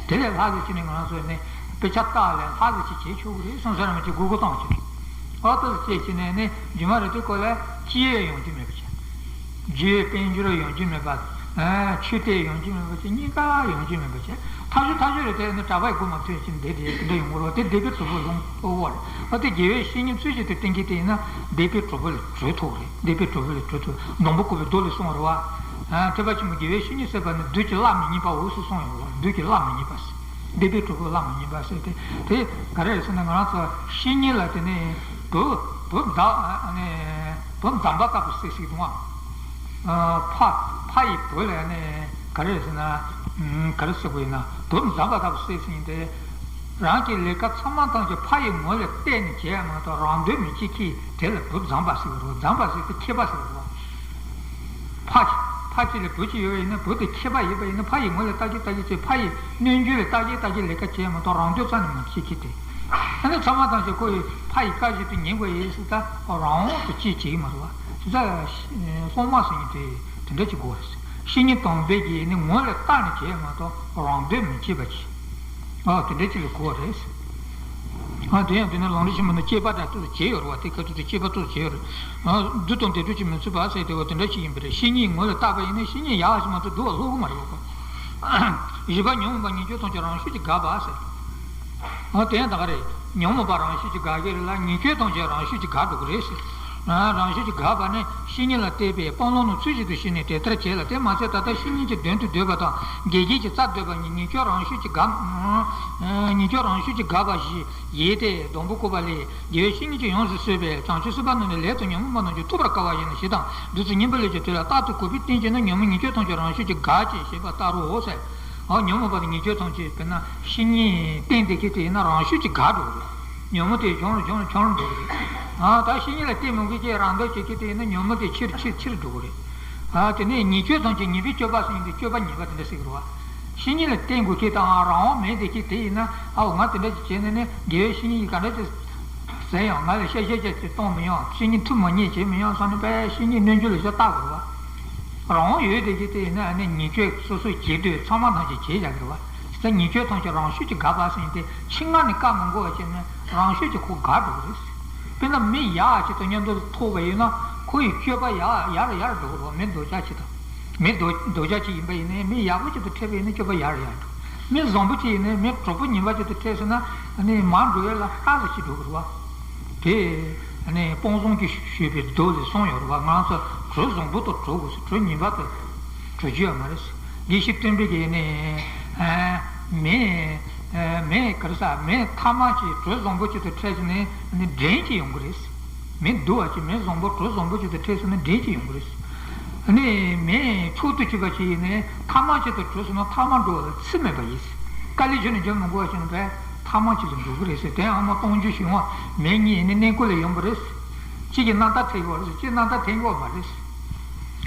དེ་ལས་ལྷག་ཟིག་ཅིག་ནི་ང་རང་ཚོ་ནི་དཔེ་ཆ་ལྟ་ལས་ལྷག་ཟིག་ཅིག་བྱེད་ཆོག་གི་རེད་གསུངས་ས་ར་མ་ཅིག་སྒུག་སྒུག་བཏང་བྱེད་ཀྱི། ཨོ་ཏོ་ལ་སྐྱེས་ཕྱིན་ནས་ནི་རྒྱུ་མ་རེད་དེ་ཀོ་ལ་སྐྱེས་ཡོང་རྒྱུ་མེད་པ་བྱས། རྒྱུའི་དཔལ་འབྱོར་ཡོང་རྒྱུ་མེད་པ། ཨ། ཆོས་དད་ཡོང་རྒྱུ་མེད་པ་བྱས། གཉིས་ཀ་ཡོང་རྒྱུ་མེད་པ་བྱས། ཐག་ཆོད་ཐག་ཆོད་རེད། དེ་ནི་གྲྭ་པའི་སྒོ་མ་ཐོན་ཕྱིན་དེ་དེ་དེ་འདྲ་ཡོང་གི་རེད་བ། དེ་སྡིག་པའི་གྲོགས་པོ་ལོངས་ཐོབ་བོ་རེད། ཨ། དེ་དགེ་བའི་བཤེས་གཉེན་ཚུལ་བཞིན་དུ་བསྟེན་མཁན་དེ་ཡིན་ན་སྡིག་པའི་གྲོགས་པོ་ལས་གྲོལ་ཐུབ་རེད། སྡིག་པའི་གྲོགས་པོ་ལས་གྲོལ་ཐུབ། སྡོང་པོ་བཀོད་པའི་རྡོ་ལས་གསུངས་པ་རེད་བ། ཨ། ཐེག་པ་ཆེན་པོ་དགེ་བའི་བཤེས་གཉེན་ཟེར་བ་ནི་བདུད་ཀྱི་གླགས་མི་རྙེད་པའོ་ཞེས་གསུངས་ཡོད་རེད་བ། བདུད་ཀྱི་གླགས་མི་རྙེད་པ་ཟེར། སྡིག་པའི་གྲོགས་པོ་གླགས་མི་རྙེད་པ་ཟེར་ཏེ། དེ་ག་རེ་རེད་ཟེར་ན། ང་རང་ཚོ་བཤེས་གཉེན་ལ་དེ་ནས་བུ་བུ་འཛག་ཨ་ནི་བུ་འཛག་པ་ལྟ་བུ་ཟེར་ཞིག་འདུག་ཨ། ཕ་ཕ་ཡི་བུ་ལ་ནི་ག་རེ་རེད་ཟེར་ན། ག་རེ་ཟེར་དགོས་ཡིན་ན། བུ་འཛག་པ་ལྟ་བུ་ཟེར་ཞིག་ཡིན་ཏེ། རང་གི་ལས་ཀ་ཚང་མ་ཐམས་ཅད་ཕ་ཡི་ངོ་ལ་བལྟས་ནས་བྱས་མ་གཏོགས་རང་དོན་མི་བྱེད་མཁན་དེ་ལ་བུ་འཛག་པ་ཟེར་བ་རེད། འཛག་པ་ཟེར་ཏེ་མཁས་པ་ཟེར་བ་རེད། ཕ་ཕ་གཅིག་ལ་བུ་གཅིག་ཡོད་པ་ཡིན་ན། བུ་དེ་མཁས་པ་ཡིན་པ་ཡིན་ན་ཕ་ཡི་ངོ་ལ་ལྟ་གི་ལྟ་གི་བྱས། ཕ་ཡི་གནོད་འགྱོད་ལ་ལྟ་གི་ལྟ་གི་ལས་ཀ་བྱས་མ་གཏོགས་རང་དོན་རྩ་ནས་མ་བྱེད་ཀྱི་དེ། ཨ་ནི་ཚང་མ་ཐམས་ཅད་ཁོ་ཡི་ཕ་ཡི་བཀའ་བཞིན་དུ་ཉན་དགོས་ཡིན་ཟེར། ད་རང་དབང་དུ་ཅིག་བྱེད་ཀྱི་མ་རེད་བ། ད་སློབ་མ་ཟེར་མཁན་དེ་དེ་འདྲ་ཅིག་དགོས་རེད། བཤེས་གཉེན་དམ་པས་ཀྱིས་ནི་ངོ་ལ་བལྟས་ནས་བྱས་མ་གཏོགས་རང་དོན་མི་བྱེད་པ་ཅིག་ཨ། དེ་འདྲ་ཅིག་ལ་གོ་བ་རེད། ཨ། དེ་ཡང་དེ་ནི་ལམ་རིམ་ཆེན་མོ་ནི་དཔྱད་པ་འདྲ་ཏོག་ཙམ་བྱས་ཡོད་རེད་བ། དེ་ཁ་ཐུག་ཏུ་དཔྱད་པ་ཏོག་ཙམ་བྱས་ཡོད་རེད། ཨ། བདུད་དང་བདེ་དྲོད་ཀྱིས་མི་ཚུགས་པ་ཟེར་དེ་བ་དེ་འདྲ་ཞིག་ཡིན་པ་རེད། བཤེས་གཉེན་ངོ་ལ་བལྟས་པ་ཡིན་ན་བཤེས་གཉེན་ཡག་ཞིག་མ་གཏོགས་སྡུག་པ་ལྷོད་གི་མ་རེད་བ། བཞི་པ་ཉོན་མོངས་པ་ཉེས་སྤྱོད་ཐམས་ཅད་རང་ཤུགས་ཀྱིས་འགག་པ་ཟེར། ཨ། དེ་ཡང་ད་ག་རེད། ཉོན་མོངས་པ་རང་ཤུགས་ཀྱིས་འགག་གི་རེད་ལ། ཉེས་སྤྱོད་ཐམས་ཅད་རང་ཤུགས་ཀྱིས་འགག་འགྲོ་གི་རེད་ཟེར། ཨ། རང་ཤུགས་ཀྱིས་འགག་པ་ནི་བཤེས་གཉེན་ལ་བལྟས་པས་སྤང་བླང་རྣམས་ཚུལ་བཞིན་དུ་བྱས་ནས་དེ་ལྟར་བྱས་ལ། དེ་མ་ཚད་ད་ལྟ་བཤེས་གཉེན་གྱི་དོན་དུ་འདོད་པ་དང་དགེ་རྒྱས་ཀྱི་རྩ་འདོད་པ་གཉིས་ཉེས་སྤྱོད་རང་ཤུགས་ཀྱིས་འགག་ཉེས་སྤྱོད་རང་ཤུགས་ཀྱིས་འགག་པ་བཞི་ཡོད་དེ། སྡོང་པོ་བཀོད་པ་ལས། དགེ་བའི་བཤེས་གཉེན་གྱིས་ཡོངས་སུ་གསོས་པས་བྱང་ཆུབ་སེམས་དཔའ་རྣམས་ནི་ལས་དང་ཉོན་མོངས་པ་རྣམས་ཀྱིས་ཐུབ་པར་དཀའ་བ་ཡིན་ནོ་ཞེས་དང་། བདུད་རྩི་སྙིང་པོ་ལས་ཀྱང་དེ་ལ་རྟག་ཏུ་གུས་པས་བསྟེན་བྱས་ན་ཉོན་མོངས་ཉེས་སྤྱོད་ཐམས་ཅད་རང་ཤུགས་ཀྱིས་འགག་ཅེས་བཤད་པ་ལྟར་རོ་ཟེར། འོ། ཉོན་མོངས་པ་དང་ཉེས་སྤྱོད་ཐམས་ཅད་དཔེར་ན་བཤེས་གཉེན་བསྟེན་བསྡད་མཁན་དེ་ཡིན་ན་རང་ཤུགས་ཀྱིས་འགག་འགྲོ་གི་རེད། ཉོན་མོངས་དེ་གཞོམ་རུ་གཞོམ་རུ་གཞོམ་རུ་འགྲོ་གི་རེད། ཨ། ད་བཤེས་གཉེན་ལ་བསྟེན་མི་དགོས་ཀྱི་རང་འདོད་བྱེད་མཁན་དེ་ཡིན་ན་ཉོན་མོངས་དེ་ཆེར་ཆེར་ཆེར་འགྲོ་གི་རེད། ཨ། དེ་ནས་ཉེས་སྤྱོད་ཐམས་ཅད། ཉེས་པའི་སྤྱོད་པ་ཟེར་མཁན་དེ་སྤྱོད་པ་ཉེས་པ་དེ་འདྲ་ཟེར་གི་རེད་བ། བཤེས་གཉེན་ལ་བསྟེན་དགོས་མཁན་དང་རང་དབང་མེད་བསྡད་མཁན་དེ་ཡིན་ན། ཨའོ། ང་དེ་འདྲ་ཅིག་བྱས་ནས་ནི་དགེ་བའི་བཤེས་གཉེན་གྱིས་ག་འདྲ་ཅིག་ཟེར་ཡང་ང་ལ་བཤད་བཤད་བཤད་ཅིག་གཏོང་མི་ཡོང་། བཤེས་གཉེན་ཐུགས་མ་མཉེས་བྱེད་མི་ཡོང་བསམ་ནས་དཔེ་བཤེས་གཉེན་གནོད་འགྱོད་ལ་ཞེ་དྲག་དགོས་རེད་བ། རང་དབང་ཡོད་བསྡད་མཁན་དེ་ཡིན་ན་ཨ་ནི་ཉེས་སྤྱོད་སོ་སོའི་བྱེད་འདོད་ཚང་མ་ཐམས་ཅད་བྱེད་བཞག་གི་རེད་བ། ད་ཉེས་སྤྱོད་ཐམས་ཅད་རང་ཤུགས་ཀྱིས་འགག་པ་ཟེར་མཁན་དེ་ཕྱི་ནང་ནས་བཀག་མི་དགོས་པ་བྱས་ནས་རང་ཤུགས་ཀྱིས་ཁོ་འགག་འགྲོ་གི་རེད། དཔེར་ན་མི་ཡག་ཅིག་དང་མཉམ་དུ་ཐུག་པ་ཡིན་ན་ཁོ་ཡི་སྤྱོད་པ་ཡར་ཡར་ཡར་འགྲོ་གི་རེད་བ། མི་འདོད་ཆགས་ཅིག་དང་། མི་འདོད་འདོད་ཆགས་ཅིག་ཡིན་པ་ཡིན་ནའི་མི་ཡག་པོ་ཅིག་ཏུ་འཕྲད་པ་ཡིན་ན་སྤྱོད་པ་ཡར་ཡར་འགྲོ། མི་བཟང་པོ་ཅིག་ཡིན་ནའི་མི་གྲོགས་པོ་ངན་པ་ཅིག་ཏུ་འཕྲད་སོང་ན་ཨ་ནི་མར་འགྲོ་ཡ་ལ་ཧྲ་ཙམ་ཞིག་འགྲོ་གི་རེད་བ། དེ་ཨ་ནི་དཔང་བཟང་གིས་ཞུས་པའི་མདོ་ལས་གསུངས་ཡོད་རེད་བ། ང་ཚོ་གྲོགས་བཟང་པོ་དང་གྲོགས་དགོས་སོ། གྲོགས་ངན་པ་དང་གྲོགས་རྒྱུ་ཡོད་མ་རེད། དགེ་བཤེས་སྟོན་པས་ཀྱིས་ནི་ཨ་མི་ཨ་མི་ག་རེ་ཟ། མི་ཐ་མ་ཅིག་གྲོགས་བཟང་པོ་ཅིག་ཏུ་འཕྲད་སོང་ནས་ཨ་ནི་འགྲན་གྱི་ཡོང་གི་རེད། མི་སྡུག་པ་ཅིག་མི་བཟང་པོ་གྲོགས་བཟང་པོ་ཅིག་ཏུ་འཕྲད་སོང་ན་འགྲན་གྱི་ཡོང་གི་རེད། ཨ་ནི་མི་མཆོག་ཏུ་གྱུར་པ་ཅིག་ཡིན་ནའི་ཐ་མ་ཅིག་ཏུ་གྲོལ་སོང་ན་ཐ་མ་འགྲོ་བ་ལ་ཚུལ་མེད་པ་ཡིན། དཀའ་ལས་ཁྱོན་ནས་འཇོམས་མི་དགོས་པ་ཅིག་ཡིན་པས་ཐ་མ་ཅིག་ཏུ་འགྲོ་གི་རེད་ཟེར། དེ་ཡང་ཨ་མ་སྟོང་རྒྱུ་ཞིག་འོང་མི་གཉིས་ནི་གནས་སྐོར་ལ་ཡོང་པ་རེད། གཅིག་གིས་སྣ་ཐག་འཐེན་གྱི་ཡོད་རེད། གཅིག་སྣ་ཐག་འཐེན་གྱི་ཡོད་མ་རེད།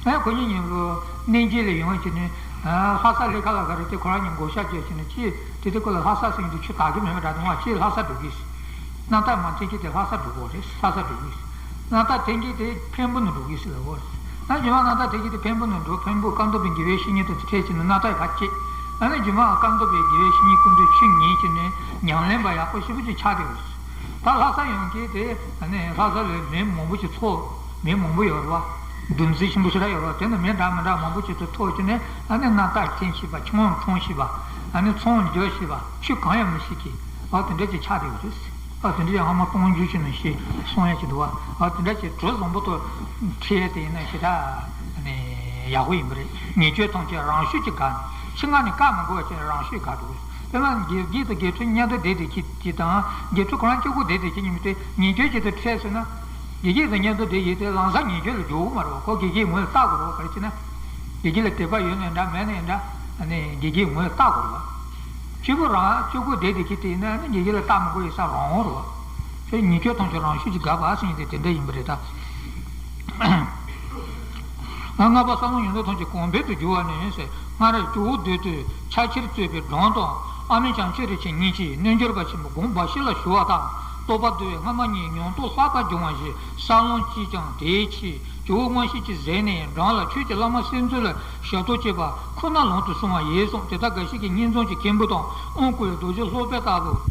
ཨེ་ཁོ་གཉིས་མཉམ་དུ་གནས་མཇལ་ལ་ཡོང་བ་ཅིག་ནི། ལྷ་ས་ལྷེ་ཁ་ལ་ག་རེ་དེ་ཁོ་རང་གཉིས་བགོ་བཤའ་བརྒྱབ་ཅིག་ནི་གཅིག་དེ་དེ་ཁོ་ལ་ལྷ་ས་ཟིན་དུ་ཆུ་དག་གི་མེད་པ་འདྲ་འདུག་ཨ། གཅིག་ལྷ་ས་འགྲོ་གི་ཟེར། སྣ་ཐག་མ་འཐེན་གྱི་དེ་ལྷ་ས་འགྲོ་དགོས་རེད། ལྷ་ས་འགྲོ་གི་ཟེར། སྣ་ཐག་འཐེན་གྱི་དེ་འཕན་པོ་ནས་འགྲོ་གི་ཟེར་ལ་འོ་ཟེར། ཨ་རྗེས་མ་སྣ་ཐག་འཐེན་གྱི་དེ་འཕན་པོ་ནས་འགྲོ། འཕན་པོ་ཀམ་ཏོ་པའི་དགེ་བའི་བཤེས་གཉེན་དེ་འཕྲད་ཅིག་ནི་སྣ་ཐག་ཕར་བཅད། ཨ་ནི་རྗེས་མ་ཀམ་ཏོ་པའི་དགེ་བའི་བཤེས་གཉེན་སྐུ་མདུན་ཆུ་ཉིན་ཅིག་ནས་ཉམས་ལེན་པ་ཡག་པོ་ཞེ་པོ་ཅིག་ཆགས་བསྡད་ཡོད་ཟེར། ད་ལྷ་ས་ཡོང་གི་དེ་ཨ་ནི་ལྷ་ས་ལ་མི་མང་པོ་ཅིག་ཚོགས། མི་མང་པོ་ཡོད་རེད་བ། འདུ་འཛི་ཆེན་པོ་ཞེ་དྲག་ཡོད་རེད་བ། དེ་ནི་མི་འདྲ་མི་འདྲ་མང་པོ་ཅིག་ཏུ་ཐུག་ཅིག་ནས་ཨ་ནི་སྣ་ཐག་འཐེན་ཤེས་པ། ཆང་འཐུང་ཤེས་པ། ཨ་ནི་ཚོང་རྒྱག་ཤེས་པ། ཆོས་གང་ཡང་མི་ཤེས་ཀི། ཨ་དེ་འདྲ་ཅིག་ཆགས་བསྡད་ཡོད་རེད། ཨ་དེ་འདྲ་ཡང་ཧ་མ་གཏོང་རྒྱུ་ཅིག་ནི་ཞེས་གསུང་ཡ་ཅིག་འདུག་བ། ཨ་དེ་འདྲ་ཅིག་གྲོགས་བཟང་པོ་དང་འཕྲད་དེ་ཡིན་ན་ཞེ་དྲག་ཨ་ནི་ཡག་པོ་ཡིན་པ་རེད། ཉེས་སྤྱོད་ཐམས་ཅད་རང་ཤུགས་ཀྱིས་འགག་ནས། ཕྱི་ནང་ནས་བཀག་མི་དགོས་པ་ཅིག་རང་ཤུགས་འགག་འགྲོ་གི་རེད། དཔེར་ན་དགེ་རྒན་དང་དགེ་ཕྲུག་མཉམ་དུ་བསྡད་བསྡད་ཀྱི་དེ་དང་། དགེ་ཕྲུག་ཁོ་རང་གཅིག་པུ་བསྡད་བསྡད་ཀྱི་ཉིན་མོ་དེ་ཉེས་སྤྱོད་ཅིག་ཏུ་འཕྲད་སོང་ན། དགེ་རྒན་དང་མཉམ་དུ་བསྡད་ཡོད་དེ་ལམ་སང་ཉེས་སྤྱོད་ལ་འགྱུར་གི་མ་རེད་བ། ཁོ་དགེ་རྒན་ངོས་ལ་ལྟ་དགོས་རེད་བ། ག་རེ་བྱས་ན། དགེ་རྒན་ལ་དད་པ་ཡོད་ནའི་འདྲ་མེད་ནའི་འདྲ། ཨ་ནི་དགེ་རྒན་ངོས་ལ་ལྟ་དགོས་རེད་བ། གཅིག་པུ་རང་གཅིག་པུ་བསྡད་བསྡད་ཀྱི་དེ་ཡིན་ན་ཨ་ནི་དགེ་རྒན་ལ་ལྟ་མི་དགོས་ཡོད་ས་རང་དབང་རེད་བ། དེ་ཉེས་སྤྱོད་ཐམས་ཅད་རང་ཤུགས་ཀྱིས་འགག་པ་ཟེར་མཁན་དེ་དེ་འདྲ་ཡིན་པ་རེད་ད། ལྔ་པ་བསམ་བློ་ཡོངས་རྫོགས་ཐམས་ཅད་གོང་འཕེལ་དུ་འགྱུར་བ་ནི་ཟེར། སྔར་ཇོ་བོ་འདོད་དུ་ཕྱག་ཕྱིར་བཙལ་བའི་སྒྲུང་དང་། ཨ་མྱེས་བྱང་ཆུབ་རིན་ཆེན་ཉིད་ཀྱིས་རྣལ་འབྱོར་པ་ཆེན་པོ་སྒོམ་འབའ་ཞིག་ལ་ཞུ་བ་དང་། རྟོགས་པ་བསྡུ་བའི་སྔ་མ་གཉིས་མྱོང་རྟོགས་ལྷག་པར་འབྱུང་བ་བཞིན་གསལ་ལམ་གཅིག་ཀྱང་དེའི་ཕྱིར་ཇོ་བོ་མངོན་ཤེས་ཀྱིས་གཟིགས་ནས། སྒྲུང་ལ་ཆོས་ཀྱི་བླ་མ་སེམས་འཛིན་ལ་ཞབས་ཏོག་བྱེད་པ་ཁོ་ན་ལམ་དུ་སོང་བ་ཡིན་གསུངས། དེ་ལྟར་འགའ་ཞིག་གིས་སྙིང་རྫོང་གི་མཁན་པོ་དང་དབང་བསྐུར་བའི་རྡོ་རྗེ་སློབ་དཔོན་ལྟ་བུ།